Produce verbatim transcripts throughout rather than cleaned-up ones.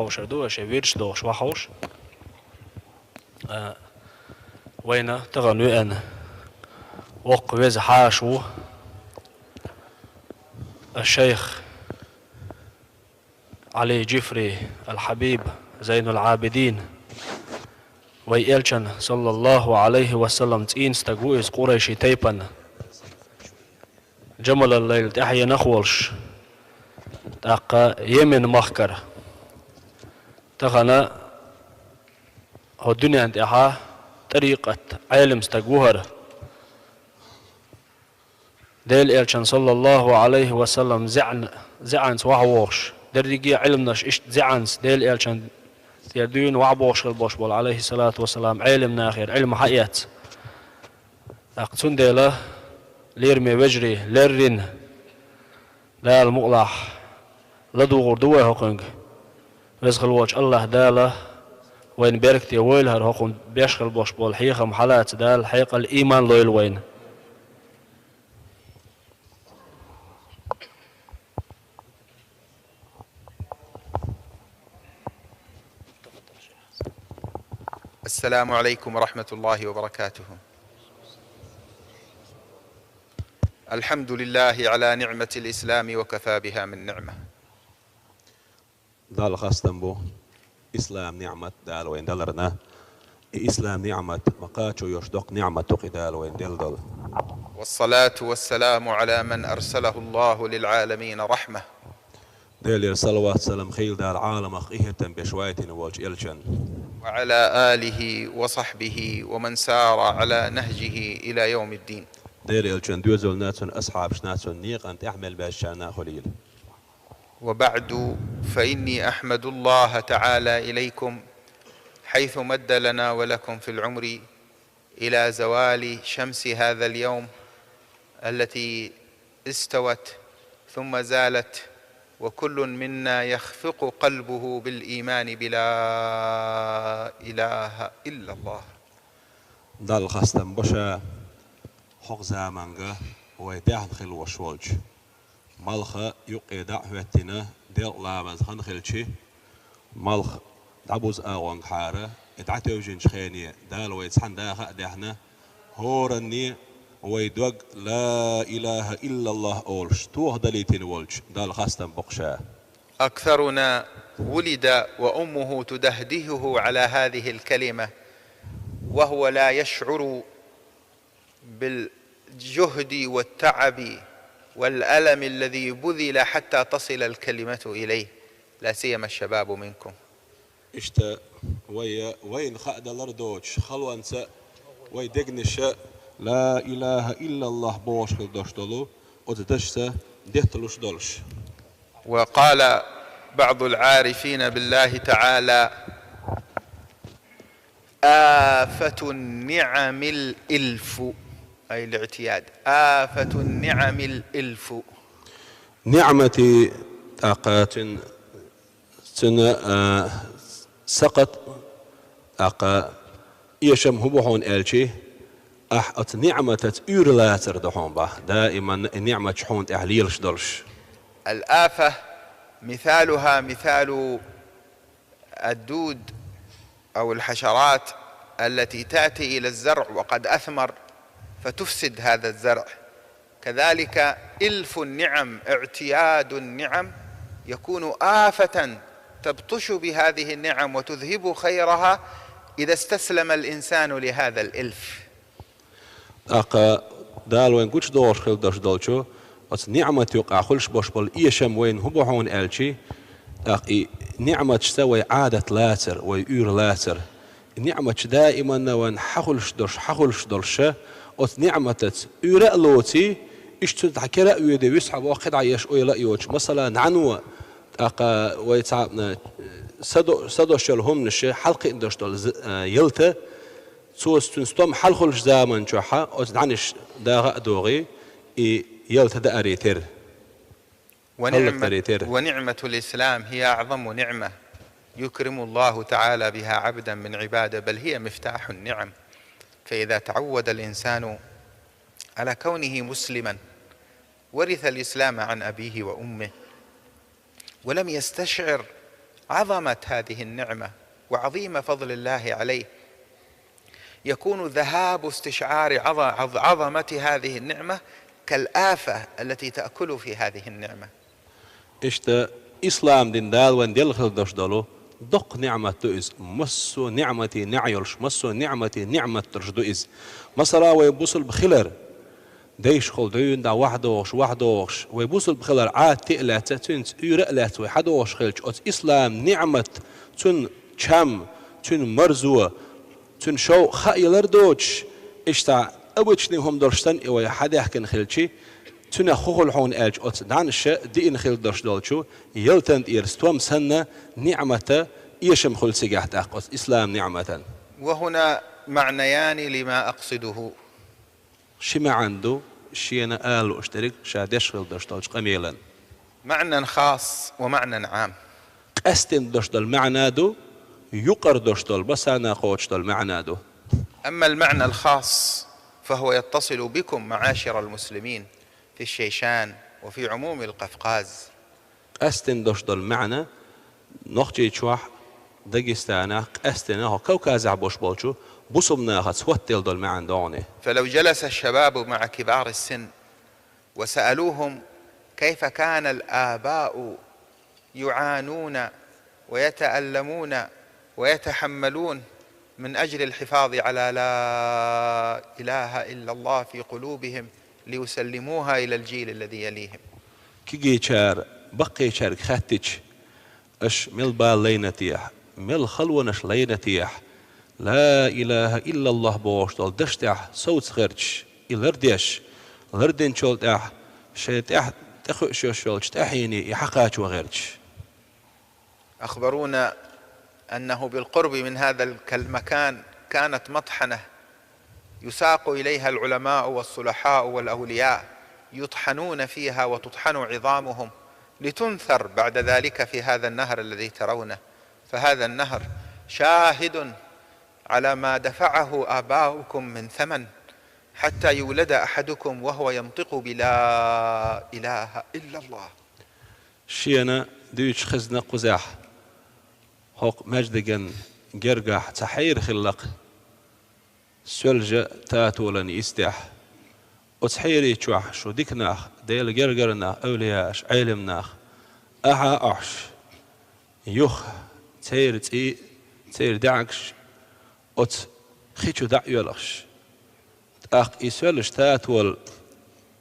Хьовшар ду, шайн вирдаш дохуш вахьовш. А, вайна тахана веана воккха веза хьаша ву, аш-шайх Ӏали Джифри, ал-Хьабиб Зайнул Ӏабидин. Вай Элчан, саллаллаху Ӏалайхи ва саллам, цӀийнан стаг ву иза, къурайши тайпан Джамалал-Лайла тӀаьхьенах волуш, тӀаккха Йемен махкара. Тахана хӀо дуьнен тӀехьа тӀарикъат Ӏелам стаг ву хӀара. Делан Элчан, саллаллаху Ӏалайхи ва саллам, зеӀан-, зеӀанца вахьа вохуш, дерриге а Ӏилманаш иштта зеӀанца Делан Элчан тӀера дуьйна вахьа бохуш хила болуш болу, Ӏалайхи салату ва салам, Ӏелам нахера Ӏилма хьаэцна. ТӀаккха цундела, лераме вежарий, леррина Дала мукъалахь ладугӀур ду вай хӀокхуьнга. Веза хила волчу АллахӀ Дала вайна беркате войла хӀара хӀокхунна беш хила болуш болу хьехам хьалаца, Дала хьекъал, ийман лойла вайна. السلام عليكم ورحمة الله وبركاته. الحمد لله على نعمة الإسلام وكفى بها من نعمة. Далла хастам бу ислам ниъмат Дала вайна даларна. И ислам ниъмат ма кхачо йолуш доккха ниъмат ду-кх и Дала вайна делла долу. والصلاة والسلام على من أرسله الله للعالمين رحمة. Делера салават-салам хийла Дала Ӏаламах къинхетам беш вайтина волчу Элчан. وعلى آله وصحبه ومن سار على نهجه إلى يوم الدين. Делан Элчан доьзална, цуьнан асхьабашна, цуьнан некъан тӀаьхьа мел баьччарна а хуьлийла. وبعد، فإني أحمد الله تعالى إليكم حيث مد لنا ولكم في العمر إلى زوال شمس هذا اليوم التي استوت ثم زالت، وكل منا يخفق قلبه بالإيمان بلا إله إلا الله. Далла хастам бу ша хӀокху заманга вай даьхна хила волуш волчу. Малх юккъе дӀа а хӀоьттина, делкъа ламаз хан хилчи, малх дӀабуза агӀонгахьара, и дӀатевжинчу хене Дала вай цхьаьна даха а даьхна, хӀоранне вай дог «Ла илаха иллаллах» олуш тохадалийтина волчу Далла хастам бу-кх ша. أكثرنا ولد وأمه تدهدهه على هذه الكلمة وهو لا يشعر بالجهد والتعب والألم الذي بذل حتى تصل الكلمة إليه، لا سيما الشباب منكم. Иштта вай, вайна хаа далар доцуш, халонца вай дегнаша «Ла илаха иллаллах» бохуш хила долуш долу оцу дашца детталуш долуш. وقال بعض العارفين بالله تعالى: آفة النعم الإلف، أي الاعتياد. آفة النعم الإلف. Ниъмати, тӀаккха цуьнан, цуьнан, а, сакхат, тӀаккха эшам хӀун бу хьуна аьлчи, ахь оцу ниъматаца уьйр лацар ду хьуна боху, даиман и ниъматаш хьуна тӀехь лелаш долуш. الآفة مثالها مثال الدود أو الحشرات التي تأتي إلى الزرع وقد أثمر فتفسد هذا الزرع، كذلك إلف النعم، اعتياد النعم، يكون آفة تبطش بهذه النعم وتذهب خيرها إذا استسلم الإنسان لهذا الإلف. ТӀаккха Дала вайн гучудохуш хила долуш долчу оцу ниъмат юкъахь хуьлуш болуш болу эшам вайна хӀун бу хьуна аьлчи, тӀаккха и ниъматашца вай Ӏадат лацар, вай уьйр лацар. И ниъматаш даиманна вайн хьахуьлуш долуш, хьахуьлуш долуш ша, оцу ниъматаца уьйр а лоций, иштта цуьнан тӀехь кара а воьдий, вуьсу хьан воккха кхидӀа еш ойла а йоцуш, масала, нӀаьно, тӀаккха вай цхьа, а, садо-, садош йолу хӀуманаш хьалкхиъна долуш долу з-, а, ялта, цо цуьнан стом хьалхуьлуш заман чохь оцу нӀаьнаш даха а догӀий, и ялта дааре терра. ونعمة، хӀаллакдаре терра. ونعمة الإسلام هي أعظم نعمة يكرم الله تعالى بها عبدا من عباده، بل هي مفتاح النعم. فإذا تعود الإنسان على كونه مسلما ورث الإسلام عن أبيه وأمه ولم يستشعر عظمة هذه النعمة وعظيم فضل الله عليه، يكون ذهاب استشعار عظ-، عظ-، عظمة هذه النعمة كالآفة التي تأكل في هذه النعمة. Иштта, ислам дин Дала вайна делла хилла долуш долу доккха ниъмат ду иза. Массо а ниъматийн неӀ йолуш, массо а ниъматийн ниъмат долуш ду иза. Масала, вай бусулба хилар, дайшкахула дуьйна дӀа вахьа догӀуш, вахьа догӀуш, вай бусулба хилар Ӏадате а лаьцна, цуьнца уьйра а лаьцна вай хьадогӀуш хилча, оцу ислам ниъмат, цуьнан чам, цуьнан марзо, цуьнан шовкъ хаа ялар доцуш, иштта обычный хӀума долуш санна и вай хьадаьхкина хилча, цуьнан хӀун хуьлу хьуна аьлча, оцу дӀаьнаша диъна хилла долуш долчу ялтан тӀера стом санна, ниъмата эшам хуьлу цигахь тӀаккха оцу ислам ниъматан. وهنا معنيان لما أقصده. Ши маьӀна ду шена ала лууш дерг ша деш хилла долуш долчу къамелан. معنى خاص ومعنى عام. Къаьстина долуш долу маьӀна ду, юкъара долуш долу, массарна кхочуш долу маьӀна ду. أما المعنى الخاص فهو يتصل بكم معاشر المسلمين في الشيشان وفي عموم القفقاز. Къаьстина долуш долу маьӀна Нохчийчохь, Дагестанахь, къаьстина хӀокху Кавказехь болуш болчу бусулба нахаца хӀоттаделла долу маьӀна догӀу. فلو جلس الشباب مع كبار السن وسألوهم كيف كان الآباء يعانون ويتألمون ويتحملون من أجل الحفاظ على لا إله إلا الله في قلوبهم ليسلموها إلى الجيل الذي يليهم. Кегийчара баккхийчаьрга хаьттича, аша мел бала лайна техьа, мел халонаш лайна техьа, ла илаха иллаллах бохуш долу даш тӀехь совца гӀерташ, и лардеш, лардинчул тӀаьхьа шайн тӀехь тӀекхуьуш йолчу тӀаьхьене и хьакхачо гӀерташ. أخبرونا أنه بالقرب من هذا الك-، المكان كانت مطحنة يساق إليها العلماء والصلحاء والأولياء يطحنون فيها وتطحن عظامهم لتنثر بعد ذلك في هذا النهر الذي ترونه، فهذا النهر شاهد على ما دفعه آباؤكم من ثمن حتى يولد أحدكم وهو ينطق بلا إله إلا الله. Шена дуьйцуш хезна кхузахь, хӀокху маьждиган гергахь цхьа хьера хилла-кх, соьлжа татолан йистехь. Оцу хьерий чохь шу дика нах, Делан гергара нах, эвлияаш, Ӏелам нах, ахьа а Ӏохьуш, юха церан цӀий а, церан даьӀахкаш оцу хи чу дӀа а йоьлхуш. ТӀаккха и соьлжа татол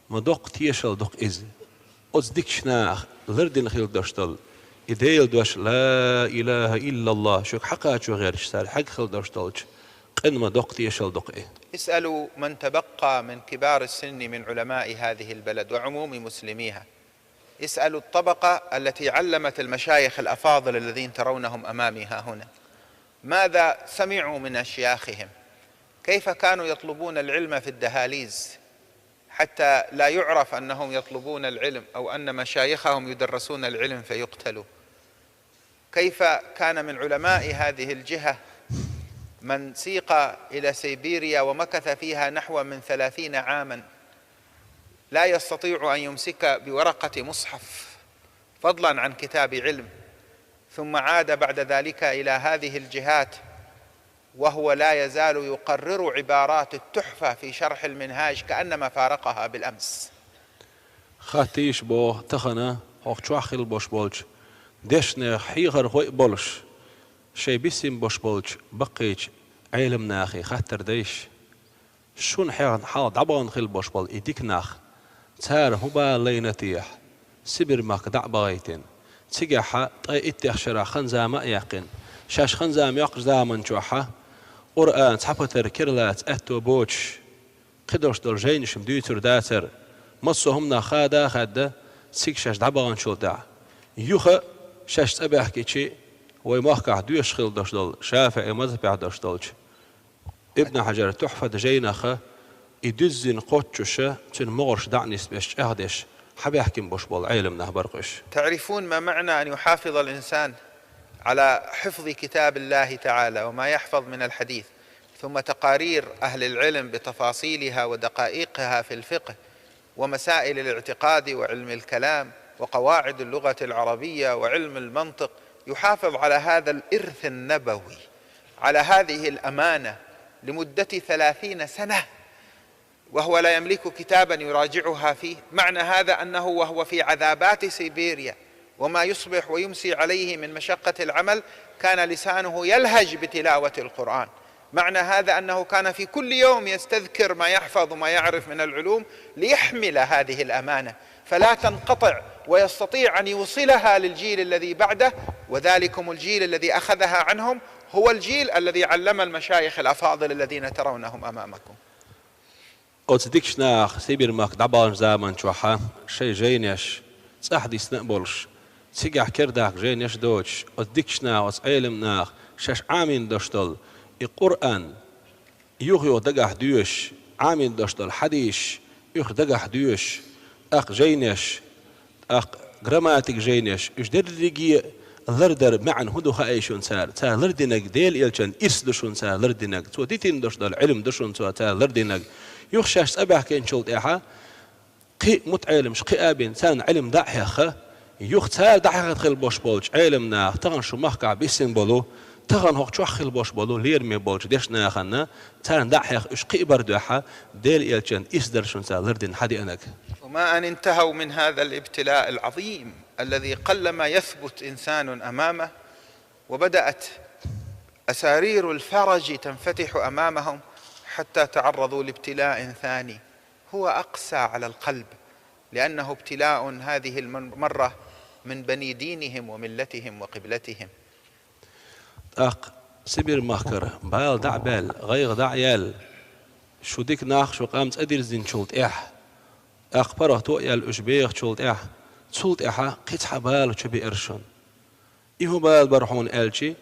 ма доккха тешал ду-кх иза. Оцу дикачу наха лардина хилла долуш долу и Делан дош, ла илаха иллаллах, шуьга хьакхачо гӀерташ цара хьегна хилла долуш долчу къинна ма доккха тешал ду-кх и. اسألوا من تبقى من كبار السن من علماء هذه البلد وعموم مسلميها. اسألوا الطبقة التي علمت المشايخ الأفاضل الذين ترونهم أمامي ها هنا. ماذا سمعوا من أشياخهم؟ كيف كانوا يطلبون العلم في الدهاليز حتى لا يعرف أنهم يطلبون العلم أو أن مشايخهم يدرسون العلم فيقتلوا؟ كيف كان من علماء هذه الجهة من سيق إلى سيبيريا ومكث فيها نحو من ثلاثين عاما لا يستطيع أن يمسك بورقة مصحف، فضلا عن كتاب علم، ثم عاد بعد ذلك إلى هذه الجهات وهو لا يزال يقرر عبارات التحفة في شرح المنهاج كأنما فارقها بالأمس. Хаттийша боху тахана хӀокху чохь хилла болуш болчу дешнех хьехархой а болуш, шайн бисина болуш болчу баккхийчу Ӏелам нахе хаттар дайша. Шуна хьехна хьалха дӀабахана хилла болуш болу и дика нах, цара хӀун бала лайна техьа, Сибир-махка дӀа а бахийтина, цигахьа ткъе иттех шарахь хан-зама а яьккхина, шаьш хан-зама йоккхучу заманчохьа Къуръан цхьа патар кира лаца аьтто боцуш, кхидолуш долу жайнаш-м дуьйцур дацара, массо а хӀуманах хада а хаьдда, цига шаьш дӀабаханчул тӀаьхьа. Юха шаьш цӀа баьхкичи, вай махкахь доьшуш хилла долуш долу, ШафиӀи мазхабехь долуш долчу Ибн Хьажар Тухьфат жайнаха и дуьззина кхоччуша, цуьнан могӀарш дӀа а нисбеш, чӀагӀдеш, хьабаьхкина болуш болу Ӏелам нах бара-кх уьш. تعرفون ما معنى أن يحافظ الإنسان على حفظ كتاب الله تعالى وما يحفظ من الحديث، ثم تقارير أهل العلم بتفاصيلها ودقائقها في الفقه ومسائل الاعتقاد وعلم الكلام وقواعد اللغة العربية وعلم المنطق يحافظ على هذا الإرث النبوي، على هذه الأمانة لمدة ثلاثين سنة، وهو لا يملك كتابا يراجعها فيه، معنى هذا أنه وهو في عذابات سيبيريا وما يصبح ويمسي عليه من مشقة العمل كان لسانه يلهج بتلاوة القرآن. معنى هذا أنه كان في كل يوم يستذكر ما يحفظ وما يعرف من العلوم ليحمل هذه الأمانة فلا تنقطع، ويستطيع أن يوصلها للجيل الذي بعده، وذلكم الجيل الذي أخذها عنهم هو الجيل الذي علم المشايخ الأفاضل الذين ترونهم أمامكم. Оцу дикачу наха Сибирь-махка дӀабаханчу заман чохь шайн жайнаш цӀахь дисна а болуш, цигахь кердахь жайнаш а доцуш, оцу дикачу наха, оцу Ӏелам наха шаьш Ӏамийна долуш долу и Къуръан, юха-юха дагахь доьшуш, Ӏамийна долуш долу хьадисаш, уьш дагахь доьшуш, тӀаккха жайнаш, тӀаккха грамматика жайнаш, уьш дерриге а лардар маьӀна хӀун ду хаьий шуна цара, цара лардинарг Делан элчан ирс ду шуна цара лардинарг, цо дитина долуш долу Ӏилма ду шуна цо цара лардинарг. Юха шаьш цӀа баьхкинчул тӀаьхьа, кхин а мутаӀеламаш кхиа а бина, царна Ӏилма дӀа а хьехна, юха цара дӀахьехна хилла болуш болчу Ӏелам наха, тахана шун махкахь биссина болу, тахана хӀокху чохь хилла болуш болу лераме болчу дешна нахана, царна дӀа а хьехна, уьш кхин а бар дуьхьа, Делан элчан ирс дара шуна цара лардина хьадеанарг. وما أن انتهوا من هذا الابتلاء العظيم الذي قلما يثبت إنسان أمامه، وبدأت أسارير الفرج تنفتح أمامهم حتى تعرضوا لابتلاء ثاني هو أقسى على القلب، لأنه ابتلاء هذه المرة من بني دينهم وملتهم وقبلتهم. ТӀаккха Сибирь-махкара бала дӀа а баьлла, гӀайгӀа дӀа а яьлла, шун дика нах, шун къам цӀа дирзинчул тӀаьхьа, тӀаккха паргӀато а яьлла уьш бехачул тӀаьхьа, цул тӀаьхьа кхин цхьа бала чу беара шуна. И хӀун бала бара хьуна аьлча,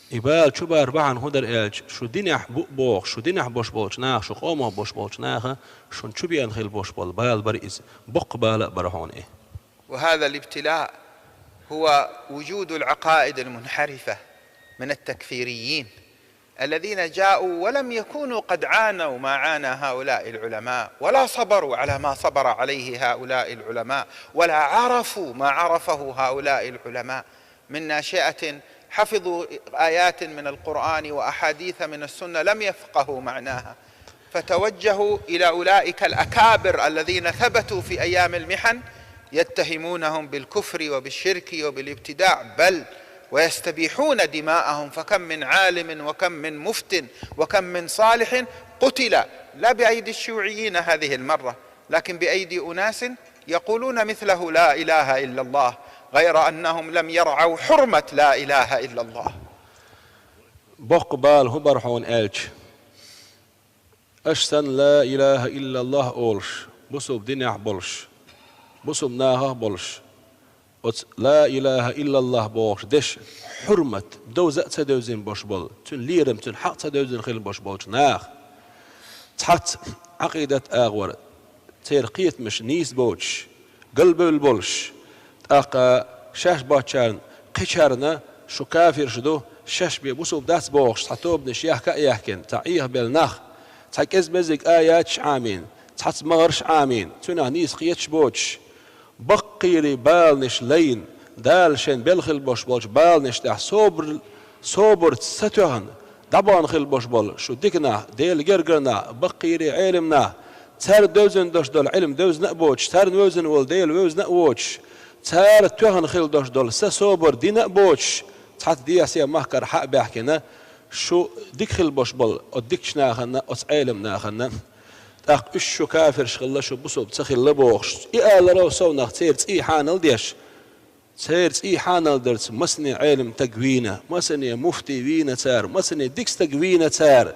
и бала чу бар бахьана хӀун дара аьлча, шун динехь бу а бохуш, шун динехь болуш болчу наха, шун къомах болуш болчу наха, шуна чу беана хилла болуш болу бала бара иза, боккха бала а бара хьуна и. وهذا الابتلاء هو وجود العقائد المنحرفة من التكفيريين الذين جاءوا ولم يكونوا قد عانوا ما عانى هؤلاء العلماء، ولا صبروا على ما صبر عليه هؤلاء العلماء، ولا عرفوا ما عرفه هؤلاء العلماء من ناشئة حفظوا آيات من القرآن وأحاديث من السنة لم يفقهوا معناها، فتوجهوا إلى أولئك الأكابر الذين ثبتوا في أيام المحن يتهمونهم بالكفر وبالشرك وبالابتداع، بل ويستبيحون دماءهم، فكم من عالم وكم من مفت وكم من صالح قتل، لا بأيدي الشيوعيين هذه المرة، لكن بأيدي أناس يقولون مثله لا إله إلا الله، غير أنهم لم يرعوا حرمة لا إله إلا الله. Боккха бала хӀун бара хьуна аьлча, аша санна ла илаха иллаллах олуш, бусулба динехь болуш, бусулба нахах болуш, оцу ла илаха иллаллах бохуш дешан хьурмат довза а ца девзина болуш болу, цуьнан лерам, цуьнан хьакъ ца девзина хилла болуш болчу наха. Цхьацца Ӏакъидат агӀор церан кхетамаш нийса боцуш, галбевлла болуш, тӀаккха шаьш боцчарна кхечарна шу кафирш ду, шаьш бен бусулба дац бохуш, цхьа тобанаш яхка а яхкина, цхьа Ӏехабелла нах, цхьа кӀеза-мезиг аяташ Ӏамийна, цхьацца магӀарш Ӏамийна, цуьнах нийса кхеташ боцуш, баккхийрий баланаш лайна, Дала шайн белла хилла болуш болчу баланаш тӀехь собар-, собарца ца тоьхна, дӀабахана хилла болуш болу шу дика нах, Делан гергара нах, баккхийрий Ӏелам нах, цара девзина долуш долу Ӏилма девзина а боцуш, царна вевзина волу Дела вевзина а воцуш, цара тоьхна хилла долуш долу са собар дина а боцуш, цхьацца дехьа-сехьа махкара хьа а баьхкина, шу дика хилла болуш болу оцу дикачу нахана, оцу Ӏелам нахана, тӀаккха уьш шу кафирш хилла, шу бусулба ца хилла бохуш, и аларо совнах церан цӀий хьанал деш, церан цӀий хьанал дарца масане Ӏелам стаг вийна, масане муфтий вийна цара, масане дика стаг вийна цара.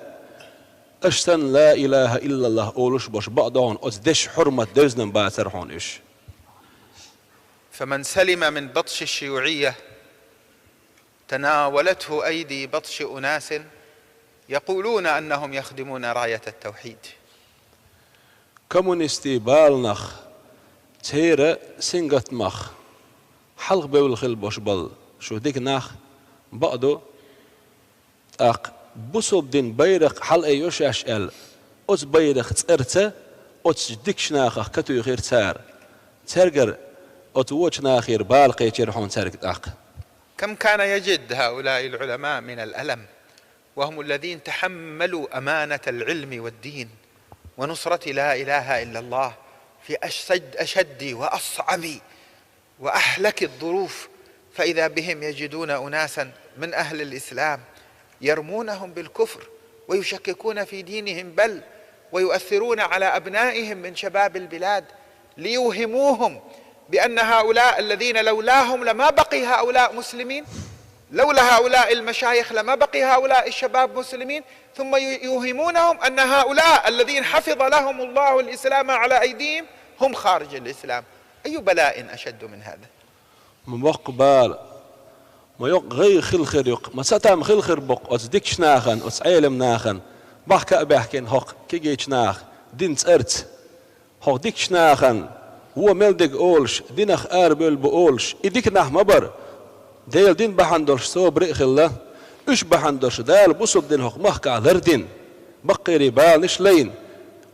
Аша санна ла илаха иллаллах олуш болуш бакъдогӀун оцу дешан хьурмат девзина бацара хьуна уьш. فمن سلم من بطش الشيوعية تناولته أيدي بطش أناس يقولون أنهم يخدمون راية التوحيد. Коммунистийн баланах, церан сингаттамах хьалхабевлла хилла болуш болу шу дика нах бакъду, тӀаккха бусулба дин байракх хьалаайо шаьш аьлла, оцу байракх цӀарца оцу дикачу нахах катуьйхира цара. Цаьргара оцу вочу нахера бала кхечира хьуна цаьрга тӀаккха. كم كان يجد هؤلاء العلماء من الألم، وهم الذين تحملوا أمانة العلم والدين ونصرة لا إله إلا الله في أشد، أشد وأصعب وأهلك الظروف، فإذا بهم يجدون أناسا من أهل الإسلام يرمونهم بالكفر ويشككون في دينهم، بل ويؤثرون على أبنائهم من شباب البلاد ليوهموهم بأن هؤلاء الذين لولاهم لما بقي هؤلاء مسلمين، لولا هؤلاء المشايخ لما بقي هؤلاء الشباب مسلمين، ثم ي-، يوهمونهم أن هؤلاء الذين حفظ لهم الله الإسلام على أيديهم هم خارج الإسلام. أي بلاء أشد من هذا؟ Ма боккха бала, ма йоккха гӀайгӀа хила хир ю-кх, ма сатам хила хир бу-кх оцу дикачу нахана, оцу Ӏелам нахана, бахка а баьхкина хӀокху кегийчу наха динан цӀарца. ХӀокху дикачу нахана вон мел дерг олуш, динах арабевлла бу олуш, и дика нах ма бара. Делан дин бахьана долуш собаре а хилла, уьш бахьана долуш Дала бусалба дин хӀокху махкахь лардина, баккхийрийн баланаш а лайна.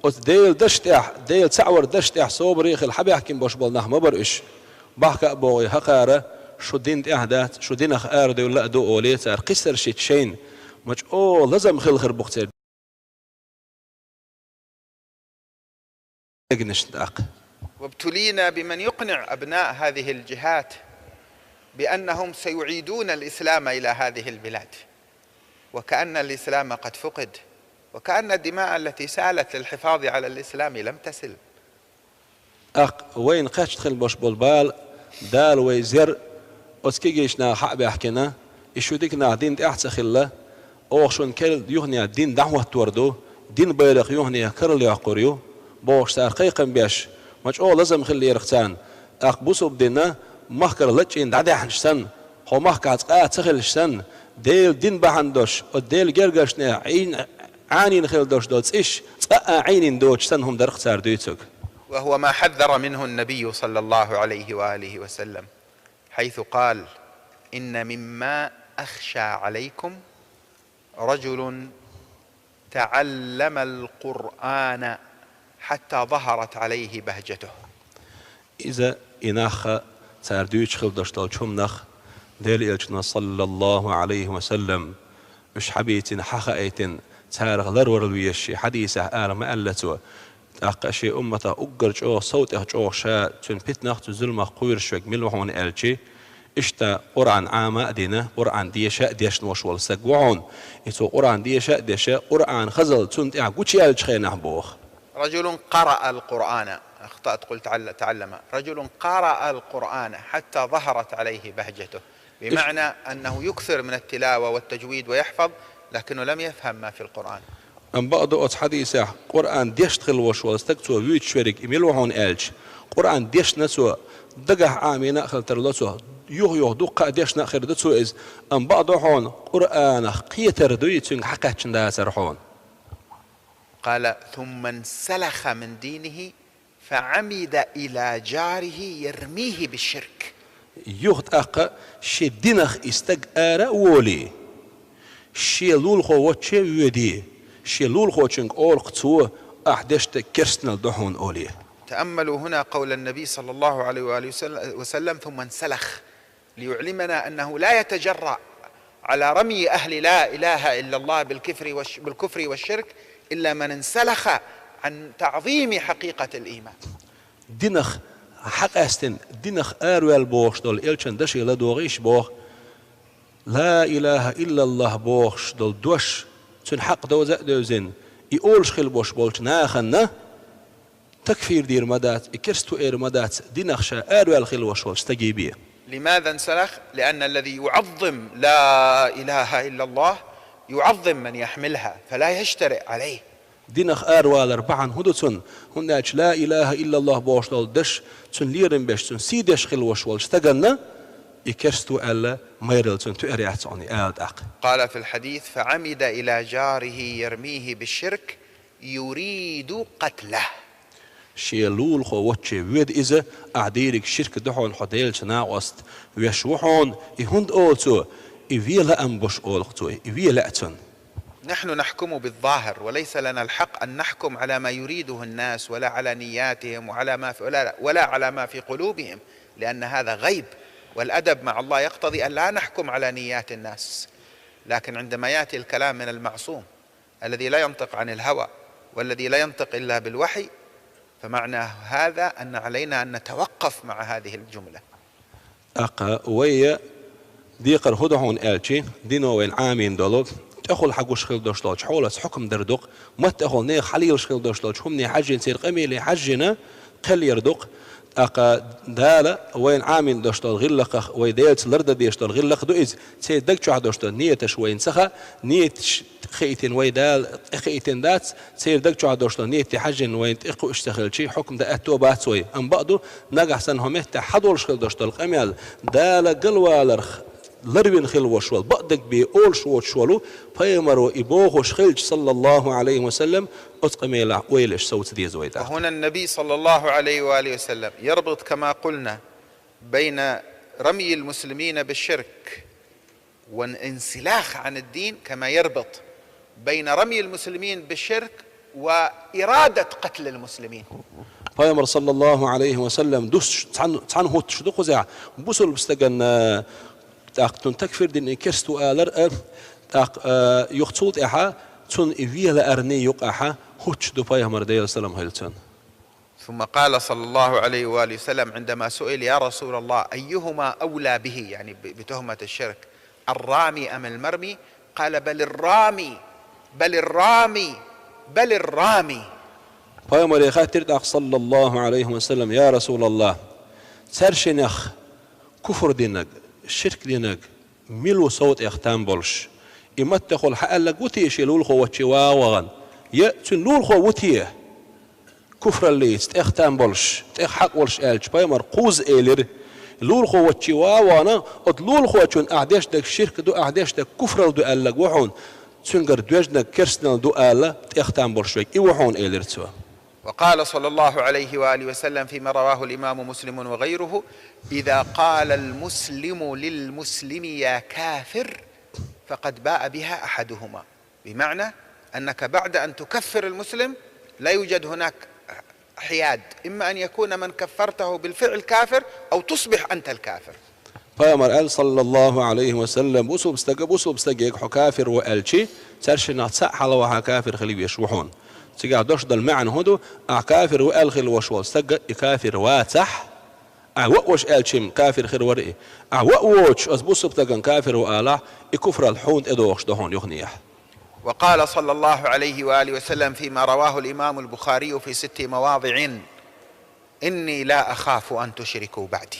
Оцу Делан дашна тӀехь, Делан цхьаъ варан дашна тӀехь собаре а хилла, хьабаьхкина болуш болу нах ма бара уьш. Бахка а бохий, хӀокхара шу дин тӀехь дац, шу динах арадевлла а ду олий, цара кхиссарш йича шайна, ма чӀогӀа лазам хила хир бу-кх церан дегнашна тӀаккха. وابتلينا بمن يقنع أبناء هذه الجهات بأنهم سيعيدون الإسلام إلى هذه البلاد، وكأن الإسلام قد فقد، وكأن الدماء التي سالت للحفاظ على الإسلام لم تسل. ТӀаккха вайна кхаьчна хила болуш болу бала, Дала вай зер оцу кегийчу наха хьа а баьхкина, и шу дика нах дин тӀехь а ца хилла, оха шуна керла юханехьа дин дӀахӀоттор ду, динан байракх юханехьа карла йоккхур ю, бохуш цара кхайкхам беш, ма чӀогӀа лазам хиллера-кх царна. ТӀаккха бусалба дин махкара лачкъийна дӀадаьхьначу санна, хӀокху махкахь цкъа а ца хилча санна, Делан дин бахьана долуш, оцу Делан гергарчу нехан Ӏийна, Ӏанийна хила долуш долу цӀиш цкъа а Ӏийнийна доцуш санна хӀума дара-кх цара дуьйцург. وهو ما حذر منه النبي صلى الله عليه وآله وسلم، حيث قال: إن مما أخشى عليكم رجل تعلم القرآن حتى ظهرت عليه بهجته. Иза, и нах, цара дуьйцуш хила долуш долчу хӀуманах, Делан Элчано, саллаллаху Ӏалайхи ва саллам, уьш хьабийцина, хьахаийтина, царах ларварла везаш, шен хьадисехь ала ма аьлла цо, тӀаккха шен умматах уггар чӀогӀа сов тӀех чӀогӀа ша цуьнан питанах, цуьнан зуламах кхоьруш верг мила ву хьуна аьлча, иштта Къуръан Ӏама а дина, Къуръан деша а дешна волуш волу стаг ву хьуна. И цо Къуръан деша а деша, Къуръан хазалла цунна тӀехь гучуяьллачу хенахь боху. رجل قرأ القرآن، أخطأت، قلت عل-، تعلم. رجل قرأ القرآن حتى ظهرت عليه بهجته، بمعنى أنه يكثر من التلاوة والتجويد ويحفظ، لكنه لم يفهم ما في القرآن. Амма бакъду оцу хьадисехь, Къуръан дешна хила волуш волу стаг цо вуьйцуш верг и мила ву хьуна аьлча, Къуръан дешна цо, дагахь Ӏамийна а хила тарло цо, юха-юха дуккха а дешна а хир ду цо иза, амма бакъду хьуна, Къуръанах кхетар дуй цуьнга хьакхаьчна дацар хьуна. قال: ثم انسلخ من دينه فعمد إلى جاره يرميه بالشرك. Юха тӀаккха шен динах и стаг ара а волий, шен лулахо воцче а воьдий, шен лулахочуьнга олу-кх цо, ахь дешна дерг керстанал ду хьуна олий. تأملوا هنا قول النبي صلى الله عليه وآله وسلم: ثم انسلخ، ليعلمنا أنه لا يتجرأ على رمي أهل لا إله إلا الله بالكفر والش-، بالكفر والشرك إلا من انسلخ عن تعظيم حقيقة الإيمان. Динах хьакъаьстина, динах араваьлла бохуш долу элчан даше ладогӀийша боху, ла илаха иллаллах бохуш долу дош, цуьнан хьакъ довза а девзина, и олуш хила бош болчу нахана такфир дийр ма дац, и керста ву эр ма дац, динах ша араваьлла хила вош волчу стаге бен. لماذا انسلخ؟ لأن الذي يعظم لا إله إلا الله يعظم من يحملها فلا يجترئ عليه. Динах аравалар бахьана хӀун ду цунна? ХӀунда аьлча ла илаха иллаллах бохуш долу даш, цуьнан лерам беш, цуьнан сий деш хила вош волчу стаганна, и керста ву аьлла, майралла цунна туьар яц хьуна и ала тӀаккха. قال في الحديث: فعمد إلى جاره يرميه بالشرك يريد قتله. Шен лулахо воцче воьду иза, ахь дийриг ширк ду хьуна, хьо Делаца накъост веш ву хьуна, и хӀунда олу цо, и вен лаам бош олу-кх цо, и вен лаьа цунна. نحن نحكم بالظاهر، وليس لنا الحق أن نحكم على ما يريده الناس ولا على نياتهم وعلى ما في، ولا، ولا على ما في قلوبهم، لأن هذا غيب. والأدب مع الله يقتضي أن لا نحكم على نيات الناس، لكن عندما يأتي الكلام من المعصوم الذي لا ينطق عن الهوى والذي لا ينطق إلا بالوحي، فمعنى هذا أن علينا أن نتوقف مع هذه الجملة. ТӀаккха вай декхар хӀу да хьуна аьлча, дино вайна Ӏамийна долу, тӀехула хьагуш хила долуш долчу хьолаца хьукам дар ду-кх, маттахула нехан хьалелаш хила долуш долчу хӀумане хьаьжжина, церан къамеле хьаьжжина, кхел яр ду-кх. ТӀаккха Дала вайна Ӏамийна долуш долу гӀиллакхах, вай Делаца лардан дезаш долу гӀиллакх ду иза. Церан даг чохь долуш долу нияташ вайна ца хаьа, нияташ тӀекхийтина вай Дала тӀекхийтина дац, церан даг чохь долуш долу нийяте хьаьжжина вайна тӀекхуьуш ца хилча, хьукам дан аьтто бац вай. Амма бакъду, нагахь санна хӀокху меттехь хьадолуш хила долуш долу къамел, Дала галваларх ларвина хила волуш волу, бакъдерг бен олуш воцуш волу пайхамаро и бохуш хилча, саллаллаху Ӏалайхи ва саллам, оцу къамелехь ойла еш совца деза вай тӀаккха. وهنا النبي صلى الله عليه وآله وسلم يربط كما قلنا بين رمي المسلمين بالشرك والانسلاخ عن الدين كما يربط بين رمي المسلمين بالشرك وإرادة قتل المسلمين. Пайхамар, саллаллаху Ӏалайхи ва саллам, дусуш цхьаьна, цхьаьна хӀуттуш ду кхузахь, бусулба стагана, э, тӀаккха цунна такфир дина, керста ву алар а, тӀаккха, э, юха цул тӀаьхьа цунна и вен лаарна юкъахь хӀуттуш ду пайхамар, Делан салам хила цунна. ثم قال صلى الله عليه وآله وسلم عندما سئل: يا رسول الله، أيهما أولى به، يعني ب-، بتهمة الشرك، الرامي أم المرمي؟ قال: بل الرامي، بل الرامي، بل الرامي. Пайхамаре хаьттира тӀаккха, саллаллаху Ӏалайхи ва саллам: «Я Расулаллах, цаьршиннах куфр динарг, ширк динарг мила ву сов тӀех там болуш?» И маттахула хьааьлларг ву те шен лулахо ваччи ван а вахана? Я цуьнан лулахо ву те куфраллица тӀех там болуш, тӀех хьакъ волуш аьлча, пайхамар кхузза элира: «Лулахо ваччи ван а вахана, оцу лулахочунна ахь деш дерг ширк ду, ахь деш дерг куфралла ду аьлларг ву хьуна, цуьнгара доьжнарг керстаналла ду ала тӀех там болуш верг, и ву хьуна», — элира цо. وقال صلى الله عليه وآله وسلم فيما رواه الإمام مسلم وغيره: إذا قال المسلم للمسلم يا كافر فقد باء بها أحدهما. بمعنى أنك بعد أن تكفر المسلم لا يوجد هناك حياد، إما أن يكون من كفرته بالفعل كافر أو تصبح أنت الكافر. Пайхамар аьлла, саллаллаху Ӏалайхи ва саллам, бусулба стага бусулба стаге хьо кафир ву аьлча, цаьршиннах цхьаъ хьалавахьа кафир хила везаш ву хьуна. Цигахь дош долу маьӀна хӀун ду? Ахь кафир ву аьлла хила волуш волу стаг и кафир вацахь, ахь ваъ волуш аьлча-м кафир хир вара и. Ахь ваъ воцуш, аса бусулба стагана кафир ву алахь, и куфралла хьуна тӀедогӀуш ду хьуна юханехьа. وقال صلى الله عليه وآله وسلم فيما رواه الإمام البخاري في ست مواضع: إني لا أخاف أن تشركوا بعدي.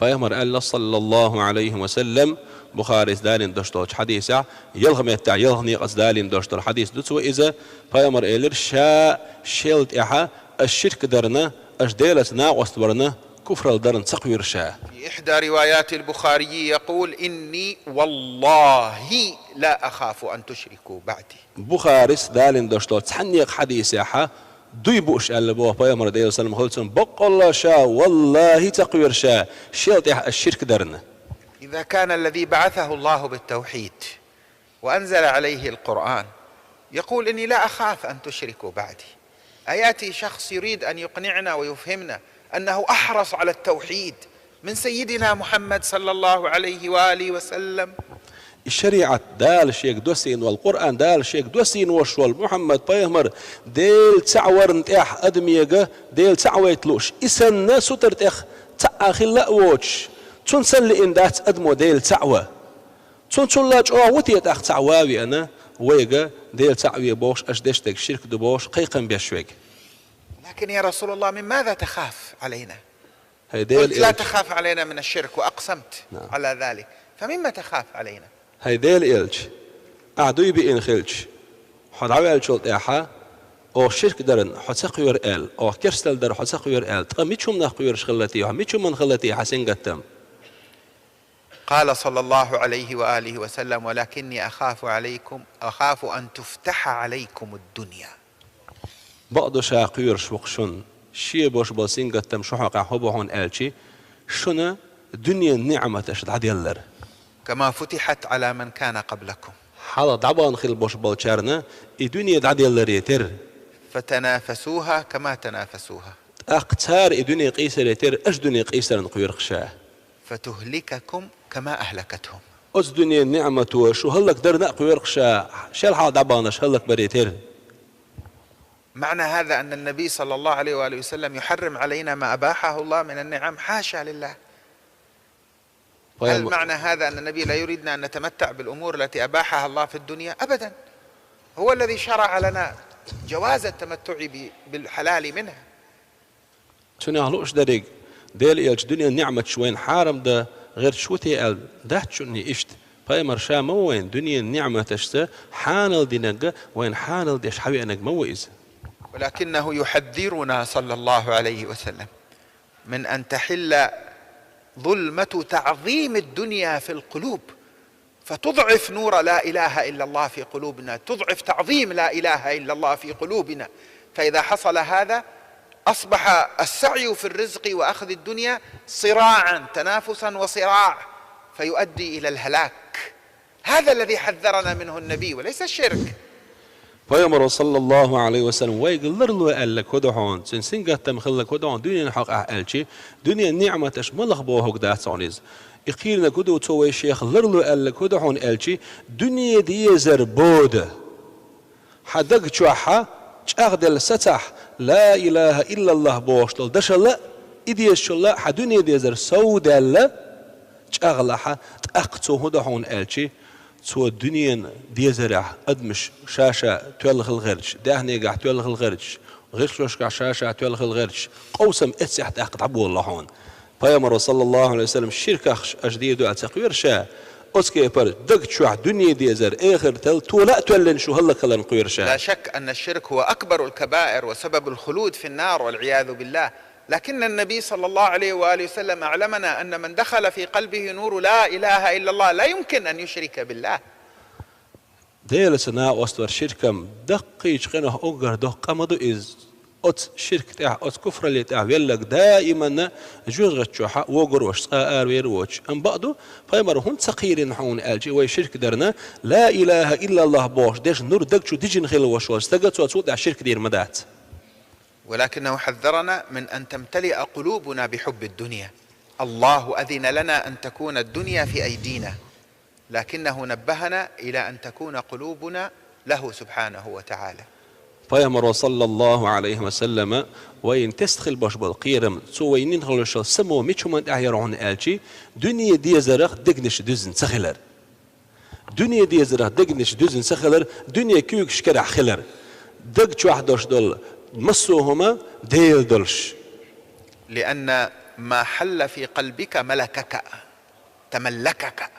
Пайхамар аьлла, саллаллаху Ӏалайхи ва саллам, Бухарис далийна долуш долчу хьадисехь, ялх меттехь, ялх некъаца далийна долуш долу хьадис ду цо иза, пайхамар элира: «Ша шел тӀаьхьа аш ширк дарна, аш Делаца накъост варна, куфралла дарна ца кхоьру ша». في إحدى روايات البخاري يقول: إني والله لا أخاف أن تشركوا بعدي. Бухарис далийна долуш долу цхьаннекъа хьадисехьа дуй бууш аьлла боху пайхамар, Делан салам хуьлу цунна, баккъалла ша, валлахи, ца кхоьру ша шел тӀаьхьа аш ширк дарна. إذا كان الذي بعثه الله بالتوحيد وأنزل عليه القرآن يقول: إني لا أخاف أن تشركوا بعدي، أيأتي شخص يريد أن يقنعنا ويفهمنا أنه أحرص على التوحيد من سيدنا محمد صلى الله عليه وآله وسلم؟ И шариӀат Дала шега доссийна волу, Къуръан Дала шега доссийна волуш волу Мухьаммад пайхамар Дела цхьаъ варна тӀехь адамега Дела цхьаъ вайта лууш, и санна сутара тӀех цхьаъ а хилла а воцуш, цунна санна лиъна дац адамо Дела цхьаъ ван. Цунна цулла чӀогӀа ву те тӀаккха цхьаъ ван а веана, вайга Дела цхьаъ ве бохуш, аш деш дерг ширк ду бохуш, кхайкхам беш вайга? لكن يا رسول الله، من ماذا تخاف علينا؟ ХӀай Дела элча. قلت: لا تخاف علينا من الشرك، وأقسمت نعم. على ذلك، فمما تخاف علينا؟ ХӀай Дела элча, ахь дуй биъна хилча, хьо дӀаваьллачул тӀаьхьа, оха ширк дарна хьо ца кхоьру аьлла, оха керсталла дарна хьо ца кхоьру аьлла, ткъа мича хӀуманах кхоьруш хилла те хьо, мича хӀуманна хилла те хьан сингаттам? قال صلى الله عليه وآله وسلم: ولكني أخاف عليكم، أخاف أن تفتح عليكم الدنيا. Бакъду ша кхоьруш ву-кх шуна, шен болуш болу сингаттам шу хьокъехь хӀун бу хьуна аьлча, шуна дуьненан ниӀматаш дӀаделлар. كما فتحت على من كان قبلكم. Хьалха дӀабахана хилла болуш болчарна и дуьне дӀаделларе терра. فتنافسوها كما تنافسوها. ТӀаккха цара и дуьне къийсаре терра, аша дуьне къийсарна кхоьру-кх ша. فتهلككم كما أهلكتهم. Оцу дуьненан ниъмато шу хӀаллакдарна а кхоьру ша, шел хьалха дӀабаханарш хӀаллакбарий терра. معنى هذا أن النبي صلى الله عليه وآله وسلم يحرم علينا ما أباحه الله من النعم؟ حاشا لله. هل معنى هذا أن النبي لا يريدنا أن نتمتع بالأمور التي أباحها الله في الدنيا؟ أبدا. هو الذي شرع لنا جواز التمتع ب-، بالحلال منها. Цунах лууш дерриг, Делан элча дуьненан ниъматаш вайна хьарам дан гӀерташ ву те аьлла, дац шуна иштта. Пайхамар ша ма ву вайна дуьненан ниъматашца хьанал динарг, вайна хьанал деш хьавеанарг ма ву иза. ولكنه يحذرنا صلى الله عليه وسلم من أن تحل ظلمة تعظيم الدنيا في القلوب، فتضعف نور لا إله إلا الله في قلوبنا، تضعف تعظيم لا إله إلا الله في قلوبنا. فإذا حصل هذا، أصبح السعي في الرزق وأخذ الدنيا صراعا، تنافسا وصراع، فيؤدي إلى الهلاك. هذا الذي حذرنا منه النبي، وليس الشرك. Пайхамаро, саллаллаху Ӏалайхи ва саллам, вайга ларло аьлларг хӀун ду хьуна, цуьнан сингаттам хилларг хӀун ду хьуна дуьненан хьокъехь аьлчи, дуьненан ниъматаш ма лаха бохург дац хьуна иза. И кхийринарг хӀун ду, цо вайна шех ларло аьлларг хӀун ду хьуна аьлчи, дуьне дезар бода. Хьан даг чохь чӀагӀделла сацахь, ла илаха иллаллах бохуш долу дашалла а, и дезачулла а хьан дуьне дезар сов даьлла, чӀагӀлахь, тӀаккха цо хӀун до хьуна аьлчи, цо дуьненан дезарехь адамаш ша-ша тоьлла хила гӀерташ, даьхнигахь тоьлла хила гӀерташ, гӀирсашкахь ша-ша тоьлла хила гӀерташ, къовсам эццехь тӀаккха дӀаболало хьуна. Пайхамаро, саллаллаху Ӏалайхи ва саллам, ширкахь аша дийр ду аьлла ца кхоьру ша, оцу кепара даг чохь дуьне дезар, эхартал тола а тоьллина шу хӀаллакхиларна кхоьру ша. لا شك أن الشرك هو أكبر الكبائر وسبب الخلود في النار والعياذ بالله. لكن النبي صلى الله عليه وآله وسلم أعلمنا أن من دخل في قلبه نور لا إله إلا الله لا يمكن أن يشرك بالله. Делаца накъост вара ширкам, даккхийчу къинойх уггар доккха къа ма ду иза. Оцу ширк тӀехь, оцу куфралле тӀехь велларг даиманна жоьжахати чохь а вогур волуш, цкъа а аравер а воцуш. Амма бакъду, пайхамар хӀунда ца кхийрина хьуна аьлчи, вай ширк дарна, ла илаха иллаллах бохуш дешан нур даг чу дижина хилла волуш волчу стага цо цул тӀаьхьа ширк дийр ма дац. ولكنه حذرنا من أن تمتلئ قلوبنا بحب الدنيا. الله أذن لنا أن تكون الدنيا في أيدينا، لكنه نبهنا إلى أن تكون قلوبنا له سبحانه وتعالى. Пайхамаро, саллаллаху Ӏалайхи ва саллама, вайна тесна хила беш болу кхерам, цо вайна йина хилла йолу само мича хӀуманна тӀехь яра хьуна аьлчи, дуьне дезарах дегнаш дуьзна ца хилар. Дуьне дезарах дегнаш дуьзна ца хилар, дуьне куьйгаш карахь хилар. Даг чохь долуш долу массо а хӀума Дела долуш. لأن ما حل في قلبك ملكك، تملكك.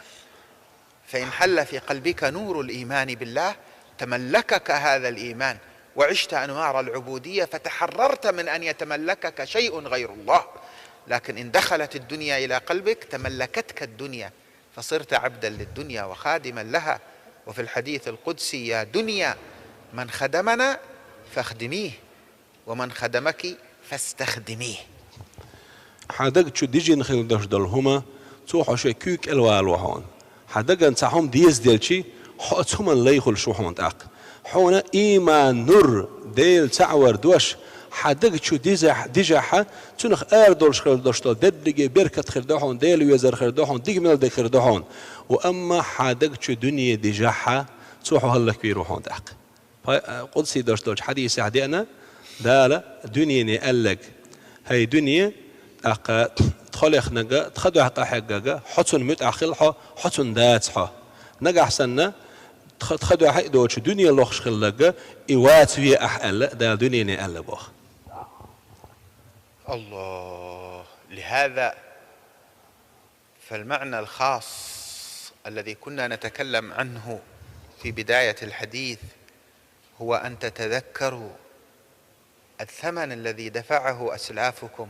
فإن حل في قلبك نور الإيمان بالله، تملكك هذا الإيمان، وعشت أنوار العبودية، فتحررت من أن يتملكك شيء غير الله. لكن إن دخلت الدنيا إلى قلبك، تملكتك الدنيا، فصرت عبدا للدنيا وخادما لها. وفي الحديث القدسي: يا دنيا، من خدمنا فاخدميه، ومن خدمك فاستخدميه. Хьан даг чу дижина хила долуш долу хӀума, цо хьо шайн куьйга кӀелвало хьуна. Хьан дагана цхьа хӀума деза делчи, хьо оцу хӀуманна лай хуьлуш ву хьуна тӀаккха. Хьуна ийман нур, Дела цхьаъ вар дош, хьан даг чу дизахь-, дижахьа, цунах ара долуш хила долуш долу дерриге беркат хир ду хьуна, Дела везар хир ду хьуна, дика мел дерг хир ду хьуна. Ва амма хьан даг чу дуьне дижахьа, цо хьо хӀаллаквийр ву хьуна тӀаккха. Пай-, а, къудсий дош долчу хьадисехь деана, Дала дуьнене аьлларг: «ХӀай дуьне, тӀаккха тхо лехнарг, тхан дуьхьа къахьегнарг, хьо цунна муьтӀахь хила хьо, хьо цунна дац хьо. Нагахь санна, тха, тхан дуьхьа а доцуш дуьне лохуш хилларг, и ваца ве ахь», — аьлла, Дала дуьнене аьлла боху. الله. لهذا فالمعنى الخاص الذي كنا نتكلم عنه في بداية الحديث هو أن تتذكروا الثمن الذي دفعه أسلافكم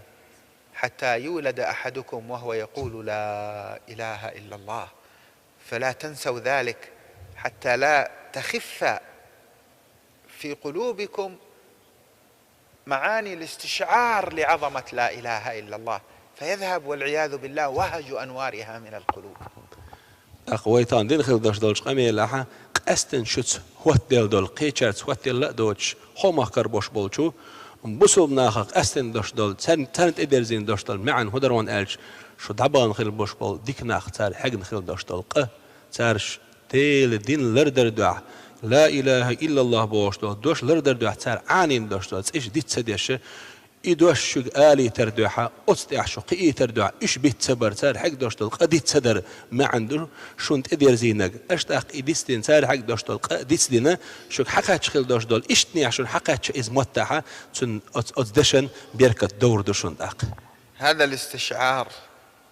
حتى يولد أحدكم وهو يقول: لا إله إلا الله. فلا تنسوا ذلك حتى لا تخف في قلوبكم معاني الاستشعار لعظمة لا إله إلا الله، فيذهب والعياذ بالله وهج أنوارها من القلوب. ТӀаккха вай тахана дина хила долуш долчу къамелехь къаьсттина шуьца хӀоттаделла долу, кхечаьрца хӀоттаделла а доцуш, хьо махкара бош болчу бусулба нахах къаьсттина долуш долу, царна, царна тӀедерзийна долуш долу маьӀна хӀун дара хьуна аьлча, Шу дӀабахана хила болуш болу дика нах, цара хьегна хила долуш долу къа, цара ш-, Делан дин лардар дуьхьа, ла илаха иллаллах бохуш долу дош лардар дуьхьа цара Ӏанийна долуш долу цӀиш диц ца деш, и дош шуьга алийтар дуьхьа, оцу тӀехь шу кхиийтар дуьхьа, уьш биц ца бар, цара хьегна долуш долу къа диц ца дар маьӀна ду шуна тӀедерзийнарг. Аша тӀаккха и дицдина, цара хьегна долуш долу къа дицдина, шуьга хьакхаьчча хила долуш долу иштанехь шуна хьакхаьчча иза маттахь, цунна оц-, оцу дешан беркат довр ду шуна тӀаккха. هذا الاستشعار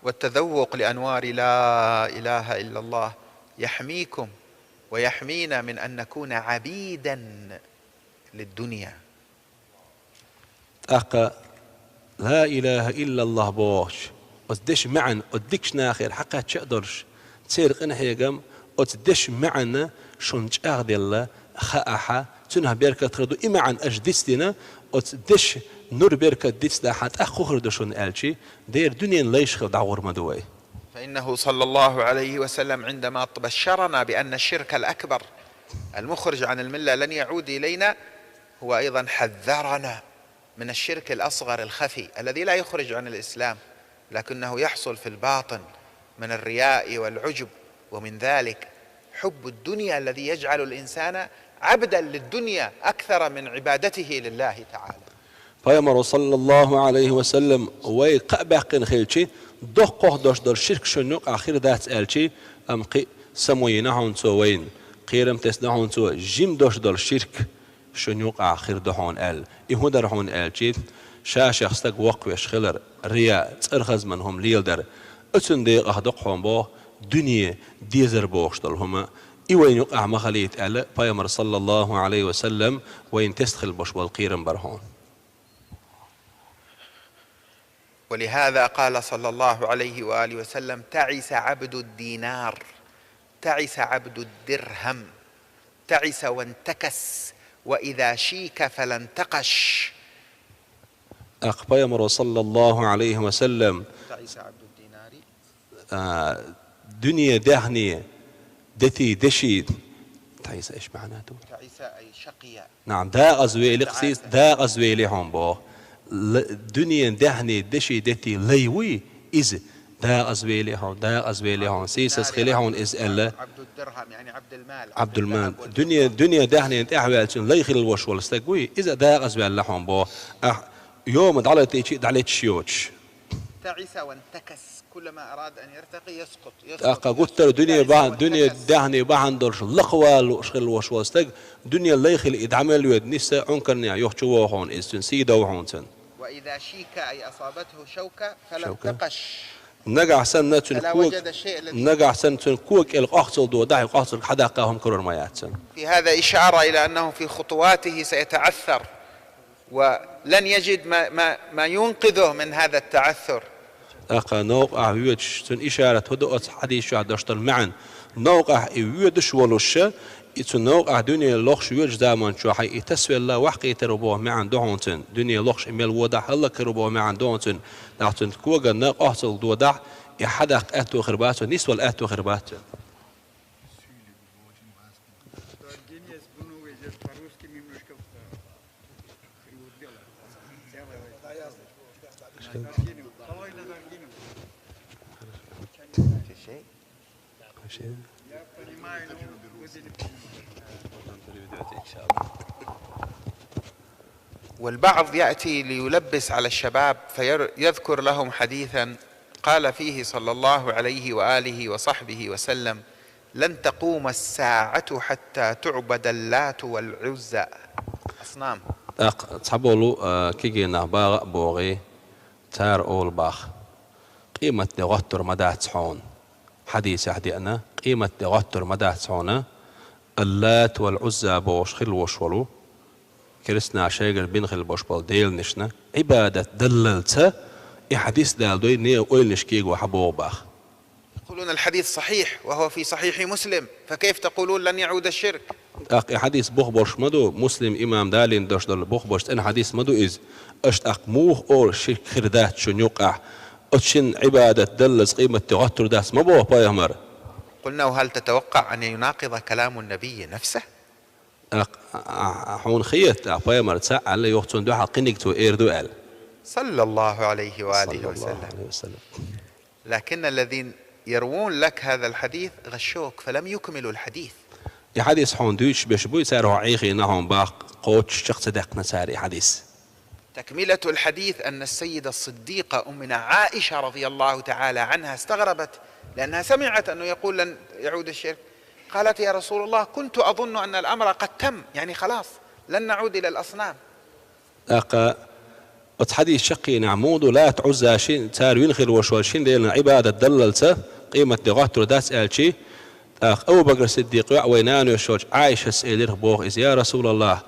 والتذوق لأنوار لا إله إلا الله يحميكم ويحمينا من أن نكون عبيدا للدنيا. ТӀаккха ла илаха иллаллах бохучу оцу дешан маьӀна оцу дикачу нахера хьакхаьчча а долуш, церан къинхьегам оцу дешан маьӀна шуна чӀагӀделла хаахь, цуьнах беркат хир ду. И маьӀна аша дицдина, оцу дешан нур беркат дицдахь, тӀаккха хӀун хир ду шуна аьлча, дера дуьненан лайш хила дӀагӀур ма ду вай. فإنه صلى الله عليه وسلم عندما بشرنا بأن الشرك الأكبر المخرج عن الملة لن يعود إلينا، هو أيضا حذرنا من الشرك الأصغر الخفي الذي لا يخرج عن الإسلام، لكنه يحصل في الباطن من الرياء والعجب، ومن ذلك حب الدنيا الذي يجعل الإنسان عبدا للدنيا أكثر من عبادته لله تعالى. Пайхамаро, саллаллаху Ӏалайхи ва саллам, вай кхаъ баьккхина хилчи, доккхох дош долу ширк шуна юкъахь хир дац аьлчи, амма кхин а само йина хьуна цо вайна, кхерам тесна хьуна цо, жима дош долу ширк шуна юкъахь хир ду хьуна аьлла. И хӀун дара хьуна аьлчи, ша-шех стаг воккхавеш хилар, рияъ, цӀархазман хӀума леладар. Оцунна декъахь ду-кх хьуна боху дуьне, дезар бохуш долу хӀума. И вайна юкъахь ма хилийта аьлла, Пайхамар, саллаллаху Ӏалайхи ва саллам, вайна тесна хила болуш болу кхерам бара хьуна. ولهذا قال صلى الله عليه وآله وسلم: تعس عبد الدينار، تعس عبد الدرهم، تعس وانتكس، وإذا شيك فلا انتقش. ТӀаккха Пайхамаро, саллаллаху Ӏалайхи ва саллам, تعس عبد الدينار. А, дуьне даьхни дети деши, تعس إيش معناته؟ تعس أي شقي. Наам, дакъазвели, кхин а дакъазвели хьуна боху. Л-, дуьненан даьхни деши дети лай вуй, иза дакъазвели хьуна, дакъазвели хьуна, сийсаз хили хьуна иза аьлла. عبد الدرهم، يعني عبد المال. Ӏабдулман. Дуьне, дуьненан даьхнина тӀаьхьаваьллачун лай хила ваш волу стаг вуй, иза дакъазваьлла хьуна боху. Ахь йома дӀалатийчи, дӀалеташ йоцуш. تعس وانتكس، كلما أراد أن يرتقي يسقط، يسقط، يسقط. ТӀаккха гуттар а дуьне تعس бахьана, дуьне وانتكس. Даьхни бахьана долуш лакхавала лууш хила ваш волу стаг, дуьне лай хила и дӀа мел воьду, нисса Ӏункарнехь юха чу вогӀу хьуна иза, цуьнан сий дов хьуна цуьнан. وإذا شيك أي أصابته شوكة فلا شوكة. انتقش. Нагахь санна цуьнан فلا ког-, وجد الشيء الذي. Нагахь санна цуьнан кога кӀел къохцал додахь, и къохцалг хьадаккха хӀума карор ма яц цуьнан. في هذا إشارة إلى أنه في خطواته سيتعثر. ولن يجد ما، ما، ما ينقذه من هذا التعثر. ТӀаккха новкъахь воьдуш, цуьнан ишарат хӀун ду оцу хьадис чохь дош долу маьӀна? Новкъахь и воьдуш волуш, и цу новкъахь дуьне лохуш воьдучу заман чохь и тасавелла ваьккхийтар ву боху маьӀна ду хьуна цуьнан. Дуьне лохуш и мел водахь хӀаллакьхир ву боху маьӀна ду хьуна цуьнан. ТӀаккха цуьнан коганна къохцалг додахь, и хьадаккха аьтто хир бац цуьнан, нисвала аьтто хир бац цуьнан. والبعض يأتي ليلبس على الشباب فيذكر لهم حديثا قال فيه صلى الله عليه وآله وصحبه وسلم: لن تقوم الساعة حتى تعبد اللات والعزى. أصنام. ТӀаккха цхьаболу, а, кегий нах богӀу а богӀий, цара олу боху: къематде гӀоттур ма дац хьуна. Хьадисехь деана, къематде гӀоттур ма дац хьуна, Аллат вал Ӏузза бохуш хила ваш волу керстанаш шайгара бина хила баш болу деланашна Ӏибадат даллалца, и хьадис даладой, не ойланаш кего хьан боху боху. يقولون: الحديث صحيح وهو في صحيح مسلم، فكيف تقولون لن يعود الشرك؟ ТӀаккха и хьадис бух болуш ма ду, Муслим имам далийна дош долу бух болуш цӀена хьадис ма ду иза. Аша тӀаккха муха олу, ширк хир дац шуна юкъахь? Оцу шина Ӏибадат даллалца къематде гӀоттур дац ма боху пайхамара. قلنا: وهل تتوقع أن يناقض كلام النبي نفسه؟ ТӀаккха, а, а, хьуна хета, а, пайхамар ца аьлла, юха цунна дуьхьал кхиниг цо эр ду аьлла. صلى الله عليه وآله وسلم. لكن الذين يروون لك هذا الحديث غشوك فلم يكملوا الحديث. И хьадис хьуна дуьйцуш берш буй, цара хьо Ӏехийна хьуна баккха, кхочуш чекх ца даьккхина цара и хьадис. تكملة الحديث أن السيدة الصديقة أمنا عائشة رضي الله تعالى عنها استغربت، لأنها سمعت أنه يقول: "لن يعود الشرك". قالت: "يا رسول الله، كنت أظن أن الأمر قد تم، يعني خلاص، لن نعود إلى الأصنام". ТӀаккха оцу хьадис чекхйийнехь, муха ду Лат, Ӏузза шин, цара вина хилла волуш волу шин делан Ӏибадат даллалца къематде гӀоттур дац аьлчи, тӀаккха Абу Бакр Сиддикъ йоӀ вайн нана йолуш йолчу Ӏайшас элира боху иза: «Я Расулаллах,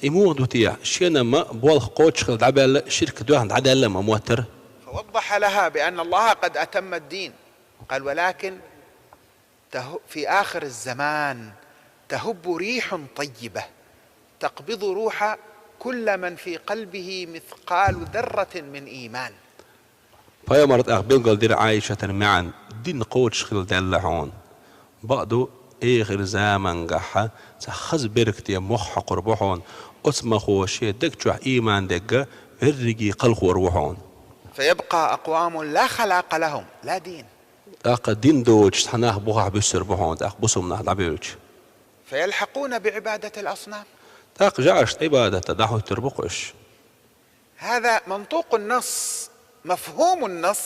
и муха ду те? Шена-м болх кхочуш хилла дӀабаьлла, ширк доьхна дӀадаьлла ма моттара». فوضح لها بأن الله قد أتم الدين. قال: "ولكن ته-، في آخر الزمان تهب ريح طيبة تقبض روح كل من في قلبه مثقال ذرة من إيمان". Пайхамар тӀаккха билгалдира Ӏайшатан маьӀна: дин кхочуш хилла даьлла хьуна. Бакъду, эхир замангахьа цхьа хаза беркате мох хьокхур бу хьуна, оцу махо шен даг чохь ийман дерг верриге кхалхор ву хьуна. فيبقى أقوام لا خلاق لهم، لا دين. ТӀаккха дин доцуш цхьа нах бухахь буьссур бу хьуна, тӀаккха бусалба нах дӀабевлча. فيلحقون بعبادة الأصنام. ТӀаккха жаӀаршна Ӏибадатта дӀахӀуьттур бу-кх уьш. هذا منطوق النص، مفهوم النص.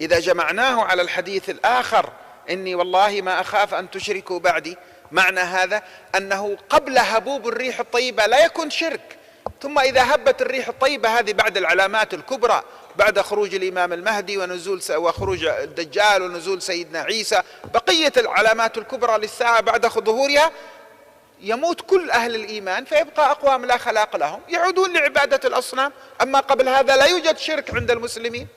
إذا جمعناه على الحديث الآخر: "إني والله ما أخاف أن تشركوا بعدي"، معنى هذا أنه قبل هبوب الريح الطيبة لا يكون شرك، ثم إذا هبت الريح الطيبة هذه بعد العلامات الكبرى، بعد خروج الإمام المهدي ونزول س-، وخروج الدجال ونزول سيدنا عيسى، بقية العلامات الكبرى للساعة بعد ظهورها، يموت كل أهل الإيمان، فيبقى أقوام لا خلاق لهم يعودون لعبادة الأصنام. أما قبل هذا لا يوجد شرك عند المسلمين.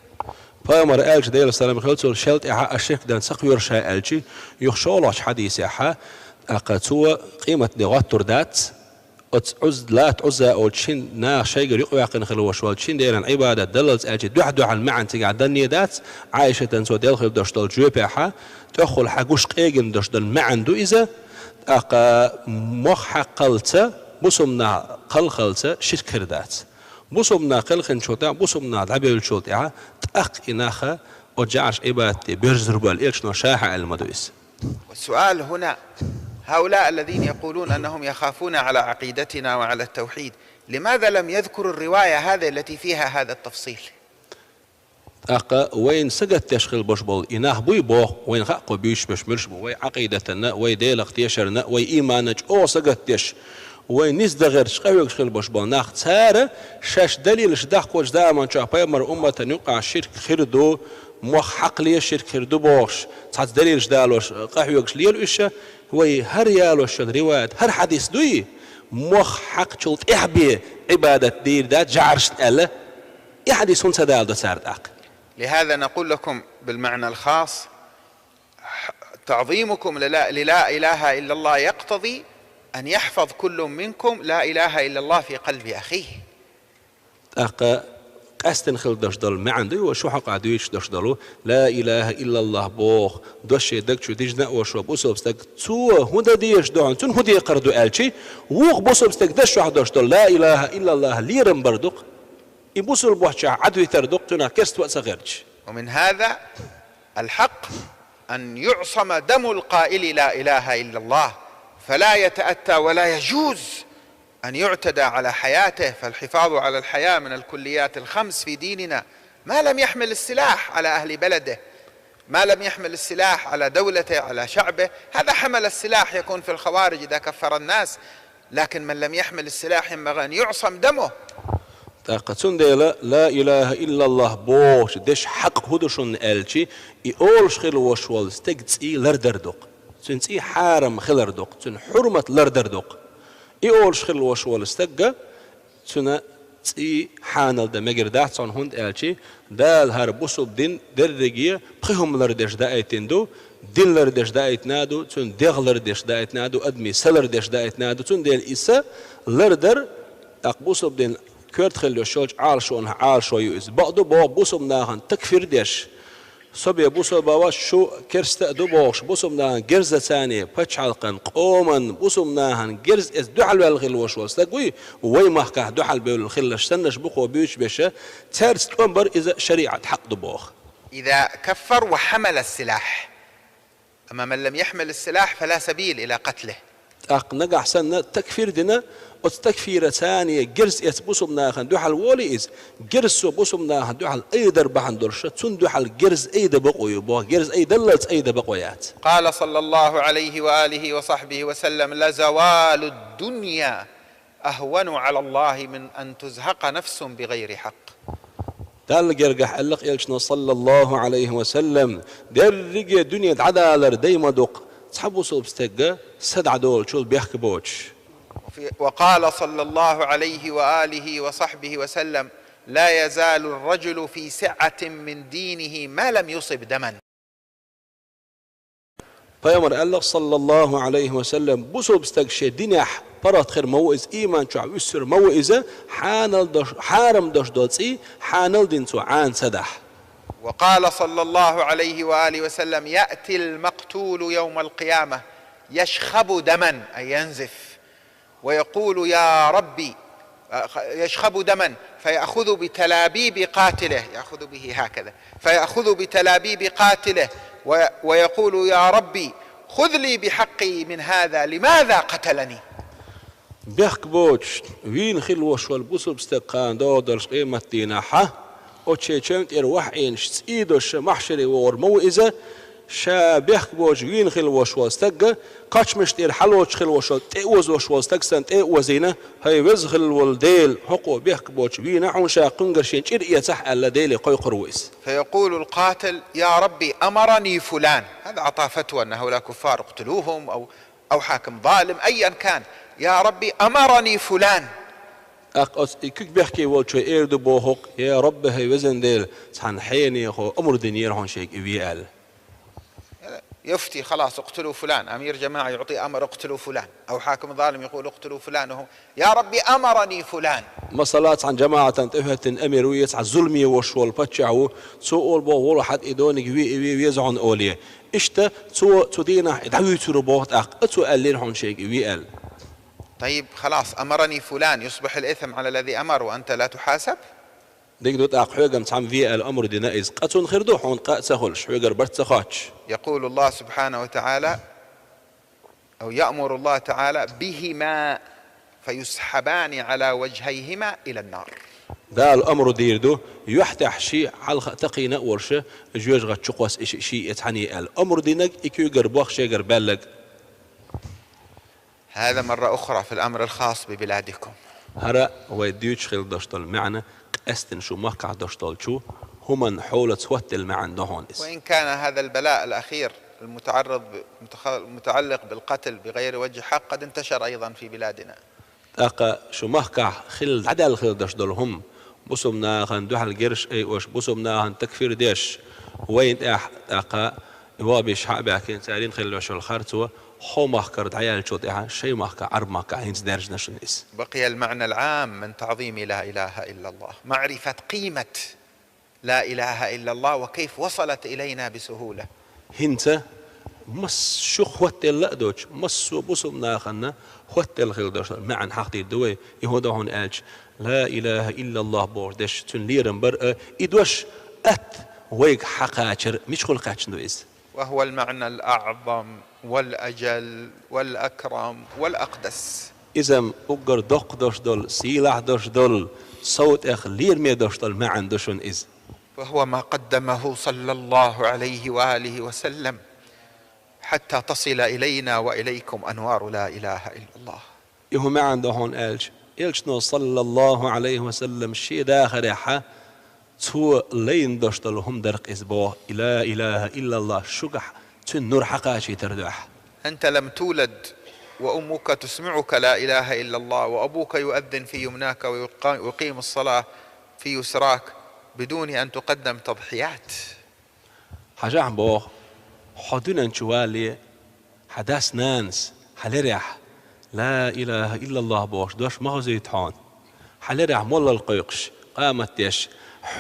Пайхамар аьлча, Делан салам хилла цунна, шел тӀаьхьа а ширк дан ца кхоьруш ша аьлчи, юха шолгӀачу хьадисехьа, тӀаккха цо къематде гӀоттур дац, оцу Ӏуз-, Лат, Ӏузза олучу шин наха шайгара юкъаваьккхина хилла волуш волчу шин делан Ӏибадат даллалц аьлчи, дуьхь-дуьхьал маьӀна цигахь данне дац, Ӏайшатан цо делла хилла долуш долу жоьпехьа, тӀехула хьан гуш къегина долуш долу маьӀна ду иза, тӀаккха мох хьакхалца, бусалба нах кхалхалца ширк хир дац. Бусалба нах кхелхинчул тӀаьхьа, бусалба нах дӀабевллачул тӀаьхьа, тӀаккха и наха оцу жаӀарш Ӏибадате боьрзур бу аьлла, элчано ша хьан аьлла ма ду иза. والسؤال هنا: هؤلاء الذين يقولون أنهم يخافون على عقيدتنا وعلى التوحيد، لماذا لم يذكروا الرواية هذه التي فيها هذا التفصيل؟ ТӀаккха вайна сагатдеш хилла болуш болу и нах буй боху, вайна хаьа кхо буьйцуш берш муьлш бу, вай Ӏакъидатана, вай Делах тешарна, вай ийманна чӀогӀа сагатдеш, вай низ дан гӀерташ къахьоьгуш хилла болуш болу нах. Цара шаьш далилаш дахкочу заман чохь пайхамар умматан юкъахь ширк хир ду, мох хьакхале ширк хир ду бохуш, цхьацца далилаш далош къахьоьгуш лела уьш, вай хӀара ялош йолу риваят, хӀара хьадис дуй, мох хьакхачул тӀаьхьа бен Ӏибадат дийр дац жаӀаршна аьлла, и хьадис хӀунда ца даладо цара тӀаккха? لهذا نقول لكم بالمعنى الخاص: تعظيمكم للا، للا إله إلا الله يقتضي أن يحفظ كل منكم لا إله إلا الله في قلب أخيه. ТӀаккха къаьстина хила долуш долу маьӀна дуй, вай шу хьокъехь дуьйцуш долуш долу, ла илаха иллаллах боху, дош шен даг чу дижина а волуш волу бусалба стаг, цо хӀун дан дезаш ду хьуна, цунна хӀун декхар ду аьлчи, вукху бусалба стаг дашшехь долуш долу ла илаха иллаллах лерам бар ду-кх. И бусалба бохчахь Ӏадвитар ду-кх, цунах керста а ца гӀерташ. ومن هذا الحق أن يعصم دم القائل لا إله إلا الله، فلا يتأتى ولا يجوز أن يعتدى على حياته، فالحفاظ على الحياة من الكليات الخمس في ديننا، ما لم يحمل السلاح على أهل بلده، ما لم يحمل السلاح على دولته، على شعبه. هذا حمل السلاح يكون في الخوارج إذا كفر الناس، لكن من لم يحمل السلاح ينبغي أن يعصم دمه. ТӀаккха цундела ла илаха иллаллах бохучу дешан хьакъ хӀун ду шуна аьлчи, и олуш хила волуш волу стеган цӀий лардар ду-кх. Цуьнан цӀий хьарам хилар ду-кх, цуьнан хьурмат лардар ду-кх. И олуш хила волуш волу стеган цуьнан цӀий хьанал дан мегар дац хьуна, хӀунда аьлчи Дала хӀара бусалба дин дерриге пхи хӀума лардеш даийтина ду, дин лардеш даийтина а ду, цуьнан дегӀ лардеш даийтина а ду, адамийн са лардеш даийтина а ду, цундела и са лардар, тӀаккха бусалба дин коьрта хила йолуш йолчу Ӏалашонах Ӏалашо ю иза. Бакъду боху бусалба нахана такфир деш, со бен бусалба вац, шу керста а ду бохуш, бусалба нахана герзаца, пачхьалкхан, къоман, бусалба нахана герз эца дуьхьалваьлла хила волуш волу стаг вуй, вай махкахь дуьхьалбевлла хилалаш саннаш бу кхо буьйцуш берш, цаьрца тӀом бар иза шариӀат хьакъ ду боху. إذا كفر وحمل السلاح، أما من لم يحمل السلاح فلا سبيل إلى قتله. ТӀаккха нагахь санна такфир дина, оцу такфира царна герз эца бусулба нахана дуьхьал волий иза, герз цо бусулба нахана дуьхьал айдар бахьана долуш, цунна дуьхьал герз айда бакъо ю боху, герз айдаллалц айда бакъо яц. قال صلى الله عليه وآله وصحبه وسلم: لزوال الدنيا أهون على الله من أن تزهق نفس بغير حق. Далла гергахь аьлла-кх элчано, саллаллаху Ӏалайхи ва саллам, дерриге дуьне дӀадалар дай ма ду-кх цхьа бусулба стегга са дӀадолучул бехк боцуш. وفي-، وقال صلى الله عليه وآله وصحبه وسلم: لا يزال الرجل في سعة من دينه ما لم يصب دما. Пайхамар аьлла-кх, саллаллаху Ӏалайхи ва саллам, бусулба стаг шен динехь паргӀат хир ма ву иза, ийман чохь вуьссур ма ву иза, хьанал дош, хьарам дош долу цӀий хьанал дина цо Ӏана ца дахь. وقال صلى الله عليه وآله وسلم: يأتي المقتول يوم القيامة يشخب دما، أي ينزف، ويقول: يا ربي، يشخب دما، فيأخذ بتلابيب قاتله، يأخذ به هكذا، فيأخذ بتلابيب قاتله، و-، ويقول: يا ربي، خذ لي بحقي من هذا، لماذا قتلني؟ Бехк боцуш, вийна хилла волуш волу бусулба стаг кхана догӀу долуш къематдийнахь, оцу шен чем тӀера ваьхьинаш цӀий дош махьшаре вогӀур ма ву иза, ша бехк боцуш вийна хилла волуш волу стагга, кхачамаш тӀера хьалоцуш хилла волуш волу, тӀе озош волу стаг санна тӀе а озийна, хӀай веза хилла волу Дела, хӀокхо бехк боцуш вийна хьуна, ша кхуьнгара шен чӀир эцахь аьлла, Деле кхойкхур ву иза. فيقول القاتل: يا ربي، أمرني فلان. هذا أعطى فتوى أن هؤلاء كفار اقتلوهم أو أو حاكم ظالم أيا كان، يا ربي أمرني فلان. ТӀаккха оцу и куьг бехке волчо эр ду боху-кх: «Я Рабби, хӀай везан Дела, цхьана хьенехо амр динера хьуна шайга и ве», — аьлла. يفتي: خلاص اقتلوا فلان، أمير جماعة يعطي أمر اقتلوا فلان، أو حاكم ظالم يقول اقتلوا فلان، وهو: يا ربي أمرني فلان. Масала, цхьана жамаӀатана тӀехӀоьттина амир ву, я цхьа зуламе волуш волу паччахь ву, цо олу боху: «Вала хьан и дониг ве, и ве веза хьуна», — олий. Иштта цо цу дийнахь и дӀавуьйцур ву боху тӀаккха, а цо аьллера хьуна шайга и ве аьлла. طيب، خلاص، أمرني فلان، يصبح الإثم على الذي أمر وأنت لا تحاسب؟ Дика ду, тӀаккха хьоьга-м цхьамма ве аьлла амр дина иза, къа цунна хир ду, хьуна къа а ца хуьлуш, хьоьгара барт ца хоттуш. يقول الله سبحانه وتعالى، أو يأمر الله تعالى: بهما فيسحبان على وجهيهما إلى النار. Дала амр дийр ду, юьхь тӀехь ши, хьалха а такхийна а волуш, жоьжахати чу кхосса и ши, ши, и цхьаьна аьлла. Амр динарг, и куьйгара бох шегара баьлларг. هذا مرة أخرى في الأمر الخاص ببلادكم. ХӀара вай дуьйцуш хилла долуш долу маьӀна, къаьсттина шун махкахь долуш долчу хӀуманна хьолаца хӀоттаделла маьӀна ду хьуна иза. وإن كان هذا البلاء الأخير المتعرض ب-، متخ-، المتعلق بالقتل بغير وجه حق قد انتشر أيضا في بلادنا. ТӀаккха шун махкахь хилла, дӀадаьлла хилла долуш долу хӀума, бусулба нахана дуьхьал герзаш айъош, бусулба нахана такфир деш, вайна тӀехь тӀаккха и вабиш хьа а баьхкина, царна хилла йолуш йолу харцо, хӀокху махкара дӀаяьллачул тӀаьхьа шайн махкахь, Ӏарбойн махкахь хӀинца даьржина шуна иза. بقي المعنى العام من تعظيم لا إله إلا الله، معرفة قيمة لا إله إلا الله وكيف وصلت إلينا بسهولة. ХӀинца массо а хӀоттаделла а доцуш, массо а бусулба нахана хӀоттаделла хилла долуш долу маьӀна хьахдийр ду вай, и хӀун ду хьуна аьлча, لا إله إلا الله бохуш дерш, цуьнан лерам бар а, и дош атта вайга хьакхачар, мичахула кхаьчна ду иза? وهو المعنى الأعظم والأجل والأكرم والأقدس. Иза-м уггар доккха долуш долу, сийлахь долуш долу, сов тӀех лераме долуш долу маьӀна ду шуна иза. وهو ما قدمه صلى الله عليه وآله وسلم حتى تصل إلينا وإليكم أنوار لا إله إلا الله. И хӀун маьӀна ду хьуна аьлча, Элчано, саллаллаху Ӏалайхи ва саллам, шен дахарехь цо лайна долуш долу хӀума дара-кх иза боху, и لا إله إلا الله шуьгахь цуьнан нур хьакхачийтар дуьхьа. أنت لم تولد وأمك تسمعك لا إله إلا الله، وأبوك يؤذن في يمناك ويق-، ويقيم الصلاة في يسراك بدون أن تقدم تضحيات. Хьажахь боху, хьо дуьнен чу валале, хьан дас-нанас хьан лерехь لا إله إلا الله бохуш дош ма хазуьйту хьуна. Хьан лерехь молла кхойкхуш, къамат деш,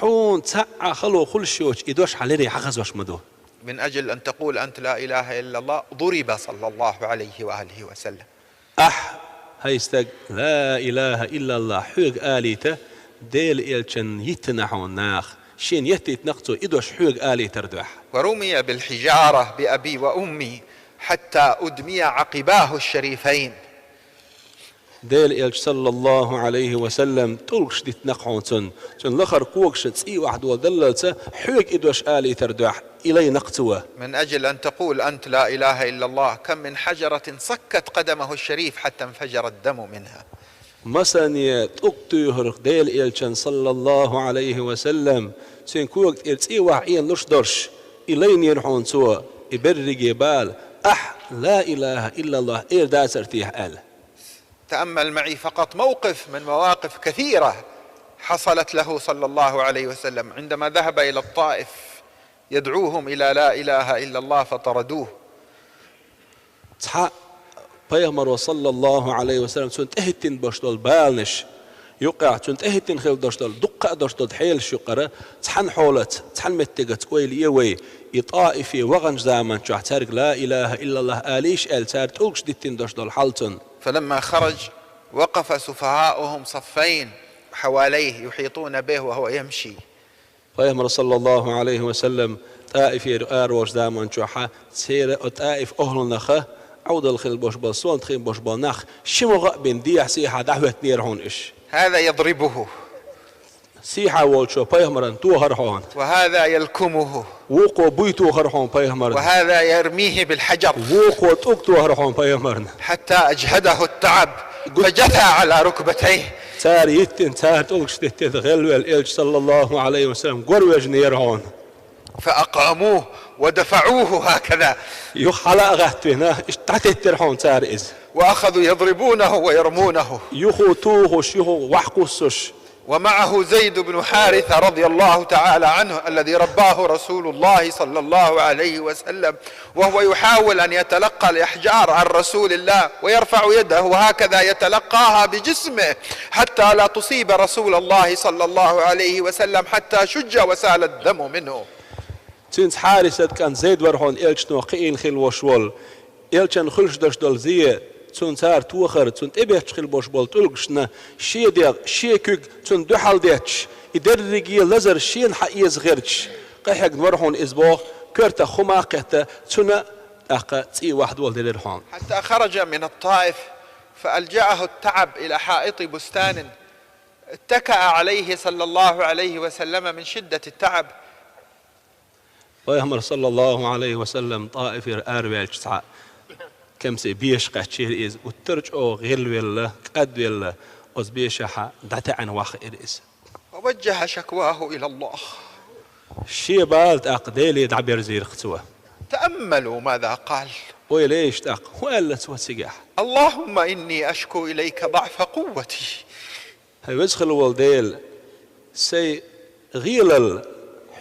хьуна цхьа а хало хуьлуш йоцуш и дош хьан лере хьахазош ма ду. من أجل أن تقول أنت لا إله إلا الله ضرب صلى الله عليه وآله وسلم. Ахь, хӀай стаг, لا إله إلا الله хьоьга алийта, Делан Элчанна йиттина хьуна наха, Шена еттийтина-кх цо и дош хьоьга алийтар дуьхьа. ورمي بالحجارة بأبي وأمي حتى أدمي عقباه الشريفين. Делан элча, саллаллаху Ӏалайхи ва саллам, тӀулгаш диттина-кх хьуна цунна. Цуьнан лахара когаш цӀий охьадоладаллалца, хьоьга и дош алийтар дуьхьа и лайна-кх цо. من أجل أن تقول أنت لا إله إلا الله، كم من حجرة صكت قدمه الشريف حتى انفجر الدم منها. Масане тӀулг туьйхира-кх Делан элчан, саллаллаху Ӏалайхи ва саллам, цуьнан кога тӀера цӀий охьаӀеналуш долуш, и лайнера хьуна цо, и берриге бала, ахь ла илаха иллаллах эр дацара техьа аьлла. تأمل معي فقط موقف من مواقف كثيرة حصلت له صلى الله عليه وسلم عندما ذهب إلى الطائف يدعوهم إلى لا إله إلا الله فطردوه. Цхьа пайхамаро, саллаллаху Ӏалайхи ва саллам, цунна тӀехӀиттина болуш долу баланаш юкъахь, цунна тӀехӀиттина хилла долуш долу дуккха а долуш долу хьелаш юкъара, цхьана хьолаца, цхьана меттигаца ойла е вай, и ТӀаифе ваханчу заманчохь цаьрга ла илаха иллаллах алийша аьлла, цара тӀулгаш диттина долуш долу хьал цунна. فلما خرج وقف سفهاؤهم صفين حواليه يحيطون به وهو يمشي. Пайхамар, саллаллаху Ӏалайхи ва саллам, ТӀаифера ара волчу заманчохь церан, о, ТӀаиф охьлунаха, Ӏовдал хилла болуш болу, сонта хилла болуш болу нах ши могӀа а бина, дехьа-сехьа дӀахӀоьттинера хьуна уьш. هذا يضربه. Сехьа волчо пайхамарна тохара хьуна. وهذا يلكمه. Вукхо буй тохара хьуна пайхамарна. وهذا يرميه بالحجر. Вукхо тӀулг тохара хьуна пайхамарна. حتى أجهده التعب فجثى على ركبتيه. Цара йиттина, цара тӀулгаш диттина гӀелвелла элча, саллаллаху Ӏалайхи ва саллам, гор вежнера хьуна. فأقاموه ودفعوه هكذا. Юха хьала а гӀаттавина, иштта дӀатеттира хьуна цара иза. وأخذوا يضربونه ويرمونه. Юха тухуш, юха вахкхуссуш. ومعه زيد بن حارثة رضي الله تعالى عنه الذي رباه رسول الله صلى الله عليه وسلم، وهو يحاول أن يتلقى الأحجار عن رسول الله ويرفع يده هكذا يتلقاها بجسمه حتى لا تصيب رسول الله صلى الله عليه وسلم حتى شج وسال الدم منه. Цуьнца Хьарисат кӀант Зайд вара хьуна элчано кхиийна хилла волуш волу. Элчанна хуьлуш долуш долу зе, цунна цара тохар, цунна тӀебетташ хилла болуш болу тӀулгашна шен дегӀ, шен куьг цунна дуьхьал детташ, и дерриге лазар шена хьаэца гӀерташ, къахьегна вара хьуна иза боху, коьртах хӀума а кхетта, цунна тӀаккха цӀий охьадоладелира хьуна. حتى خرج من الطائف فألجأه التعب إلى حائط بستان اتكأ عليه صلى الله عليه وسلم من شدة التعب. Пайхамар, саллаллаху Ӏалайхи ва саллам, ТӀаифера араваьлча цхьа кемсийн беша кхаьчира иза, гуттар а чӀогӀа гӀелвелла, кӀадвелла, оцу бешахь дӀатаьӀна вахара иза. ووجه شكواه إلى الله. Шен бала тӀаккха Деле дӀаберзийра-кх цо. تأملوا ماذا قال. Ойла ейша тӀаккха, хӀун аьлла цо цигахь? اللهم إني أشكو إليك ضعف قوتي. ХӀай веза хилла волу Дела, сайн гӀелалла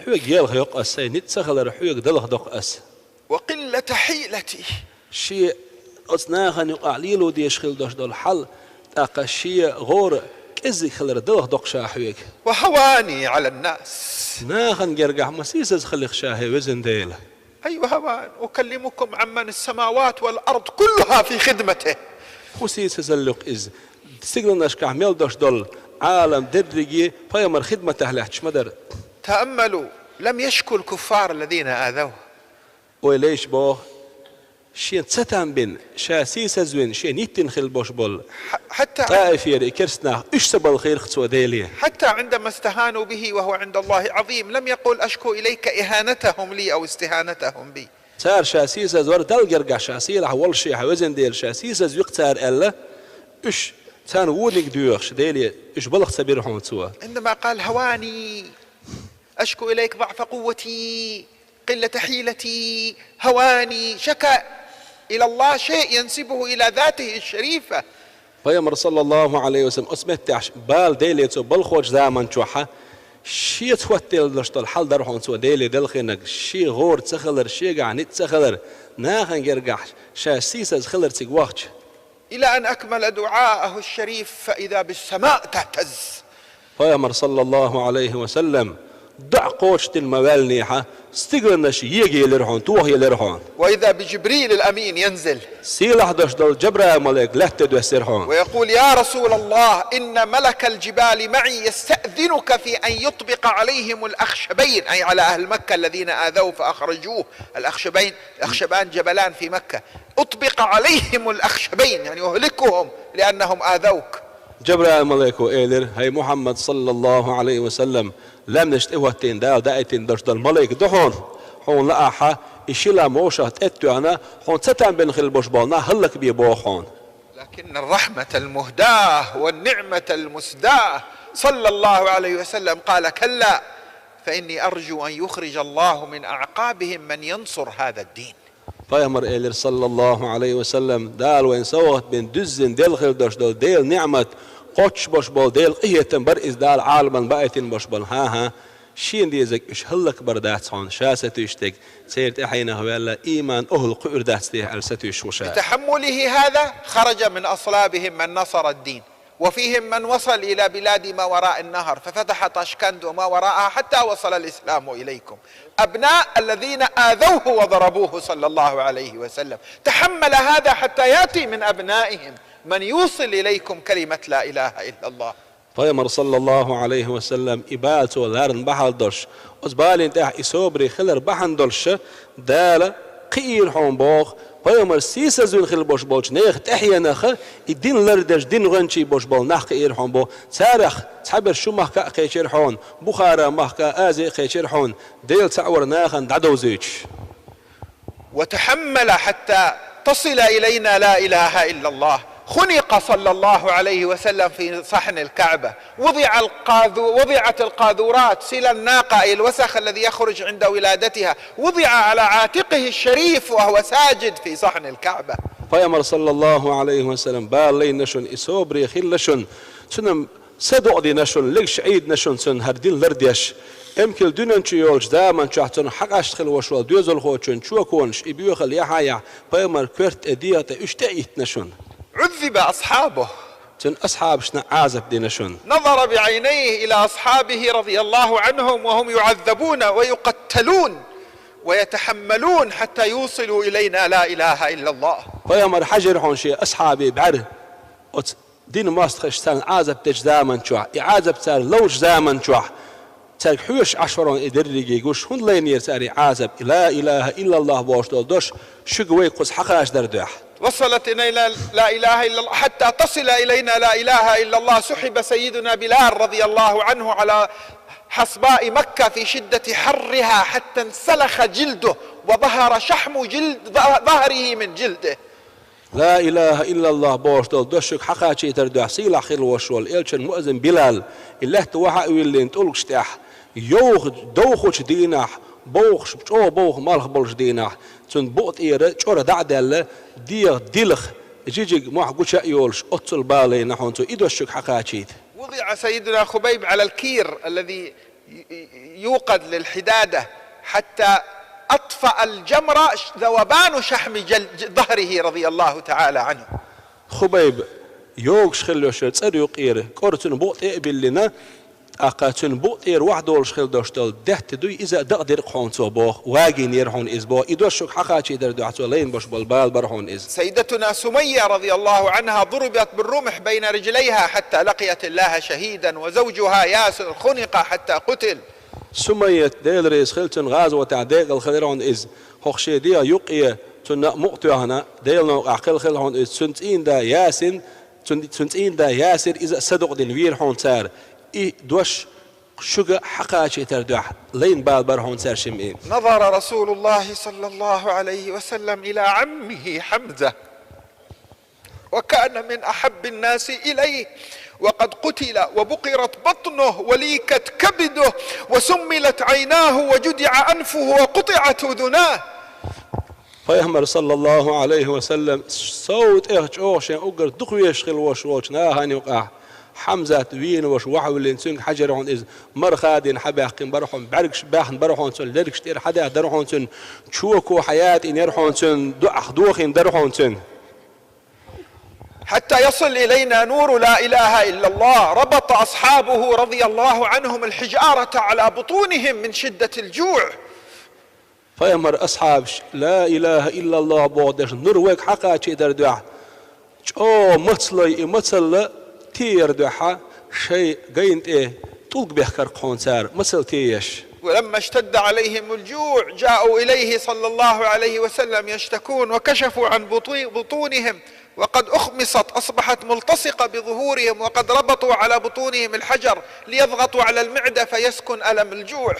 хьоьга елха йо-кх ас, сайн ницкъ ца хилар хьоьга далха до-кх ас. وقلة حيلتي. Шен оцу нахана юкъахь лело дезаш хилла долуш долу хьал, тӀаккха шен гӀора кӀеззиг хилар далха до-кх ша хьоьга. وهواني على الناس. Нахана гергахь ма сийсаза хили-кх ша, хӀай везан Дела. أي هوان أكلمكم عمن السماوات والأرض كلها في خدمته. ХӀун сийсазалла ю-кх иза? Стигланашкахь мел долуш долу Ӏалам дерриге пайхамар хидматехь лаьтташ ма дара. تأملوا، لم يشكو الكفار الذين آذوه. Ойла ейша боху, шен цатам бина, ша сийсазвина, шен йиттина хилла болуш болу ТӀаифера и керста нах, уьш ца балхийра-кх цо Деле. حتى عندما استهانوا به وهو عند الله عظيم، لم يقل أشكو إليك إهانتهم لي أو استهانتهم بي. Цара ша сийсазвара, Далла гергахь ша сийлахь воллушехь, везан Дела, ша сийсазви-кх цара аьлла, уьш царна вониг доьхуш, Деле уьш балха ца бира хьуна цо. عندما قال هواني أشكو إليك ضعف قوتي قلة حيلتي هواني، شكا إلى الله شيء ينسبه إلى ذاته الشريفة. Пайхамар, саллаллаху Ӏалайхи ва саллам, оцу меттехь бала Деле цо балхочу заманчохь, шеца хӀоттаделла долуш долу хьал дара хьуна цо Деле делхийнарг, шен гӀора ца хилар, шегахь ницкъ ца хилар, нахана гергахь ша сийсаза хилар цига вахча. إلى أن أكمل دعاءه الشريف فإذا بالسماء تهتز. Пайхамар, саллаллаху Ӏалайхи ва саллам, ДоӀа кхочушдина ма ваьллинехьа, стигланаш ега елира хьуна, тоха елира хьуна. وإذا بجبريل الأمين ينزل Сийлахь долуш долу Джабраил-малик лаьтта тӀе доьссира хьуна. ويقول: يا رسول الله، إن ملك الجبال معي يستأذنك في أن يطبق عليهم الأخشبين، أي على أهل مكة الذين آذوه فأخرجوه. الأخشبين، الأخشبان جبلان في مكة. أطبق عليهم الأخشبين، يعني أهلكهم لأنهم آذوك. Джабраил-малико элира: «ХӀай Мухьаммад, саллаллаху Ӏалайхи ва саллам, лаьмнаш тӀе хӀоттийна Дала даийтина долуш долу малик ду хьуна, хьуна лаахьа, и ши лам вовшах тӀе а тоьхна, хьуна цатам бина хилла болуш болу нах хӀаллакбе боху хьуна». لكن الرحمة المهداة والنعمة المسداة صلى الله عليه وسلم قال: كلا، فإني أرجو أن يخرج الله من أعقابهم من ينصر هذا الدين. Пайхамар элира, саллаллаху Ӏалайхи ва саллам: «Дала вайн совгӀат бина дуьззина делла хир долуш долу Делан ниӀмат, кхоччуш болуш болу Делан къинхетам бара иза Дала Ӏаламан баийтина болуш болу. ХӀан-хӀа, шена дезарг уьш хӀаллакбар дац хьуна, ша сатуьйсуш дерг церан тӀаьхьенах ваьлла ийман охӀла кхуьур дац техьа», аьлла сатуьйсуш ву ша. بتحمله هذا خرج من أصلابهم من نصر الدين، وفيهم من وصل إلى بلاد ما وراء النهر ففتح طاشكند وما وراءها حتى وصل الإسلام إليكم. أبناء الذين آذوه وضربوه صلى الله عليه وسلم، تحمل هذا حتى يأتي من أبنائهم من يوصل إليكم كلمة لا إله إلا الله. Пайхамар, саллаллаху Ӏалайхи ва саллам, и бала цо ларна бахьана долуш, оцу балин тӀехь и собаре хилар бахьана долуш, Дала кхиийра хьуна боху, пайхамар сийсазвина хилла болуш болчу нехан тӀаьхьенах и дин лардеш, дин гӀоьнчий болуш болу нах кхиийра хьуна боху. Царах цхьаберш шу махка а кхечира хьуна, Бухара махка, Азия а кхечира хьуна, Дела цхьаъ вара нахана дӀадовзуьйтуш. وتحمل حتى تصل إلينا لا إله إلا الله. خنق صلى الله عليه وسلم في صحن الكعبة. وضع القاذو-، وضعت القاذورات، سيل الناقة، أي الوسخ الذي يخرج عند ولادتها، وضع على عاتقه الشريف وهو ساجد في صحن الكعبة. Пайхамар, саллаллаху Ӏалайхи ва саллам, бала лайна шуна, и собаре хилла шуна, цуьнан садукъа дина шуна, легаш Ӏийдина шуна цуьнан хӀара дин лардеш. Эмкал дуьнен чу йолчу заман чохь цунах хьакъаста хилла волуш волу доьзалхочун чоконаш, и боьхал яхьа-яхь, пайхамар коьрта тӀе, дегӀа тӀе уьш тӀе а йиттина шуна. عذب أصحابه. Цуьнан асхьабашна Ӏазап дина шуна. نظر بعينيه إلى أصحابه رضي الله عنهم وهم يعذبون ويقتلون ويتحملون حتى يوصلوا إلينا لا إله إلا الله. Пайхамар хьаьжира хьуна шен асхьабий бӀаьра. Оцу динан мостагӀаша царна Ӏазап дечу заман чохь, и Ӏазап цара ловчу заман чохь, цаьрга хьоьжуш Ӏаш вара хьуна и дерриге гуш, хӀунда лайнера цара и Ӏазап, и ла илаха иллаллах бохуш долу дош шуьга вайга кхуза хьакхачадар дуьхьа. وصلت إلينا لا إله إلا الله، حتى تصل إلينا لا إله إلا الله، سحب سيدنا بلال رضي الله عنه على حصباء مكة في شدة حرها حتى انسلخ جلده وظهر شحم جلد ظهره من جلده. Ла илаха иллаллах бохуш долу дош шуьга хьакхачийтар дуьхьа сийлахь хилла волуш волу элчан муаззин Билал, и лаьтта вахьа а виллина тӀулгаш тӀехь, йовха довхучу дийнахь, бовхаш, чӀогӀа бовха малх болчу дийнахь, цуьнан букъа тӀера чӀора дӀа а даьлла, дегӀа дилха, жижиг мохь гуча а йолуш, оццул бала лайна хьуна цо и дош шуьга хьакхачийта. وضع سيدنا خبيب على الكير الذي يوقد للحدادة حتى أطفأ الجمر ذوبان شحم جل-، ظهره رضي الله تعالى عنه. Хубайб йогуш хилла йолчу цӀера юккъера кӀора цуьнан букъа тӀе а биллина, тӀаккха цуьнан букъа тӀера вахьа долуш хилла долуш долу даьтта дуй иза а дакъадира хьуна цо боху, вагийнера хьуна иза боху, и дош шуьга хьакхачийтар дуьхьа цо лайна болуш болу бала бара хьуна иза. سيدتنا سمية رضي الله عنها ضربت بالرمح بين رجليها حتى لقيت الله شهيدا، وزوجها ياسر خنق حتى قتل. Сумайят, Дела реза хила цунна, гӀазотехь декъала хилира хьуна иза, хӀокху шен дегӀан юккъе цунна а мукъа тоьхна, Делан новкъахь кхелхила хьуна иза, цуьнан цӀийнда Ясин, цуьнан, цуьнан цӀийнда Ясир иза а садукъа дина вийра хьуна цара. И дош шуьга хьакхачийтар дуьхьа лайна бала бара хьуна цаьршимма и. نظر رسول الله صلى الله عليه وسلم إلى عمه حمزة وكان من أحب الناس إليه وقد قتل وبقرت بطنه وليكت كبده وسملت عيناه وجدع أنفه وقطعت أذناه. Пайхамар, саллаллаху Ӏалайхи ва саллам, сов тӀех чӀогӀа шен уггар дукха везаш хилла волуш волчу нахана юкъахь Хьамзат вийна волуш вахьа виллина, цуьнга хьаьжира хьуна иза, мара хадийна хьабаьккхина бара хьуна, бӀаьргаш баьхна бара хьуна цуьнан, лергаш тӀера хьадаьхна дара хьуна цуьнан, чоко хьаятӀийна яра хьуна цуьнан, дуӀах дохийна дара хьуна цуьнан. حتى يصل إلينا نور لا إله إلا الله، ربط أصحابه رضي الله عنهم الحجارة على بطونهم من شدة الجوع. Пайхамар асхьабаш «Ла илаха иллаллахӀ» боху деш нур вайга хьакхачийдар дуьхьа, чӀогӀа мацаллой и мацалла теяр дуьхьа, шайн гайна тӀе тӀулг бехкар кхуьнан цара, мацалла тееш. ولما اشتد عليهم الجوع جاءوا إليه صلى الله عليه وسلم يشتكون، وكشفوا عن بطو-، بطونهم، وقد أخمصت، أصبحت ملتصقة بظهورهم، وقد ربطوا على بطونهم الحجر ليضغطوا على المعدة فيسكن ألم الجوع.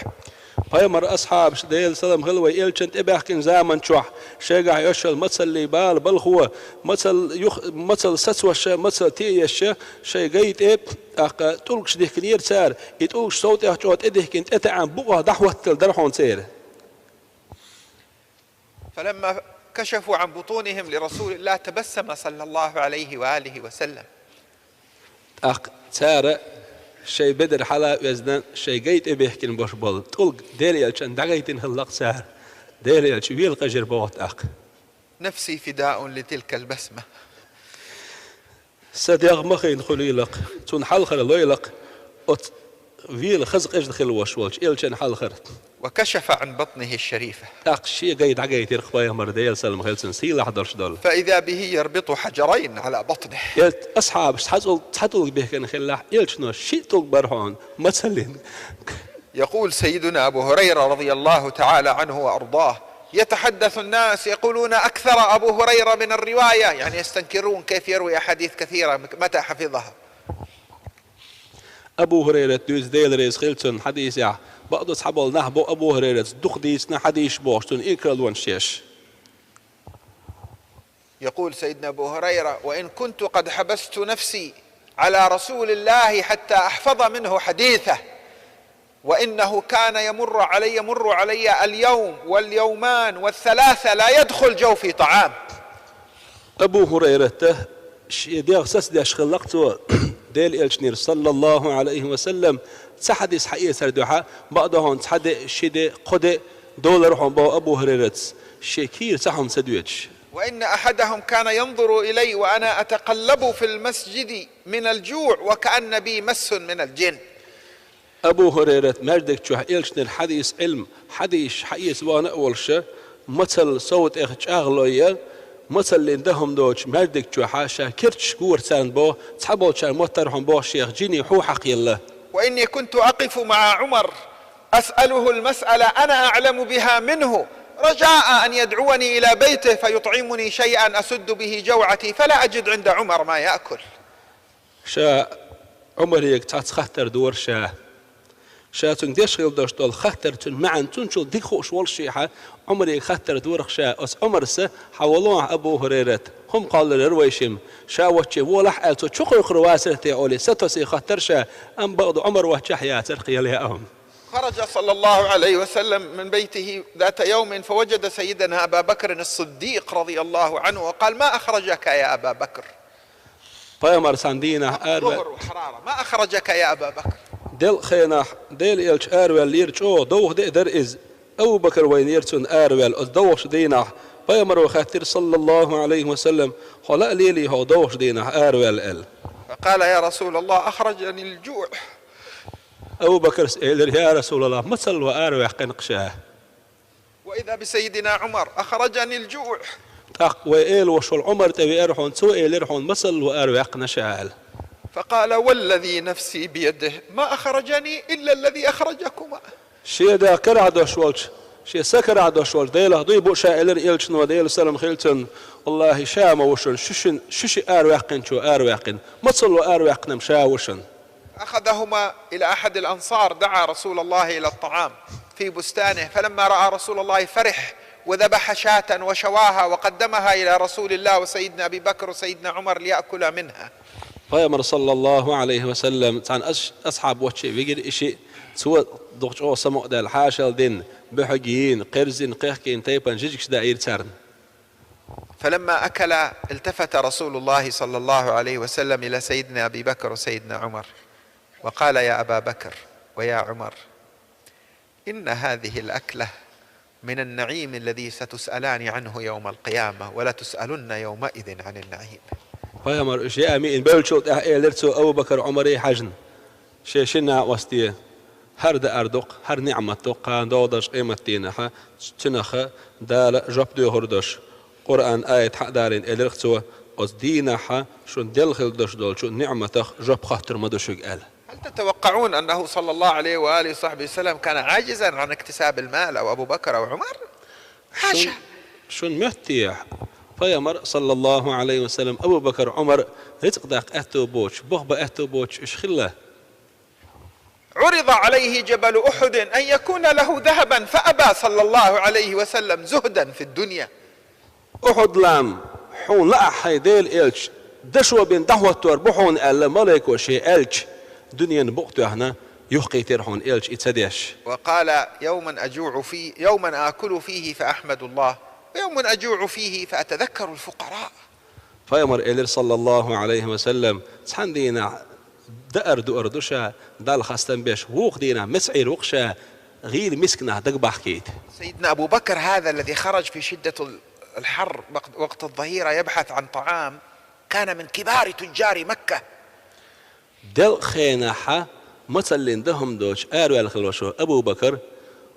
Пайхамар асхьабаш, Делан салам хила вай элчан тӀебаьхкина заман чохь, шайгахь йолуш йолу мацаллий бала балхо, мацалла юх-, мацалла сацош, мацалла теъеш, шайн гай тӀе, тӀаккха тӀулгаш дихкинера цара, и тӀулгаш сов тӀех чӀогӀа тӀедихкина, тӀетаьӀна букъах дӀахӀоттала дара хьуна церан. فلما كشفوا عن بطونهم لرسول الله تبسم صلى الله عليه وآله وسلم. ТӀаккха цара шайн бедар хьала а оьзна, шайн гай тӀе бехкина бош болу тӀулг Делан элчан дӀагайтина хиллакх цара. Делан элча вела къежира боху тӀаккха. نفسي فداء لتلك البسمة. Сан дегӀ ма хиъна хуьлийла-кх, цунна хьалхара лойла-кх оцу вела хаза къежна хилла вош волчу элчан хьалхара. وكشف عن بطنه الشريفة. ТӀаккха шен гай дӀагайтира-кх пайхамар, Делан салам хила цунна, сийлахь долуш долу. فإذا به يربط حجرين على بطنه. Эл-, асхьабаш цхьа тӀулг, цхьа тӀулг бехкина хиллехь, элчано шиъ тӀулг бара хьуна, мацаллин. يقول سيدنا أبو هريرة رضي الله تعالى عنه وأرضاه، يتحدث الناس يقولون: أكثر أبو هريرة من الرواية، يعني يستنكرون كيف يروي أحاديث كثيرة، متى حفظها؟ Абу ХӀурайрат дуьйцу, Дела реза хила цунна, хьадисехь, бакъду цхьаболу нах бо Абу ХӀурайрат дукха дийцина хьадисаш бохуш, цунна инкарлонаш еш. يقول سيدنا أبو هريرة: وإن كنت قد حبست نفسي على رسول الله حتى أحفظ منه حديثه، وإنه كان يمر علي، يمر علي اليوم واليومان والثلاثة لا يدخل جوفي طعام. Абу ХӀурайрата шен дегӀ сацадеш хиллакх цо, Делан элчанера, саллаллаху Ӏалайхи ва саллам, цхьа хьадис хьаэцар дуьхьа, бакъду хьуна цхьа де, ши де, кхо де долура хьуна боху Абу ХӀурайрата, шен кийра цхьа хӀума ца доьдуш. وإن أحدهم كان ينظر إلي وأنا أتقلب في المسجد من الجوع وكأن بي مس من الجن. Абу ХӀурайрат маьждиг чохь элчанера хьадис, Ӏилма, хьадисаш хьаэца вахана а волуш, мацалла сов тӀех чӀагӀлой, мацаллин дан хӀума доцуш маьждиг чохь ша кирчаш гора царна боху, цхьаболчара моттара хьуна боху шех жинийн хьу хьакхаелла. وإني كنت أقف مع عمر أسأله المسألة أنا أعلم بها منه، رجاء أن يدعوني إلى بيته فيطعمني شيئا أسد به جوعتي، فلا أجد عند عمر ما يأكل. Ша Ӏумарега цхьацца хаттар дора ша. Ша цуьнга деш хилла долуш долу хаттар, цуьнан маьӀна цунчул дика хууш волушехь, Ӏумарега хаттар дора-кх ша: «Оцу Ӏумарца хьан волахь, Абу ХӀурайрат, хӀума кхоллалур яра вай шимма. Ша воцче волахь аьлла, цо чукхойкхур вацара те?» — олий, сатосий хаттара ша, амма бакъду Ӏумар воцчахь яцара-кх яла яа хӀума. خرج صلى الله عليه وسلم من بيته ذات يوم فوجد سيدنا أبا بكر الصديق رضي الله عنه وقال: ما أخرجك يا أبا بكر؟ Пайхамар цхьана дийнахь араваьлла. الظهر وحرارة. ما أخرجك يا أبا بكر؟ Делкъа хенахь Делан элча араваьллера, чӀогӀа довха де а дара иза. Абу Бакр вайнера цунна араваьлла оцу довхачу дийнахь. Пайхамаро хаьттира, саллаллаху Ӏалайхи ва саллам: «Хьо ла а лелий хьо довхачу дийнахь араваьлла?» — аьлла. فقال: يا رسول الله، أخرجني الجوع. Абу Бакрас элира: «Я Расулаллах, мацалло араваьккхина-кх ша». وإذا بسيدنا عمر: أخرجني الجوع. ТӀаккха вай эла ваша волу Ӏумар тӀевеара хьуна, цо элира хьуна: «Мацалло араваьккхина ша», — аьлла. فقال: والذي نفسي بيده ما أخرجني إلا الذي أخرجكما. Шен дегӀ карахь долуш волчу, шен са карахь долуш волчу Делах дуй бу ша, элира элчано, Делан салам хила цунна. Валлахи, ша ма ву шуна, шу шин, шу шиъ араваьккхинчо араваьккхина. Мацалло араваьккхина-м ша ву шуна. أخذهما إلى أحد الأنصار، دعا رسول الله إلى الطعام في بستانه، فلما رأى رسول الله فرح وذبح شاة وشواها وقدمها إلى رسول الله وسيدنا أبي بكر وسيدنا عمر ليأكلا منها. Пайхамар, саллаллаху Ӏалайхи ва саллам, цхьана ас-, асхьаб воцче вигира и шиъ, цо дукха чӀогӀа самукъадаьлла хьаша дина, буьхьиг йийна, кхерзина, кхехкийна тайпана жижигаш даийра царна. فلما أكلا التفت رسول الله صلى الله عليه وسلم إلى سيدنا أبي بكر وسيدنا عمر وقال: يا أبا بكر ويا عمر، إن هذه الأكلة من النعيم الذي ستسألان عنه يوم القيامة، ولتسألن يومئذ عن النعيم. Пайхамар уьш яа миъна бевллачул тӀаьхьа элира цо Абу Бакар Ӏумаре хьаьжна: «Шен шин накъосте, хӀара даар дукха, хӀара ниӀмат дукха, кхана догӀу долчу къематдийнахьа цуьнах Дала жоп доьхур долуш». Къуръан аят хьа а далийна, элира цо: «Оцу дийнахьа шуна делла хила долуш долчу ниӀматах жоп хоттур ма ду шуьга», – аьлла. هل تتوقعون أنه صلى الله عليه وآله وصحبه وسلم كان عاجزا عن اكتساب المال، أو أبو بكر أو عمر؟ حاشا. Шун, шун моьттехь, Пайхамар, саллаллаху Ӏалайхи ва саллам, Абу Бакар, Ӏумар рицкъ даккха аьтто боцуш, бохба аьтто боцуш уьш хилла? عرض عليه جبل أحد أن يكون له ذهبا فأبى صلى الله عليه وسلم زهدا في الدنيا. Ухьуд-лам, хьуна лаахь хьайн Делан элча, дашо бина дӀахӀоттор бу хьуна аьлла, малайко шен аьлча, дуьненан букъ тоьхна, юхкхийтира хьуна элча и ца деш. وقال: يوم أجوع في، يوم آكل فيه فأحمد الله، ويوم أجوع فيه فأتذكر الفقراء. Пайхамар элира, саллаллаху Ӏалайхи ва саллам: «Цхьана дийнахь даар дуар ду ша, Далла хастам беш, вукху дийнахь меца Ӏийр ву-кх ша, гӀийла мисканах дагабахкийта». سيدنا أبو بكر هذا الذي خرج في شدة الحر وقت، وقت الظهيرة يبحث عن طعام، كان من كبار تجار مكة. Делкъа хенахьа мацаллин дан хӀума доцуш араваьлла хилла шо Абу Бакар,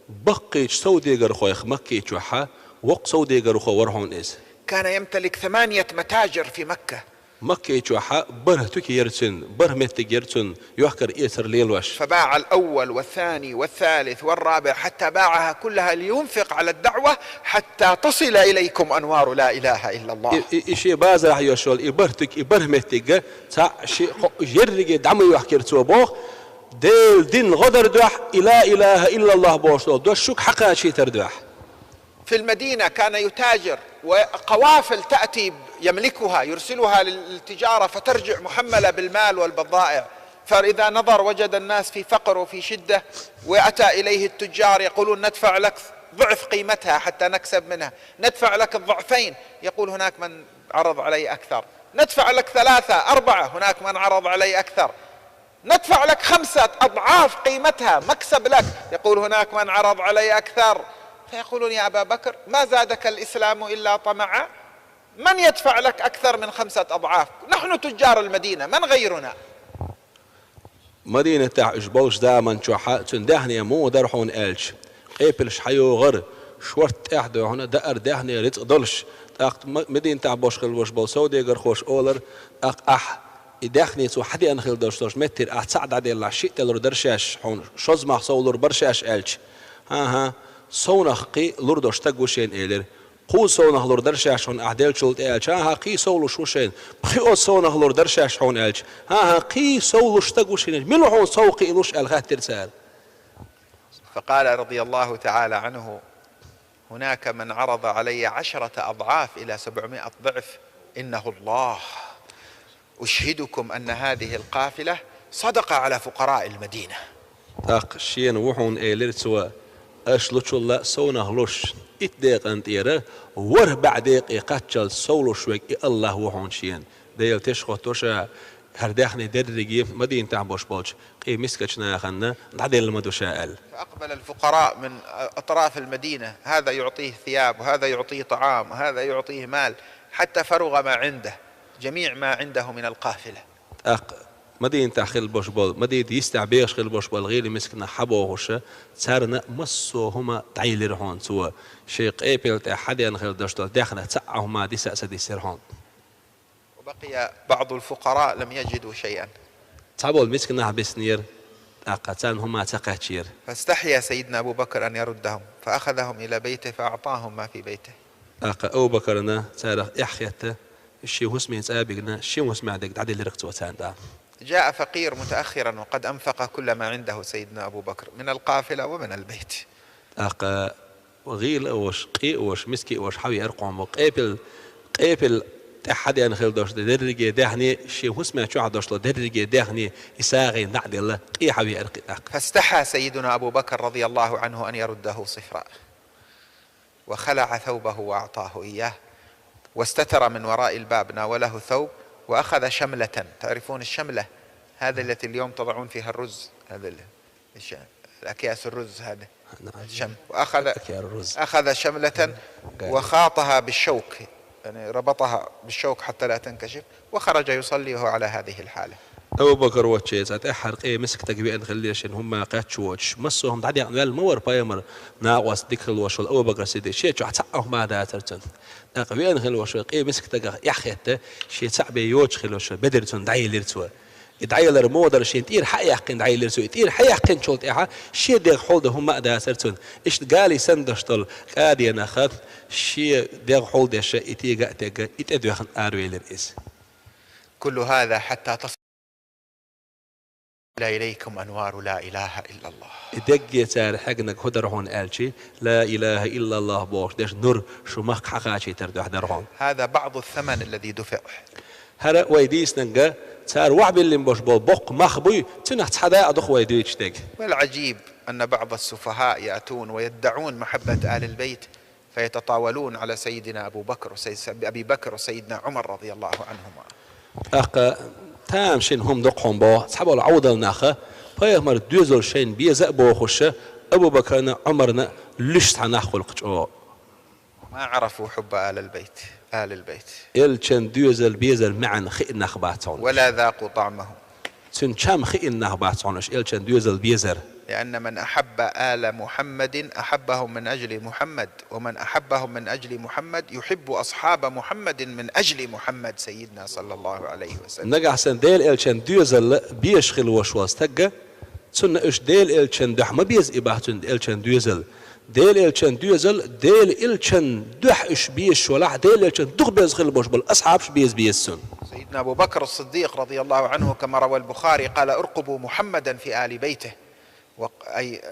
баккхийчу совдегархойх Макки чохьа воккха совдегархо вара хьуна иза. كان يمتلك ثمانية متاجر في مكة. Макки чохьа бархӀ туька яра цуьнан, бархӀ меттиг яра цуьнан, йохкар-эцар лелош. فباع الأول والثاني والثالث والرابع حتى باعها كلها لينفق على الدعوة حتى تصل إليكم أنوار لا إله إلا الله. И, и, и шен базарахь йолуш йолу и бархӀ туька, и бархӀ меттиг, цхьаъ, шиъ, кхоъ, ерриге дӀа ма йохкийра цо боху, Делан дин гӀо дар дуьхьа, и ла илаха иллаллах бохуш долу дош шуьга хьакхачийтар дуьхьа. في المدينة كان يتاجر، وقوافل تأتي يملكها، يرسلها للتجارة، فترجع محملة بالمال والبضائع. فإذا نظر وجد الناس في فقر وفي شدة، وأتى إليه التجار يقولون: "ندفع لك ضعف قيمتها حتى نكسب منها، ندفع لك الضعفين." يقول: "هناك من عرض علي أكثر." "ندفع لك ثلاثة، أربعة." "هناك من عرض علي أكثر." "ندفع لك خمسة أضعاف قيمتها، مكسب لك." يقول: "هناك من عرض علي أكثر." فيقولون: "يا أبا بكر، ما زادك الإسلام إلا طمعا، من يدفع لك أكثر من خمسة أضعاف؟ نحن تجار المدينة، من غيرنا؟" Мадинатехь уьш болчу заман чохьа цуьнан даьхне муха дара хьуна аьлча, къепилаш хьайогӀара, шорта тӀаьхьа доьхна даар, даьхне, рицкъ долуш. ТӀаккха Ма-, Мадинатехь болуш хилла болуш болу совдегархоша олар: «ТӀаккха ахь и даьхне цо хьадеана хилла долуш долчу меттера ахь цхьаъ дӀаделлахь, шиъ делур дара шаьш хьуна, шозза мах сов лур бара шаьш», аьлча: «ХӀан-хӀа, совнах кхин а лур долуш стаг ву шена», элира. «Кхузза совнах лур дара шаьш хьуна ахь деллачул тӀе», аьлча: «ХӀан-хӀа, кхин а сов луш ву шена, пхиъ совнах лур дара шаьш хьуна», аьлча: «ХӀан-хӀа, кхин а сов луш стаг ву шена, мила ву хьуна сов кхин а луш?» аьлла хаьттира цара. فقال رضي الله تعالى عنه: "هناك من عرض علي عشرة أضعاف إلى سبعمائة ضعف، إنه الله. أشهدكم أن هذه القافلة صدقة على فقراء المدينة." ТӀаккха шена ву хьуна, элира цо, аша лучул а совнах луш, итт декъан тӀера ворхӀ бӀе декъе кхаччалц сов луш верг и АллахӀ ву хьуна шена. Делан теш хӀотто ша, хӀара даьхне дерриге Мадинатехь болуш болчу къе мискачу нахана дӀаделла ма ду ша аьлла. فأقبل الفقراء من أطراف المدينة، هذا يعطيه ثياب، وهذا يعطيه طعام، وهذا يعطيه مال، حتى فرغ ما عنده، جميع ما عنده من القافلة. ТӀаккха Мадинатехь хилла болуш болу, Мадинат йистехь бехаш хилла болуш болу гӀийла мисканах хьабохуша, царна массо а хӀума дӀайиллира хьуна цо, шен къепал тӀехь хьадеана хилла долуш долу даьхнех цхьа а хӀума диса а ца дисира хьуна. وبقي بعض الفقراء لم يجدوا شيئا. Цхьаболу мисканах биснера, тӀаккха царна хӀума ца кхаьчнера. فاستحيا سيدنا أبو بكر أن يردهم، فأخذهم إلى بيته فأعطاهم ما في بيته. ТӀаккха Абу Бакарна царах эхь хетта, шен хӀусаме цӀа а бигна, шен хӀусамехь дерг дӀаделлира цо царна тӀаккха. جاء فقير متأخرا وقد أنفق كل ما عنده سيدنا أبو بكر من القافلة ومن البيت. ТӀаккха гӀийла а волуш, къе а волуш, миска а волуш хьавеара кхо хӀума. Къепал, къепал тӀехь хьадеана хилла долуш дерриге даьхне, шен хӀусаме чохь долуш долу дерриге даьхне, и сагӀина дӀа а делла, къе хьавеара кхин тӀаккха. فاستحى سيدنا أبو بكر رضي الله عنه أن يرده صفرا. وخلع ثوبه وأعطاه إياه، واستتر من وراء الباب، ناوله ثوب، وأخذ شملة. تعرفون الشملة؟ هذه التي اليوم تضعون فيها الرز. هذا ال-، الش-، الأكياس الرز هذه. نعم. الشم-، وأخذ، أكياس الرز. أخذ شملة قال. وخاطها بالشوك. يعني ربطها بالشوك حتى لا تنكشف، وخرج يصلي وهو على هذه الحالة. Абу Бакр волча цӀа тӀеххьара къе мискача стага веана хиллера шийна хӀумма кхаьчча воацаш. Массо а хӀума дӀадекъна ваьлла ма вара пайхамара накъост дика хила волаш вола Абу Бакр Сиддикъ. Ший чохь цхьа а хӀума дацара цунна. ТӀаккха веана хила волаш вара къе мискача стагах эхь а хетта, ший цхьаъ бен йоцуш хила волаш вара бедар цунна дӀаелира цо. И дӀаялар муха дара, шен тӀера хьа а яьккхина дӀаелира цо. И тӀера хьа яьккхинчул тӀаьхьа шен дегӀ хьулда хӀума а дацара цунна. Иштта гали санна даш долу кӀадинах шен дегӀ хьулдеш, и тӀе а тегга, и тӀедоьхна аравелира иза. كل هذا حتى تصل إليكم أنوار لا إله إلا الله. И дегге цара хьегнарг хӀун дара хьуна аьлча, لا إله إلا الله бохуш деш нур шу махка хьакхачийтар дуьхьа дара хьуна. هذا بعض الثمن الذي دفع. ХӀара вай дийцинарг, цара охьабиллина болуш болу боккха мах буй, цуьнах цхьа дакъа ду-кх вай дуьйцуш дерг. والعجيب أن بعض السفهاء يأتون ويدعون محبة آل البيت فيتطاولون على سيدنا أبو بكر وسيد-، أبي بكر وسيدنا عمر رضي الله عنهما. ТӀаккха тамашийна хӀума ду-кх хьуна боху, цхьаболу Ӏовдал наха, пайхамаран доьзал шайна беза а бохуш, Абу Бакарна а, Ӏумарна а луьйш цхьа нах хуьлу-кх чӀогӀа. ما عرفوا حب آل البيت، آل البيت. Элчан доьзал безар маьӀна хиъна нах бац хьуна. ولا ذاقوا طعمه. Цуьнан чам хиъна нах бац хьуна уьш, Элчан доьзал безар. لأن من أحب آل محمد أحبهم من أجل محمد، ومن أحبهم من أجل محمد يحب أصحاب محمد من أجل محمد سيدنا صلى الله عليه وسلم. Нагахь санна Делан Элчан доьзал безаш хила волуш волу стаг, цунна уьш Делан Элчан дуьхьа ма беза и бах цуьнан Элчан доьзал. Делан Элчан доьзал, Делан Элчан дуьхьа уьш безаш валахь, Делан Элчан дукха беза хила болуш болу асхьабаш беза беза цунна. سيدنا أبو بكر الصديق رضي الله عنه، كما روى البخاري، قال: "ارقبوا محمدا في آل بيته"، وق-، أي،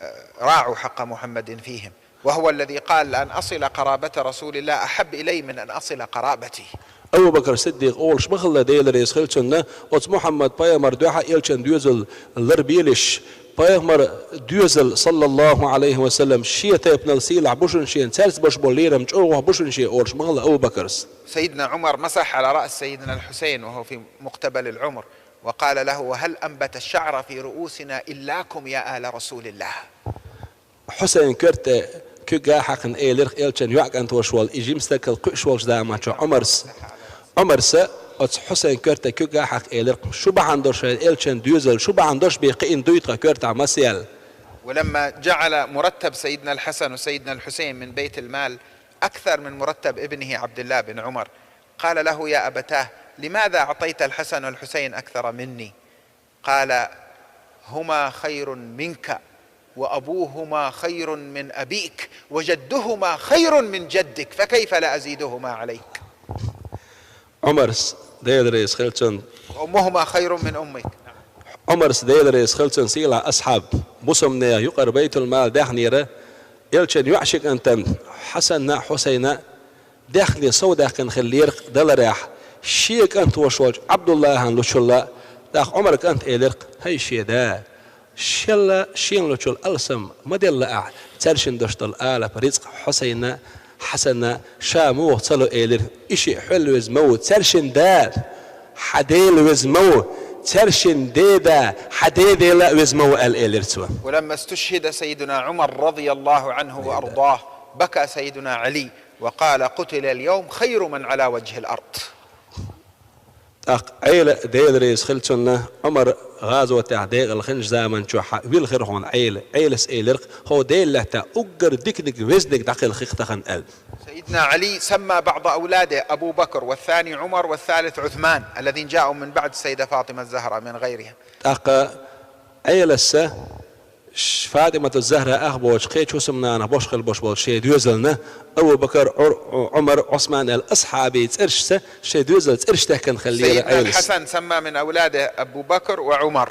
آه، راعوا حق محمد فيهم، وهو الذي قال: "لأن أصل قرابة رسول الله أحب إلي من أن أصل قرابتي". Абу Бакр Сиддикъа олуш ма хилла, Дела реза хила цунна, оцу Мухьаммад пайхамар дуьхьа Элчан доьзал ларбелаш, пайхамар доьзал, саллаллаху Ӏалайхи ва саллам, шен тайпанал сийлахь бу шуна шена, цаьрца баш болу лерам чӀогӀа бу шуна шена олуш ма хилла Абу Бакрс. سيدنا عمر مسح على رأس سيدنا الحسين وهو في مقتبل العمر وقال له: "وهل أنبت الشعر في رؤوسنا إلاكم يا آل رسول الله؟" Хьусайн коьрта тӀе куьг а хьаькхна элира-кх Элчан йоӀ кӀант волуш волу и жима стаг кхуьуш волчу заманчохь Ӏумарс. Ӏумарс оцу Хьусайн коьрта тӀе куьг а хьаькхна элира-кх: «Шу бахьана долуш шайн Элчан доьзал, шу бахьана долуш бен кхиъна дуй тхан коьртахь маса аьлла». ولما جعل مرتب سيدنا الحسن وسيدنا الحسين من بيت المال أكثر من مرتب ابنه عبد الله بن عمر، قال له: "يا أبتاه، لماذا أعطيت الحسن والحسين أكثر مني؟" قال: "هما خير منك، وأبوهما خير من أبيك، وجدهما خير من جدك، فكيف لا أزيدهما عليك؟" Ӏумарс, Дела реза хила цунна. "وأمهما خير من أمك". Ӏумарс, Дела реза хила цунна, сийлахь асхьаб, бусалбанех юкъара байтулмал даьхнера, Элчан йоӀ ши кӀантана, Хьасанна а, Хьусайна а, даьхни сов даьккхина хиллера-кх даларехь, шен кӀант волуш волчу Ӏабдуллахьан лучул а, тӀаккха Ӏумаран кӀанта элира-кх: «ХӀай шен да, шелла шена лучул алсам ма делла ахь, цаьршинна долуш долу алапа, рицкъ Хьусайна, Хьасана ша муха ца ло», — элира. «И шиъ хьол веза ма ву, цаьршинна да хьан Дела веза ма ву, цаьршинна деда хьан дедела а веза ма ву», — аьлла элира цо. ولما استشهد سيدنا عمر رضي الله عنه وأرضاه، بكى سيدنا علي وقال: "قتل اليوم خير من على وجه الأرض". ТӀаккха Ӏела, Дела реза хила цунна, Ӏумар гӀазотехь декъала хинчу заманчохь вилла хир хьуна Ӏела. Ӏелас элира-кх: «ХӀо Делан лаьттахь уггар диканиг, везниг дӀакхелла хи-кх тахана», — аьлла. سيدنا علي سمى بعض أولاده أبو بكر، والثاني عمر، والثالث عثمان، الذين جاءوا من بعد السيدة فاطمة الزهراء من غيرهم. ТӀаккха Ӏелас Ш-, ФатӀимату Захра ах боцуш, кхечу хӀусамнанах бошхилла бош болчу шен доьзална Абу Бакр, Ӏур-, Ӏумар, Ӏусман аьлла асхьабийн цӀерашца шен доьзалан цӀераш техкина хиллера Ӏелас. سيدنا الحسن سمى من أولاده أبو بكر وعمر.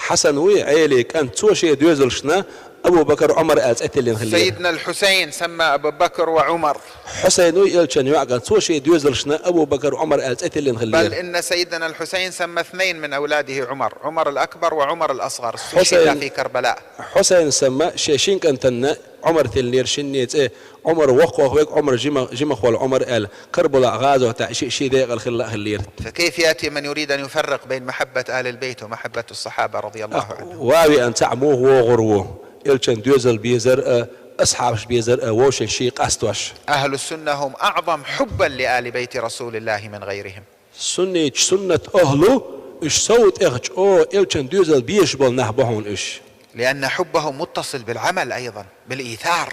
Хьасан вуй Ӏелин кӀант, цо шен доьзалшна Абу Бакр, Ӏумар аьлла цӀе тиллина хиллера. سيدنا الحسين سمى أبا بكر وعمر. Хьусайн вуй Элчан йоӀ кӀант, цо шен доьзалшна Абу Бакр, Ӏумар аьлла цӀе тиллина хиллера. بل إن سيدنا الحسين سمى اثنين من أولاده عمر، عمر الأكبر وعمر الأصغر، استشهدا Хьусайн, في كربلاء. Хьусайна самма шен шин кӀантанна Ӏумар тиллинера шинне цӀе, Ӏумар воккхох верг, Ӏумар жима-, жимах волу Ӏумар аьлла, Карбала гӀазотехь ши-, ши декъала хилла а хиллера. فكيف يأتي من يريد أن يفرق بين محبة آل البيت ومحبة الصحابة رضي الله عنهم؟ Ва веана цхьаъ муха вогӀур ву? Элчан доьзал безар а, асхьабаш безар, а, вовшийн ший къастош. أهل السنة هم أعظم حبا لآل بيت رسول الله من غيرهم. Суннаташ, суннат ахӀлу, уьш сов тӀех чӀогӀа элчан доьзал безаш бола нах ба хьуна уьш. لأن حبهم متصل بالعمل أيضا، بالإيثار.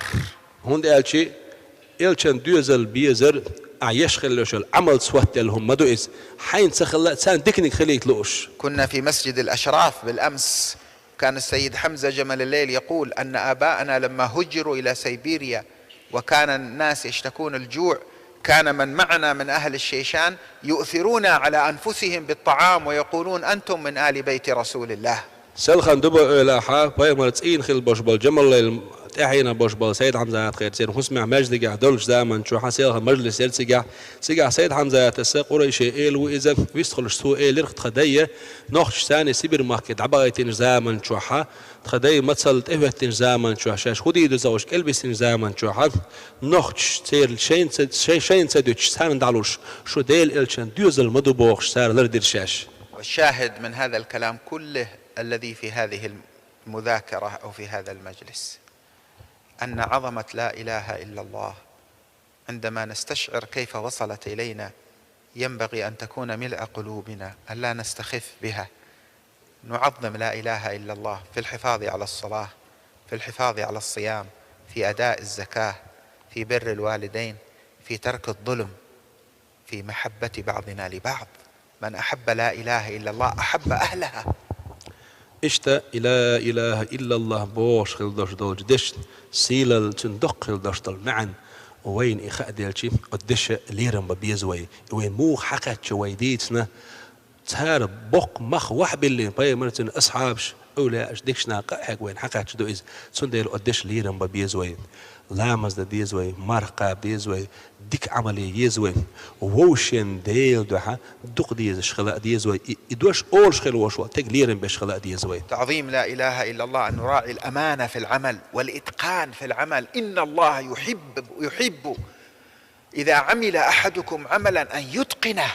ХӀунда аьлча элчан доьзал безар, ахь еш хилла йолча Ӏамалца хоттаделла хӀума ма ду иза. Хьайна ца хилла а, царна диканиг хилийта лууш. كنا في مسجد الأشراف بالأمس. كان السيد حمزة جمل الليل يقول أن آباءنا لما هجروا إلى سيبيريا وكان الناس يشتكون الجوع، كان من معنا من أهل الشيشان يؤثرونا على أنفسهم بالطعام ويقولون: "أنتم من آل بيت رسول الله". Селхан Дуба-Эвлахьа, пайхамар цӀийна хилла болуш болу Джамаллайл тӀаьхьенах болуш болу Сайд-Хьамзат-Хьаьжа церан хӀусамехь маьждигехь долчу заманчохь селхан мажлис яра цигахь. Цигахь Сайд-Хьамзатас, къурайшийн эла ву иза, вистхуьлуш цо элира: «Тхан дай, нохчаша царна Сибир-махке дӀабахийтинчу заманчохь, тхан дай мацалла тӀехӀоьттинчу заманчохь, шаьш хӀун дийр ду ца хууш кӀелбиссинчу заманчохь, нохчаша церан шайна ца, шай-, шайна ца дуьтуш, царна дӀалуш, шу Делан элчан доьзал ма ду бохуш, цара лардира шаьш». والشاهد من هذا الكلام كله الذي في هذه المذاكرة أو في هذا المجلس أن عظمة لا إله إلا الله عندما نستشعر كيف وصلت إلينا ينبغي أن تكون ملء قلوبنا، أن لا نستخف بها. نعظم لا إله إلا الله في الحفاظ على الصلاة، في الحفاظ على الصيام، في أداء الزكاة، في بر الوالدين، في ترك الظلم، في محبة بعضنا لبعض. من أحب لا إله إلا الله أحب أهلها. Иштта и ла илаха иллаллах бохуш хила долуш долчу дешан сийлалла, цуьнан доккха хила долуш долу маьӀна вайна и хаа делчи, оцу дешан лерам бан беза вай. И вайна муха хьакхаьчча вай дийцина, цара боккха мах вахьа биллина, пайхамар, цуьнан асхьабаш, эвлаяаш, дикачу наха къа а хьегна вайна хьакхаьчча ду иза. Цундела оцу дешан лерам бан беза вай. Ламаз дан деза вай, марха кхаба деза вай, дика Ӏамал е еза вай. Вовшен Делан дуьхьа дукха дезаш хила а деза вай. И, и дош олуш хила волуш волу стаг лерам беш хила а деза вай. تعظيم لا إله إلا الله أن نراعي الأمانة في العمل والإتقان في العمل. إن الله يحب، يحب إذا عمل أحدكم عملا أن يتقنه.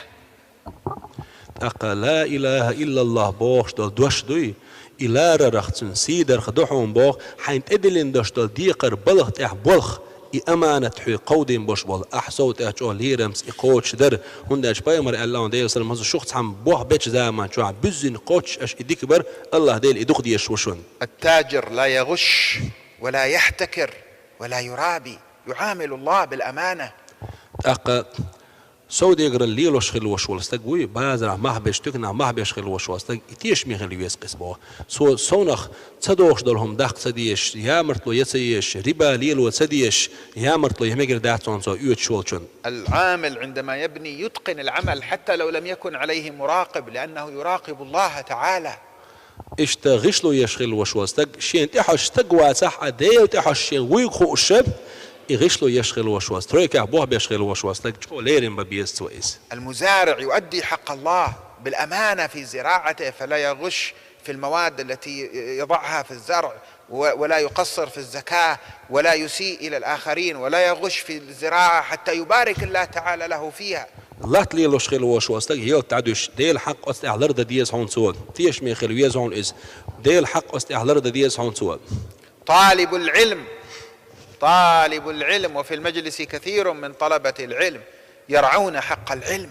ТӀаккха ла илаха иллаллах бохуш долу дош дуй, и ларарах цуьнан сийдарх ду хьуна боху, хьайна тӀедиллина долуш долу декхар балха тӀехь болх, и аманат хьоьга кховдийна болуш болу, ахь сов тӀехь чӀогӀа лерамца и кхочушдар, хӀунда аьлча пайхамар аьлла хьуна, Делан салам хуьлда цунна, шу шух цхьамма болх бечу заманчохь буьззина кхоччуш аша и дика бар, АллахӀ Дела и дукха дезаш ву шуна. التاجر لا يغش ولا يحتكر ولا يرابي، يعامل الله بالأمانة. ТӀаккха совдегаралла лелош хила волуш волу стаг вуй, базарахь мах беш, туьканахь мах беш хила волуш волу стаг, и тешаме хила веза кхин боху. Цо совнах ца догӀуш долу хӀума даккха ца дезаш, ямартло ян ца езаш, риба лело ца дезаш, ямартло ян мегар дац цунна цо оьцуш волчун. العامل عندما يبني يتقن العمل حتى لو لم يكن عليه مراقب، لأنه يراقب الله تعالى. Иштта гӀишло еш хила волуш волу стаг, шена тӀехьожуш стаг вацахь а, Делан тӀехьожуш шена вуйга хууш, и гӀишло еш хила волуш волу, стройках болх беш хила волуш волу стаг чӀогӀа лерина бан беза цо иза. المزارع يؤدي حق الله بالأمانة في زراعته، فلا يغش في المواد التي يضعها في الزرع، و-، ولا يقصر في الزكاة، ولا يسيء إلى الآخرين، ولا يغش في الزراعة حتى يبارك الله تعالى له فيها. Латта лелош хила волуш волу стаг ялта дӀадуьйш, Делан хьакъ оцу тӀехь лардан деза хьуна цо, тешаме хила веза хьуна иза. Делан хьакъ оцу тӀехь лардан деза хьуна цо. طالب العلم، طالب العلم، وفي المجلس كثير من طلبة العلم يرعون حق العلم.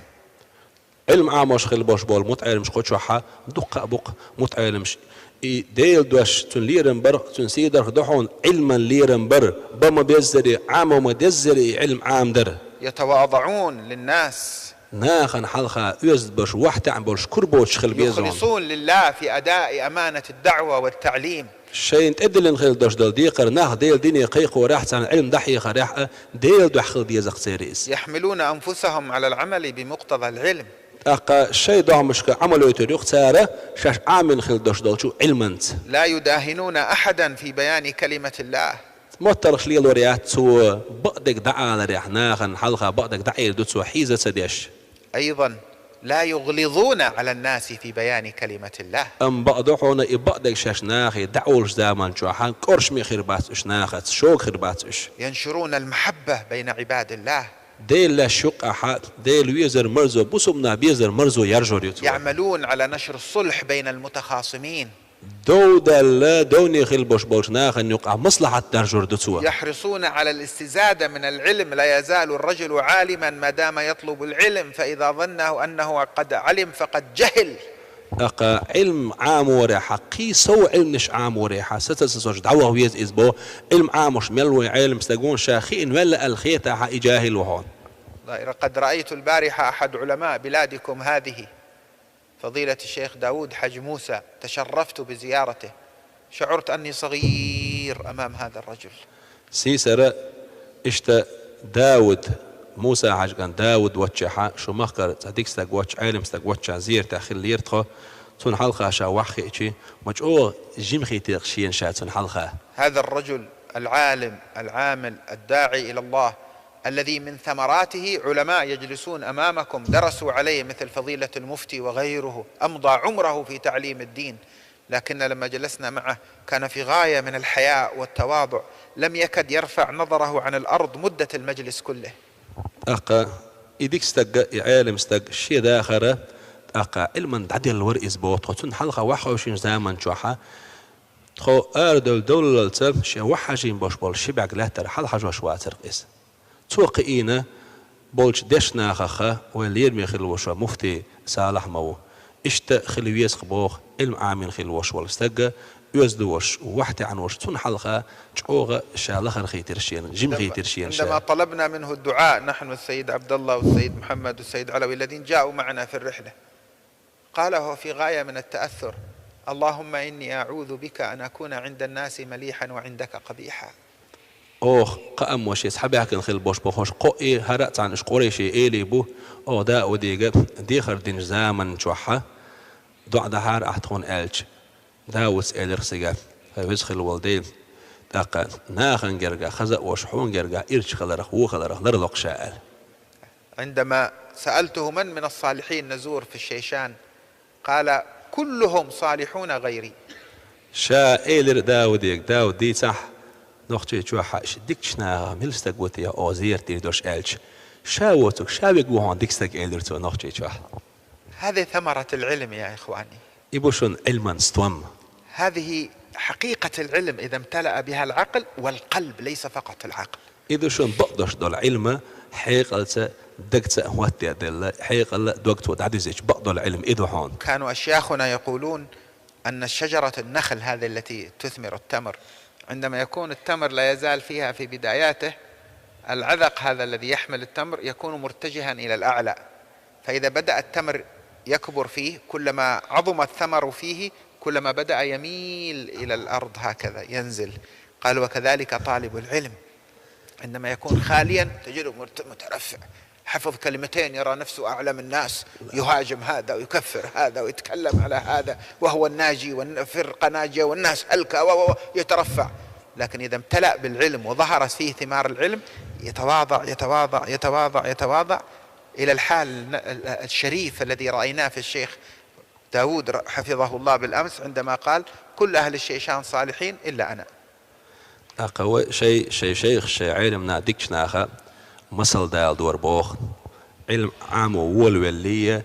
Ӏилма Ӏамош хила болуш болу мутаӀеламаш кху чохь а дуккха а бу-кх мутаӀеламаш. И Делан дош, цуьнан лерам бар, цуьнан сийдарх ду хьуна, Ӏилман лерам бар, бан ма-беззара, Ӏамо ма-деззара и Ӏилма Ӏамадар. يتواضعون للناس. Нахана хьалха оьзда болуш, вахьтаьӀа болуш, кура боцуш хила беза хьуна. يخلصون لله في أداء أمانة الدعوة والتعليم. Шайна тӀедиллина хила долуш долу декхар нах Делан дине кхайкхорехь, царна Ӏилма дӀахьехарехь а, Делан дуьхьа хила деза-кх церан иза. يحملون أنفسهم على العمل بمقتضى العلم. ТӀаккха шайн догӀмашка Ӏамал йойтур ю-кх цара, шаьш Ӏамийна хила долуш долчу Ӏилманца. لا يداهنون أحدا في بيان كلمة الله. Моттаргаш лелор яц цо, бакъдерг дӀааларехь, нахана хьалха бакъдерг дӀаэр ду цо, хьийза ца деш. أيضا لا يغلظون على الناس في بيان كلمة الله. Амма бакъ ду хьуна, и бакъдерг шаьш нахе дӀаолуш заманчохь кӀоршаме хир бац уьш нахаца, шога хир бац уьш. ينشرون المحبة بين عباد الله. Делан лаьш юккъехь, Дела везар марзо, бусалба нах безар марзо яржор ю цо. يعملون على نشر الصلح بين المتخاصمين. Дов даьлла, довне хила бош болча нахана юкъахь маслахьат даржор ду цо. يحرصون على الاستزادة من العلم، لا يزال الرجل عالما ما دام يطلب العلم، فإذا ظنه أنه قد علم فقد جهل. ТӀаккха Ӏилм Ӏаморехьа, кхин сов Ӏилманаш Ӏаморехьа, саца сацош дӀаваха веза иза бо, Ӏилм Ӏамош мел вай Ӏелам стаг вон ша хиъна ваьлла аьлла хетахьа, и жахӀил ву хьо. لقد رأيت البارحة أحد علماء بلادكم هذه، فضيلة الشيخ داود حج موسى، تشرفت بزيارته، شعرت أني صغير أمام هذا الرجل. Сийсара, иштта Дауд, Муса-Хьаьжа кӀант Дауд воцчехьа, шу махкара цхьа дика стаг воцча, Ӏелам стаг воцча зерта хиллера тхо, цунна хьалха ша ваьххиъчи, ма чӀогӀа жима хийтира шена ша цунна хьалха. هذا الرجل العالم العامل الداعي إلى الله، الذي من ثمراته علماء يجلسون أمامكم درسوا عليه مثل فضيلة المفتي وغيره، أمضى عمره في تعليم الدين، لكن لما جلسنا معه كان في غاية من الحياء والتواضع، لم يكد يرفع نظره عن الأرض مدة المجلس كله. ТӀаккха и дика стаг, и Ӏелам стаг шен дахар, тӀаккха Ӏилман дӀаделла вара иза боху тхо. Цунна хьалха ваьххьовшинчу заман чохьа, тхо арадевлла довллалца шен ваьхьажийна бош болу ши бӀаьрг лаьттара хьалахьажош вацара иза. Цо кхиийна болчу дешнахаха вай лераме хила ву шо муфтий Салахь ма ву. Иштта хила веза-кх боху Ӏилма Ӏамийна хила вош волу стаг, оьзда вош, ваьхьа таьӀна вош, цунна хьалха чӀогӀа ша лахара хийтира шена, жима хийтира шена ша. عندما طلبنا منه الدعاء، نحن والسيد عبد الله والسيد محمد والسيد علوي الذين جاءوا معنا في الرحلة، قال وهو في غاية من التأثر: اللهم إني أعوذ بك أن أكون عند الناس مليحا وعندك قبيحا. Оха кхааммо шеца хьабаьхкина хила бош бохуш, кхоъ и хӀара а цхьаьна уьш къурайшийн элий бу, оха Даудига дехар динчу заман чохьа доӀа дахьара ахь тхуна аьлча, Даудс элира цига: «ХӀай веза хила волу Дела, тӀаккха нахана гергахь хаза а волуш, хьуна гергахь ирча хиларх, вон хиларх ларло-кх ша», — аьлла. عندما سألته من من الصالحين نزور في الشيشان، قال: كلهم صالحون غيري. Ша элира Даудига: «Дауд, дийцахь, Нохчийчохь дикачу нахах мила стаг ву те оха зерат дийр долуш?» — аьлча, «Ша воцург, ша верг ву хьуна дика стаг», — элира цо Нохчийчохь. هذه ثمرة العلم يا إخواني. И бу шуна Ӏилман стом. هذه حقيقة العلم إذا امتلأ بها العقل والقلب، ليس فقط العقل. И ду шуна бакъдош долу Ӏилма, хьекъалца, дагца а хӀоттаделла, хьекъал а, дог цо дӀадуьзича бакъдолу Ӏилма и ду хьуна. كان أشياخنا يقولون أن شجرة النخل هذه التي تثمر التمر، عندما يكون التمر لا يزال فيها في بداياته، العذق هذا الذي يحمل التمر يكون مرتجها إلى الأعلى، فإذا بدأ التمر يكبر فيه، كلما عظم الثمر فيه كلما بدأ يميل إلى الأرض هكذا ينزل. قال: وكذلك طالب العلم، عندما يكون خاليا تجده مرت-، مترفع، حفظ كلمتين يرى نفسه أعلم الناس، يهاجم هذا ويكفر هذا ويتكلم على هذا، وهو الناجي والفرقة ناجية والناس هلكة و-، و-، و-، يترفع. لكن إذا امتلأ بالعلم وظهرت فيه ثمار العلم، يتواضع، يتواضع، يتواضع، يتواضع إلى الحال الشريف الذي رأيناه في الشيخ داود حفظه الله بالأمس عندما قال: كل أهل الشيشان صالحين إلا أنا. ТӀаккха вай шай, шай шайх, шай Ӏелам нах, дикачу наха масал дала дора боху. Ӏилма Ӏамо волавеллий,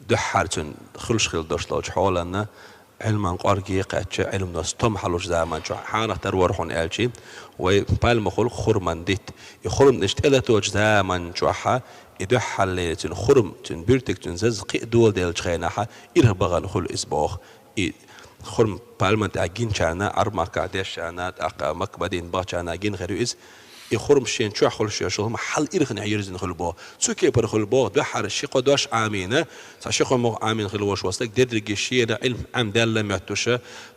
дуьххьара цуьнан хуьлуш хила долуш долчу хьоланна, Ӏилман кӀорге а кхаьчча, Ӏилмано стом хьалуш заман чохь хьанах тара вара хьуна аьлчи, вай пальма хуьлу хурман дитт. И хурманаш тӀелаточу заман чохьа, и дуьххьарлера цуьнан хурма, цуьнан буьртиг, цуьнан заза кхин а доладеллачу хенахьа, ирх бахана хуьлу иза боху. И хурма пальман тӀехь гиначарна, Ӏарб-махкахь дешчарна, тӀаккха Макка-Мадина бахчарна гина хир ю иза. И хурма шен чохь хуьлуш йолу хурма хьал ирханехь йирзина хуьлу боху. Цу кепара хуьлу боху, дуьххьара ши-кхо дош Ӏамийна, цхьа ши-кхо мух Ӏамийна хила волуш волу стаг дерриге шена Ӏилма Ӏама даьлла моьттуш,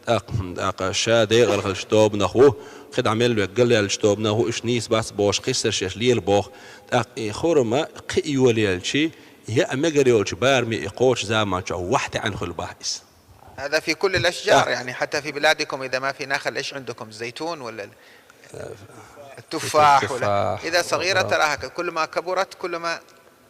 тӀаккха, тӀаккха ша декъала хилча тобанах ву, кхидӀа мел верг галъяьллачу тобанах ву, уьш нийса бац бохуш, кхиссар шаьш лела боху. ТӀаккха и хурма кхин а йолаелчи, яа мегар йолчу бараме и кхочу заман чохь ваьхьа таьӀна хуьлу боху иза. هذا في كل الأشجار، يعني حتى في بلادكم إذا ما في نخل، إيش عندكم؟ زيتون ولا ال-، التفاح ولا؟ إذا صغيرة تراها ك-، كلما كبرت كلما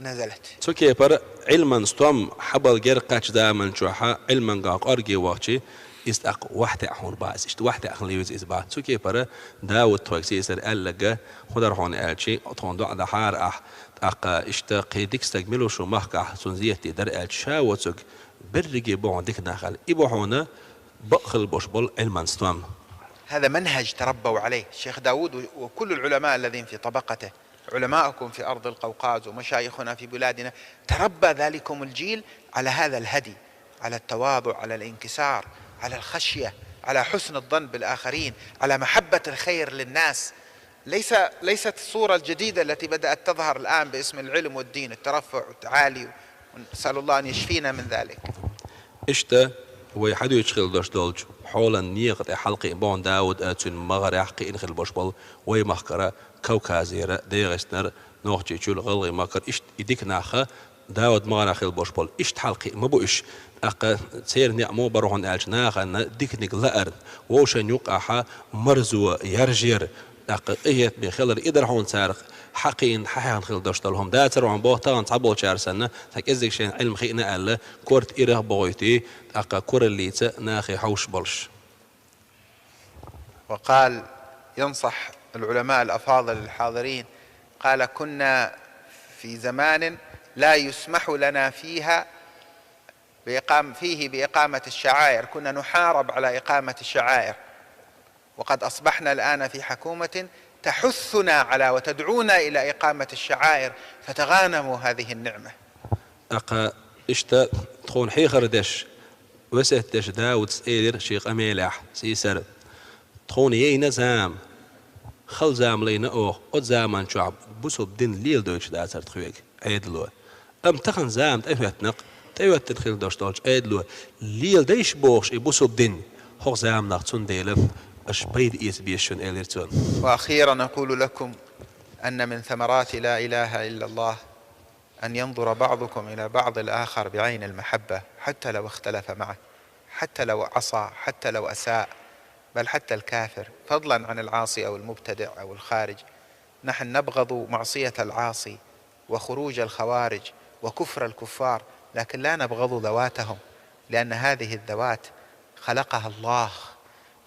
نزلت. Цу кепара Ӏилман стом хьабала герга кхаьччу заман чохьа, Ӏилманга кӀорге вахчи, иза тӀаккха ваьхьа таьӀна хуьлу боху иза. Иштта ваьхьа таьӀна хила веза иза боху. Цу кепара Дауд тхойга сийсара аьлларг, хӀун дара хьуна аьлчи, тхуна доӀа дахьара ахь, тӀаккха иштта кхин дика стаг мила ву шун махкахь, цунна зерат дийр дара аьлча, ша воцург берриге бу хьуна дика нах аьлла. И бу хьуна بقى خلبوش بول علما ستوام. هذا منهج تربوا عليه الشيخ داود و-، وكل العلماء الذين في طبقته، علماؤكم في أرض القوقاز ومشايخنا في بلادنا، تربى ذلكم الجيل على هذا الهدي، على التواضع، على الانكسار، على الخشية، على حسن الظن بالآخرين، على محبة الخير للناس. ليس، ليست الصورة الجديدة التي بدأت تظهر الآن باسم العلم والدين، الترفع والتعالي. نسأل الله أن يشفينا من ذلك. Иштта вай хьадуьйцуш хила дош долчу хьолан некъа тӀе хьалкхиъна боху Дауд а, цуьнан магӀарехь кхиъна хила бош болу вай махкара, Кавказера, ДегӀастанара, Нохчийчуьра, ГӀалгӀай махкара, иштта и дика нах а Дауд магӀарехь хила бош болу, иштта хьалкхиъна ма бу уьш. ТӀаккха церан некъ муха бара хьуна аьлча, нахана диканиг лаар, вовшашна юккъехь марзо яржар, тӀаккха къинхетаме хилар, и дара хьуна царах хьакхиъна, хьахьехна хила дош долу хӀума. Дацара хьуна боху тахана цхьаболчара санна, цхьа кӀеззиг шайна Ӏилма хиъна аьлла, корта ирах а бохуьйтий, тӀаккха кураллица нахе хьовш болуш. وقال ينصح العلماء الأفاضل الحاضرين، قال: كنا في زمان لا يسمح لنا فيها بإقام-، فيه بإقامة الشعائر، كنا نحارب على إقامة الشعائر، وقد أصبحنا الآن في حكومة تحثنا على وتدعونا إلى إقامة الشعائر، فتغانموا هذه النعمة. ТӀаккха иштта тхуна хьехар деш, весет деш Даудас элира шен къамелехь, сийсара: «Тхуна яйна зама, хала зама лайна оха, оцу заман чохь бусалба дин леладойтуш дацара тхоьга Ӏедало. Амма тахана зама тӀехӀоьттина-кх, тӀехӀоьттина хила дош долчу Ӏедало леладайша бохуш и бусалба дин, хӀокху заманахь цундела аша пайда эца беза шуна», — элира цо. وأخيرا أقول لكم أن من ثمرات لا إله إلا الله أن ينظر بعضكم إلى بعض الآخر بعين المحبة، حتى لو اختلف معه، حتى لو عصى، حتى لو أساء، بل حتى الكافر، فضلا عن العاصي أو المبتدع أو الخارج. نحن نبغض معصية العاصي وخروج الخوارج وكفر الكفار، لكن لا نبغض ذواتهم، لأن هذه الذوات خلقها الله،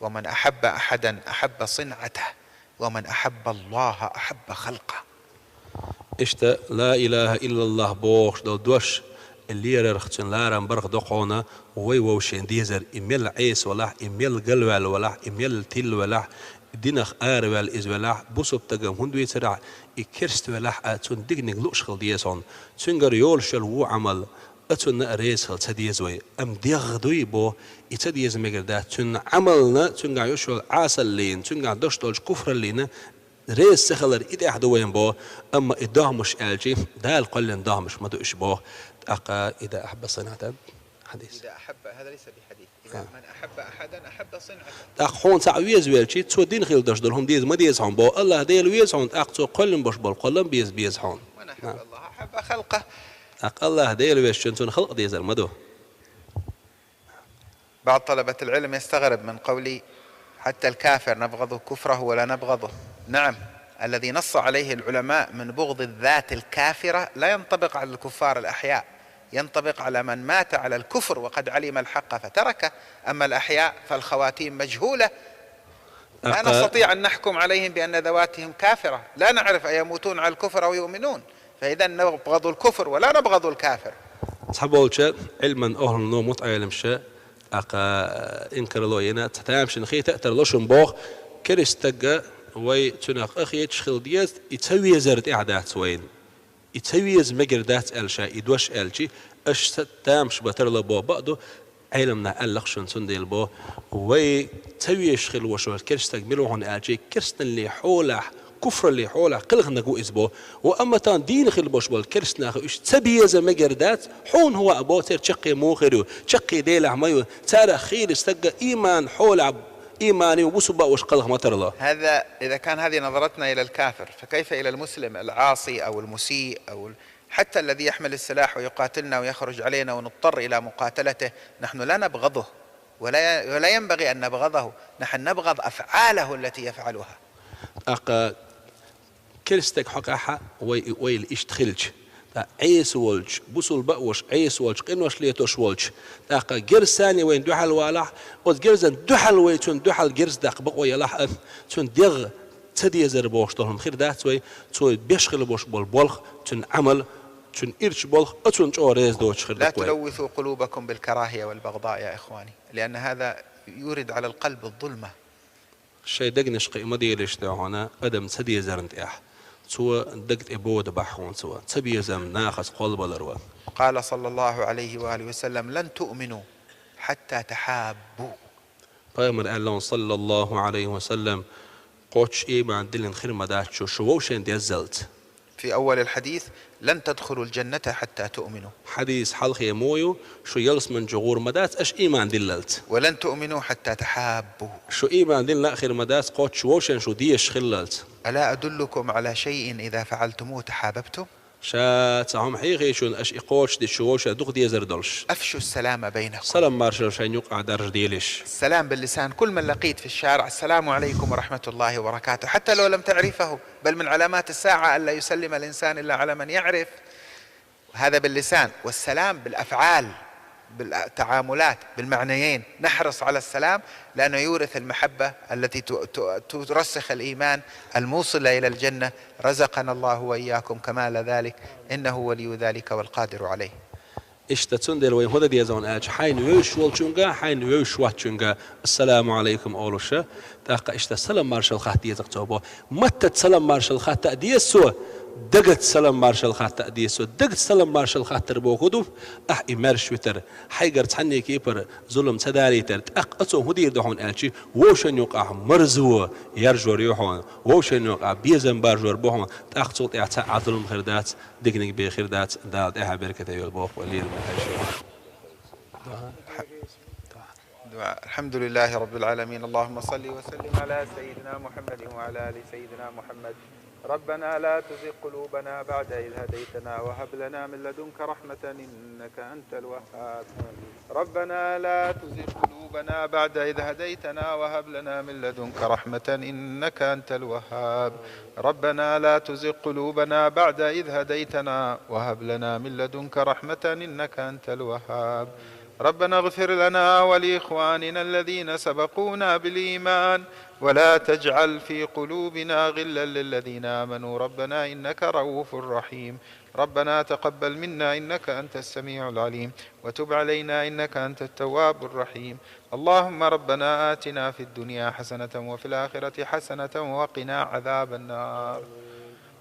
ومن أحب أحدا أحب صنعته، ومن أحب الله أحب خلقه. Иштта ла илаха иллаллах бохуш долу дош, и лерарх, цуьнан ларам барх до хьуна, вай вовшийн дезар, и мел Ӏеса валахь, и мел галваьлла валахь, и мел тилла валахь, и динах араваьлла иза велахь, бусалба стагана хӀунда вийцарахь, и керста велахь а, цунна диканиг лууш хила деза хьуна. Цуьнгара йолуш йолу вон Ӏамал, а цунна а реза хила ца деза вай. Амма дегӀ дуй бо, и ца деза мегар дац, цуьнан Ӏамална, цуьнгахь йолуш йолу Ӏасаллина, цуьнгахь долуш долчу куфраллина реза ца хилар, и тӀехь ду вайн бо, амма и догӀмаш аьлчи, Дала кхоьллина догӀмаш ма ду уьш бо. ТӀаккха и да ахьба санатан хьадис. إذا أحب، هذا ليس بحديث. إذا آه. من أحب أحدا أحب صنعته. ТӀаккха хьуна цхьаъ веза велчи, цо дина хила дош долу хӀума деза ма деза хьуна бо. АллахӀ Дела веза хьуна, тӀаккха цо кхоьллина бош болу кхоллам беза беза хьуна. من أحب الله أحب خلقه. ТӀаккха АллахӀ Дела везачун цунна халкъ дезар ма ду. بعض طلبة العلم يستغرب من قولي: حتى الكافر نبغض كفره ولا نبغضه. نعم، الذي نص عليه العلماء من بغض الذات الكافرة لا ينطبق على الكفار الأحياء، ينطبق على من مات على الكفر وقد علم الحق فتركه، أما الأحياء فالخواتيم مجهولة. لا نستطيع أن نحكم عليهم بأن ذواتهم كافرة، لا نعرف أيموتون على الكفر أو يؤمنون، فإذا نبغض الكفر ولا نبغض الكافر. Цхьаболча Ӏилман охӀлано, мутаӀеламша, тӀаккха инкарло йина, цхьа тамашийна хета а тарло шуна боху, керста стагга вай цуьнах къахеташ хила деза, и ца везар тӀехь дац вайна. И ца веза мегар дац аьлла ша и дош аьлчи, аша ца тамаш бан тарло боху бакъ ду, Ӏеламна аьллакх шуна цундела бо, вай ца везаш хила вошо керста стаг мила ву хьуна аьлчи, керстаналле хьолахь, куфралле хьолахь кхелханаг ву иза бо. Ва амма тан дийна хила бош болу керстанаха уьш ца беза мегар дац, хьуна хӀун ваъ бо, церан чаккхе муха хир ю, чаккхе Делахь ма ю, царах хийра стагга иман хьолахь, иман ю, бусу баъ вуш кхалха ма тарло. هذا إذا كان هذه نظرتنا إلى الكافر، فكيف إلى المسلم العاصي أو المسيء أو ال-، حتى الذي يحمل السلاح ويقاتلنا ويخرج علينا ونضطر إلى مقاتلته، نحن لا نبغضه، ولا، ولا ينبغي أن نبغضه، نحن نبغض أفعاله التي يفعلها. ТӀаккха керста стаг хьокъехь а вай, вайла иштта хилча, ткъа Ӏеса волчу, бусул баъ вуш, Ӏеса волчу, къинош летош волчу, тӀаккха герзане вайна дуьхьал валахь, оцу герзан дуьхьал вай цунна дуьхьал герз даккха бакъо ялахь а, цуьнан дегӀ ца дезар бохуш долу хӀума хир дац вай, цо беш хила бош болу болх, цуьнан Ӏамал, цуьнан ирча болх а цунна чӀогӀа реза доцуш хир لا ду вай. تلوثوا قلوبكم بالكراهية والبغضاء يا إخواني، لأن هذا يورد على القلب الظلمة. Шайн дегнашка и ма делаш да хьона адам ца дезарна тӀехь. Цо даг тӀе бода бахь хьона цо. Ца безам нахаца кхолбалар ва. قال صلى الله عليه وآله وسلم: لن تؤمنوا حتى تحابوا. Пайхамар аьлла, саллаллаху Ӏалайхи ва саллам, кхоччуш иман диллина хир ма дац шу, шу вовшен деззалц. في أول الحديث: لن تدخلوا الجنة حتى تؤمنوا. Хьадис хьалхе мо ю, шу ялсманчу гӀур ма дац аша иман диллалц. ولن تؤمنوا حتى تحابوا. Шу иман диллина а хир ма дац кхоччуш вовшен шу дезаш хиллалц. ألا أدلكم على شيء إذا فعلتموه تحاببتم؟ Ша цхьа хӀума хьехийчун аша и кхочушдича шу вовшен дукха дезар долуш. أفشوا السلام بينكم. Салам маршалла шайн юкъахь даржа делаш. السلام باللسان، كل من لقيت في الشارع: السلام عليكم ورحمة الله وبركاته، حتى لو لم تعرفه، بل من علامات الساعة ألا يسلم الإنسان إلا على من يعرف. هذا باللسان، والسلام بالأفعال، بالتعاملات، بالمعنيين. نحرص على السلام لأنه يورث المحبة التي ت-، ت-، ترسخ الإيمان الموصلة إلى الجنة. رزقنا الله وإياكم كمال ذلك، إنه ولي ذلك والقادر عليه. Иштта цундела вай хӀун дан деза аьлча, хьайна вевзаш волчуьнга, хьайна вевзаш воцчуьнга ассаламу Ӏалайкум олуша, тӀаккха иштта салам маршалла хатта деза цо боху. Маттаца салам маршалла хатта а деза цо, дагаца салам маршалла хатта а деза цо. Дагаца салам маршалла хаттар боху ду, ахь и маьрша витар, хьайгара цхьанне кепара зулам ца далийтар, тӀаккха оцо хӀун дийр ду хьуна аьлча, вовшан юкъахь марзо яржор ю хьуна, вовшан юкъахь безам баржор бу хьуна, тӀаккха цул тӀаьхьа цхьа а зулам хир дац, диканиг бен хир дац, Дала тӀаьхьа беркате йойла боху вай лераме хьаьжжина. دعاء. الحمد لله رب العالمين. اللهم صل وسلم على سيدنا محمد وعلى آل سيدنا محمد. ربنا لا تزغ قلوبنا بعد إذ هديتنا وهب لنا من لدنك رحمة إنك أنت الوهاب. ربنا لا تزغ قلوبنا بعد إذ هديتنا وهب لنا من لدنك رحمة إنك أنت الوهاب. ربنا لا تزغ قلوبنا بعد إذ هديتنا وهب لنا من لدنك رحمة إنك أنت الوهاب. ربنا اغفر لنا ولإخواننا الذين سبقونا بالإيمان ولا تجعل في قلوبنا غلا للذين آمنوا ربنا إنك رءوف رحيم. ربنا تقبل منا إنك أنت السميع العليم وتب علينا إنك أنت التواب الرحيم. اللهم ربنا آتنا في الدنيا حسنة وفي الآخرة حسنة وقنا عذاب النار.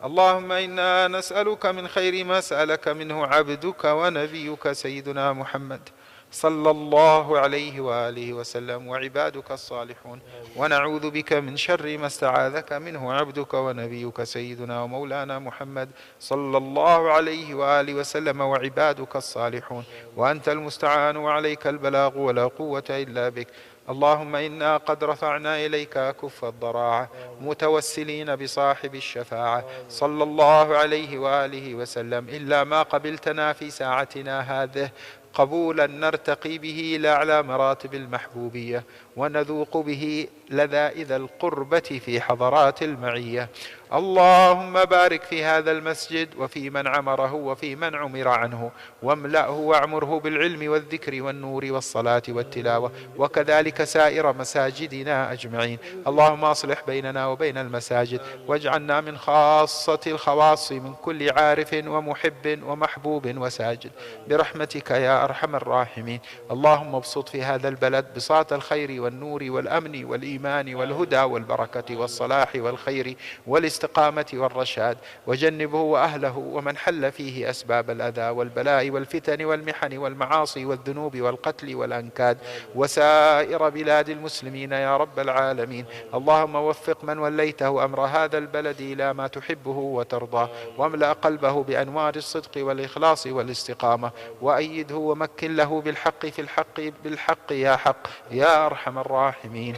اللهم إنا نسألك من خير ما سألك منه عبدك ونبيك سيدنا محمد صلى الله عليه وآله وسلم وعبادك الصالحون، ونعوذ بك من شر ما استعاذك منه عبدك ونبيك سيدنا ومولانا محمد صلى الله عليه وآله وسلم وعبادك الصالحون، وأنت المستعان وعليك البلاغ ولا قوة إلا بك. اللهم إنا قد رفعنا إليك أكف الضراعة متوسلين بصاحب الشفاعة صلى الله عليه وآله وسلم، إلا ما قبلتنا في ساعتنا هذه قبولا نرتقي به إلى أعلى مراتب المحبوبية ونذوق به لذائذ القربة في حضرات المعية. اللهم بارك في هذا المسجد وفي من عمره وفي من عمر عنه، واملأه واعمره بالعلم والذكر والنور والصلاة والتلاوة، وكذلك سائر مساجدنا أجمعين. اللهم أصلح بيننا وبين المساجد، واجعلنا من خاصة الخواص من كل عارف ومحب ومحبوب وساجد برحمتك يا أرحم الراحمين. اللهم ابسط في هذا البلد بساط الخير والنور والأمن والإيمان والهدى والبركة والصلاح والخير والاستقامة والرشاد، وجنبه وأهله ومن حل فيه أسباب الأذى والبلاء والفتن والمحن والمعاصي والذنوب والقتل والأنكاد وسائر بلاد المسلمين يا رب العالمين. اللهم وفق من وليته أمر هذا البلد إلى ما تحبه وترضاه، واملأ قلبه بأنوار الصدق والإخلاص والاستقامة، وأيده ومكن له بالحق في الحق بالحق يا حق يا أرحم الراحمين.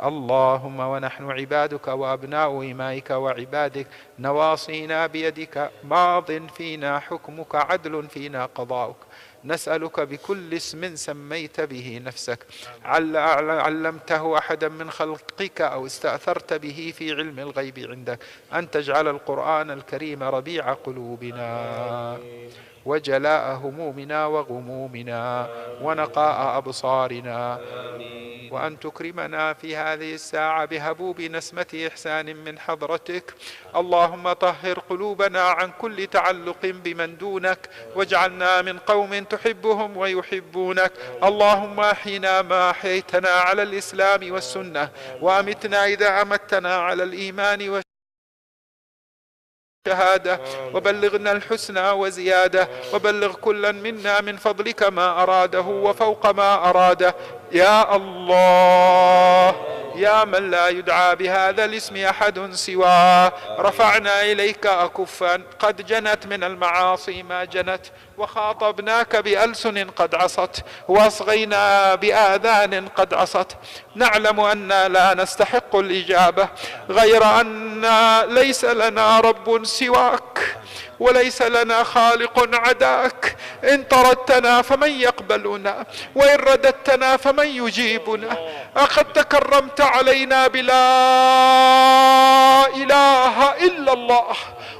اللهم ونحن عبادك وأبناء إمائك وعبادك، نواصينا بيدك، ماض فينا حكمك، عدل فينا قضاؤك. نسألك بكل اسم سميت به نفسك، عل-، عل-، علمته أحدا من خلقك أو استأثرت به في علم الغيب عندك، أن تجعل القرآن الكريم ربيع قلوبنا وجلاء همومنا وغمومنا ونقاء أبصارنا وأن تكرمنا في هذه الساعة بهبوب نسمة إحسان من حضرتك. اللهم طهر قلوبنا عن كل تعلق بمن دونك، واجعلنا من قوم تحبهم ويحبونك. اللهم أحينا ما أحييتنا على الإسلام والسنة، وأمتنا إذا أمتنا على الإيمان والشهادة، وبلغنا الحسنى وزيادة، وبلغ كلا منا من فضلك ما أراده وفوق ما أراده. يا الله، يا من لا يدعى بهذا الاسم أحد سواه، رفعنا إليك أكفا قد جنت من المعاصي ما جنت، وخاطبناك بألسن قد عصت، وأصغينا بآذان قد عصت. نعلم أنا لا نستحق الإجابة، غير أنا ليس لنا رب سواك، وليس لنا خالق عداك. إن طردتنا فمن يقبلنا؟ وإن رددتنا فمن يجيبنا؟ أقد تكرمت علينا بلا إله إلا الله،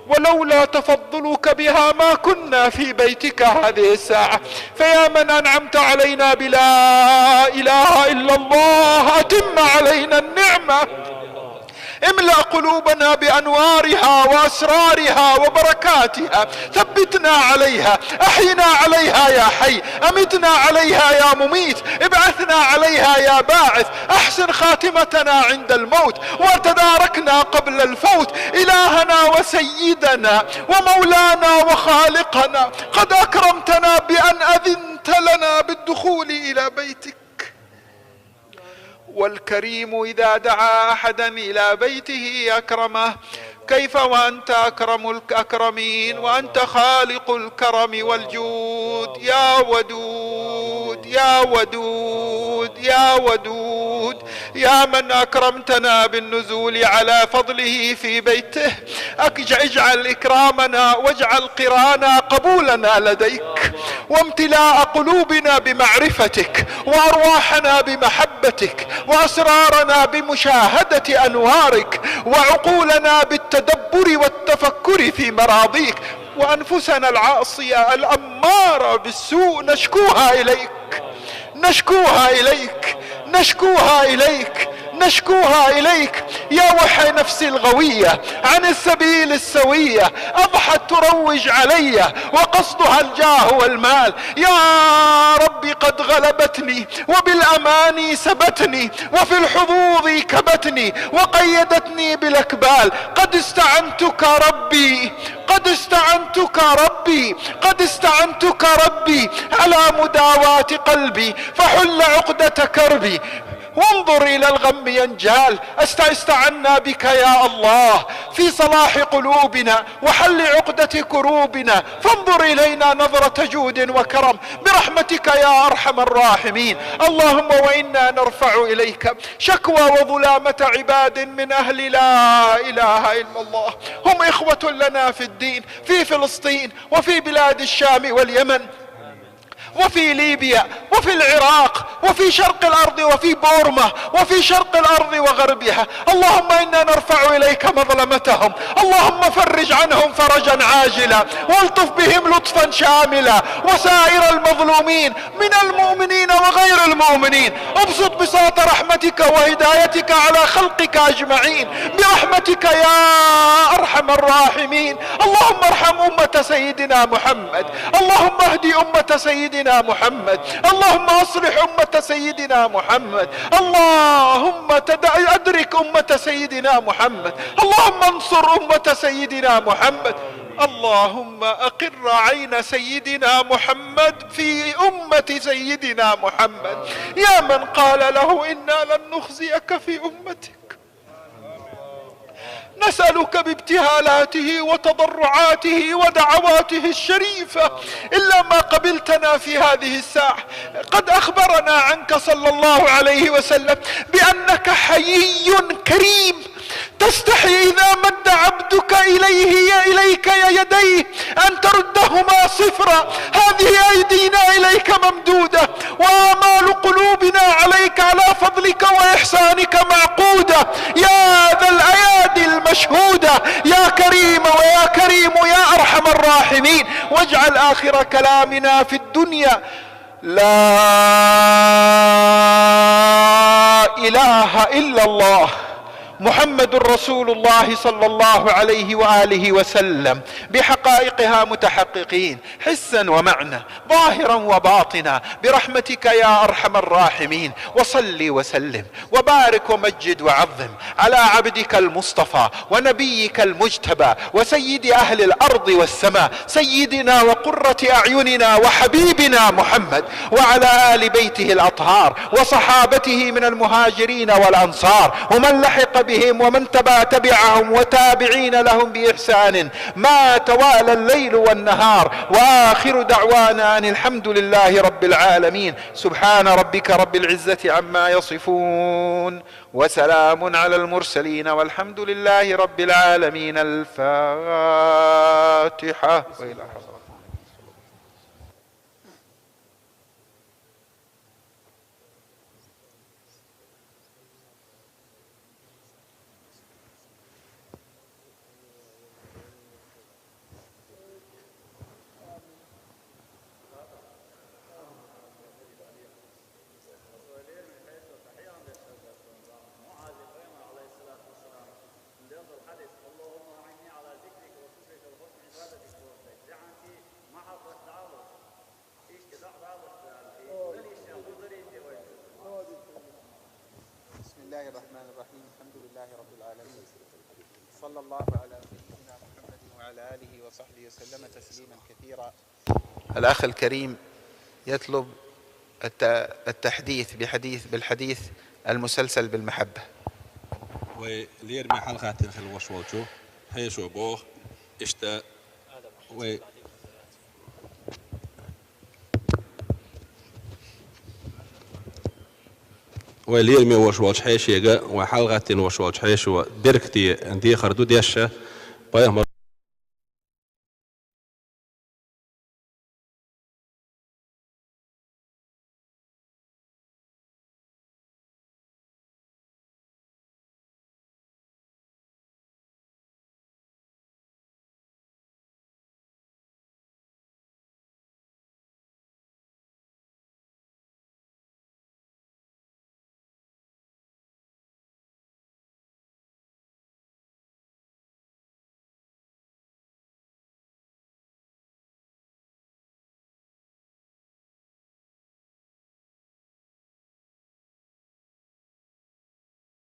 ولولا تفضلك بها ما كنا في بيتك هذه الساعة. فيا من أنعمت علينا بلا إله إلا الله، أتم علينا النعمة. املأ قلوبنا بأنوارها وأسرارها وبركاتها، ثبتنا عليها، أحينا عليها يا حي، أمتنا عليها يا مميت، ابعثنا عليها يا باعث، أحسن خاتمتنا عند الموت، وتداركنا قبل الفوت. إلهنا وسيدنا ومولانا وخالقنا، قد أكرمتنا بأن أذنت لنا بالدخول إلى بيتك. والكريم إذا دعا أحدا إلى بيته أكرمه، كيف وأنت أكرم الأكرمين، وأنت خالق الكرم والجود. يا ودود، يا ودود، يا ودود، يا من أكرمتنا بالنزول على فضله في بيته، أكج-، اجعل إكرامنا واجعل قرانا قبولنا لديك، وامتلاء قلوبنا بمعرفتك، وأرواحنا بمحبتك، وأسرارنا بمشاهدة أنوارك، وعقولنا بالتدبر والتفكر في مراضيك، وأنفسنا العاصية الأمارة بالسوء نشكوها إليك، نشكوها إليك، نشكوها إليك، نشكوها إليك. يا وحي نفسي الغوية عن السبيل السوية، أضحت تروج علي وقصدها الجاه والمال. يا ربي قد غلبتني وبالأماني سبتني وفي الحظوظ كبتني وقيدتني بالأكبال. قد استعنتك ربي، قد استعنتك ربي، قد استعنتك ربي على مداواة قلبي، فحل عقدة كربي. وانظر إلى الغم ينجال. است-، استعنا بك يا الله في صلاح قلوبنا وحل عقدة كروبنا، فانظر إلينا نظرة جود وكرم برحمتك يا أرحم الراحمين. اللهم وإنا نرفع إليك شكوى وظلامة عباد من أهل لا إله إلا الله، هم إخوة لنا في الدين، في فلسطين وفي بلاد الشام واليمن وفي ليبيا وفي العراق وفي شرق الأرض وفي بورما وفي شرق الأرض وغربها. اللهم إنا نرفع إليك مظلمتهم، اللهم فرج عنهم فرجا عاجلا، والطف بهم لطفا شاملا، وسائر المظلومين من المؤمنين وغير المؤمنين. ابسط بساط رحمتك وهدايتك على خلقك أجمعين برحمتك يا أرحم الراحمين. اللهم ارحم أمة سيدنا محمد، اللهم اهد أمة سيدنا محمد، اللهم أصلح أمة سيدنا محمد، اللهم تد-، أدرك أمة سيدنا محمد، اللهم انصر أمة سيدنا محمد. اللهم أقر عين سيدنا محمد في أمة سيدنا محمد، يا من قال له: "إنا لن نخزيك في أمتك". نسألك بابتهالاته وتضرعاته ودعواته الشريفة إلا ما قبلتنا في هذه الساعة. قد أخبرنا عنك صلى الله عليه وسلم بأنك حيي كريم، تستحي إذا مد عبدك إليه، إليك يديه، أن تردهما صفرا. هذه أيدينا إليك ممدودة، وآمال قلوبنا عليك على فضلك وإحسانك معقودة، يا ذا الأيادي المشهودة، يا كريم ويا كريم يا أرحم الراحمين. واجعل آخر كلامنا في الدنيا لا إلا الله محمد رسول الله صلى الله عليه وآله وسلم بحقائقها متحققين حسا ومعنى ظاهرا وباطنا برحمتك يا أرحم الراحمين. وصل وسلم وبارك ومجد وعظم على عبدك المصطفى ونبيك المجتبى وسيد أهل الأرض والسماء سيدنا وقرة أعيننا وحبيبنا محمد وعلى آل بيته الأطهار وصحابته من المهاجرين والأنصار ومن لحق بهم ومن تبع تبعهم وتابعين لهم بإحسان ما توالى الليل والنهار. وآخر دعوانا أن الحمد لله رب العالمين. سبحان ربك رب العزة عما يصفون وسلام على المرسلين والحمد لله رب العالمين. الفاتحة. وإلى حضرة بسم الله الرحمن الرحيم. الحمد لله رب العالمين. صلى الله على سيدنا محمد وعلى آله وصحبه وسلم تسليما كثيرا. الأخ الكريم يطلب الت-، التحديث بحديث، بالحديث المسلسل بالمحبة. Вай лераме хьалхатин хила вошволчо хьешо боху, иштта вай Вай лераме вошволчу хьешега, вай хьалхатин вошволчу хьешо беркате дехар ду дешша, пайхамар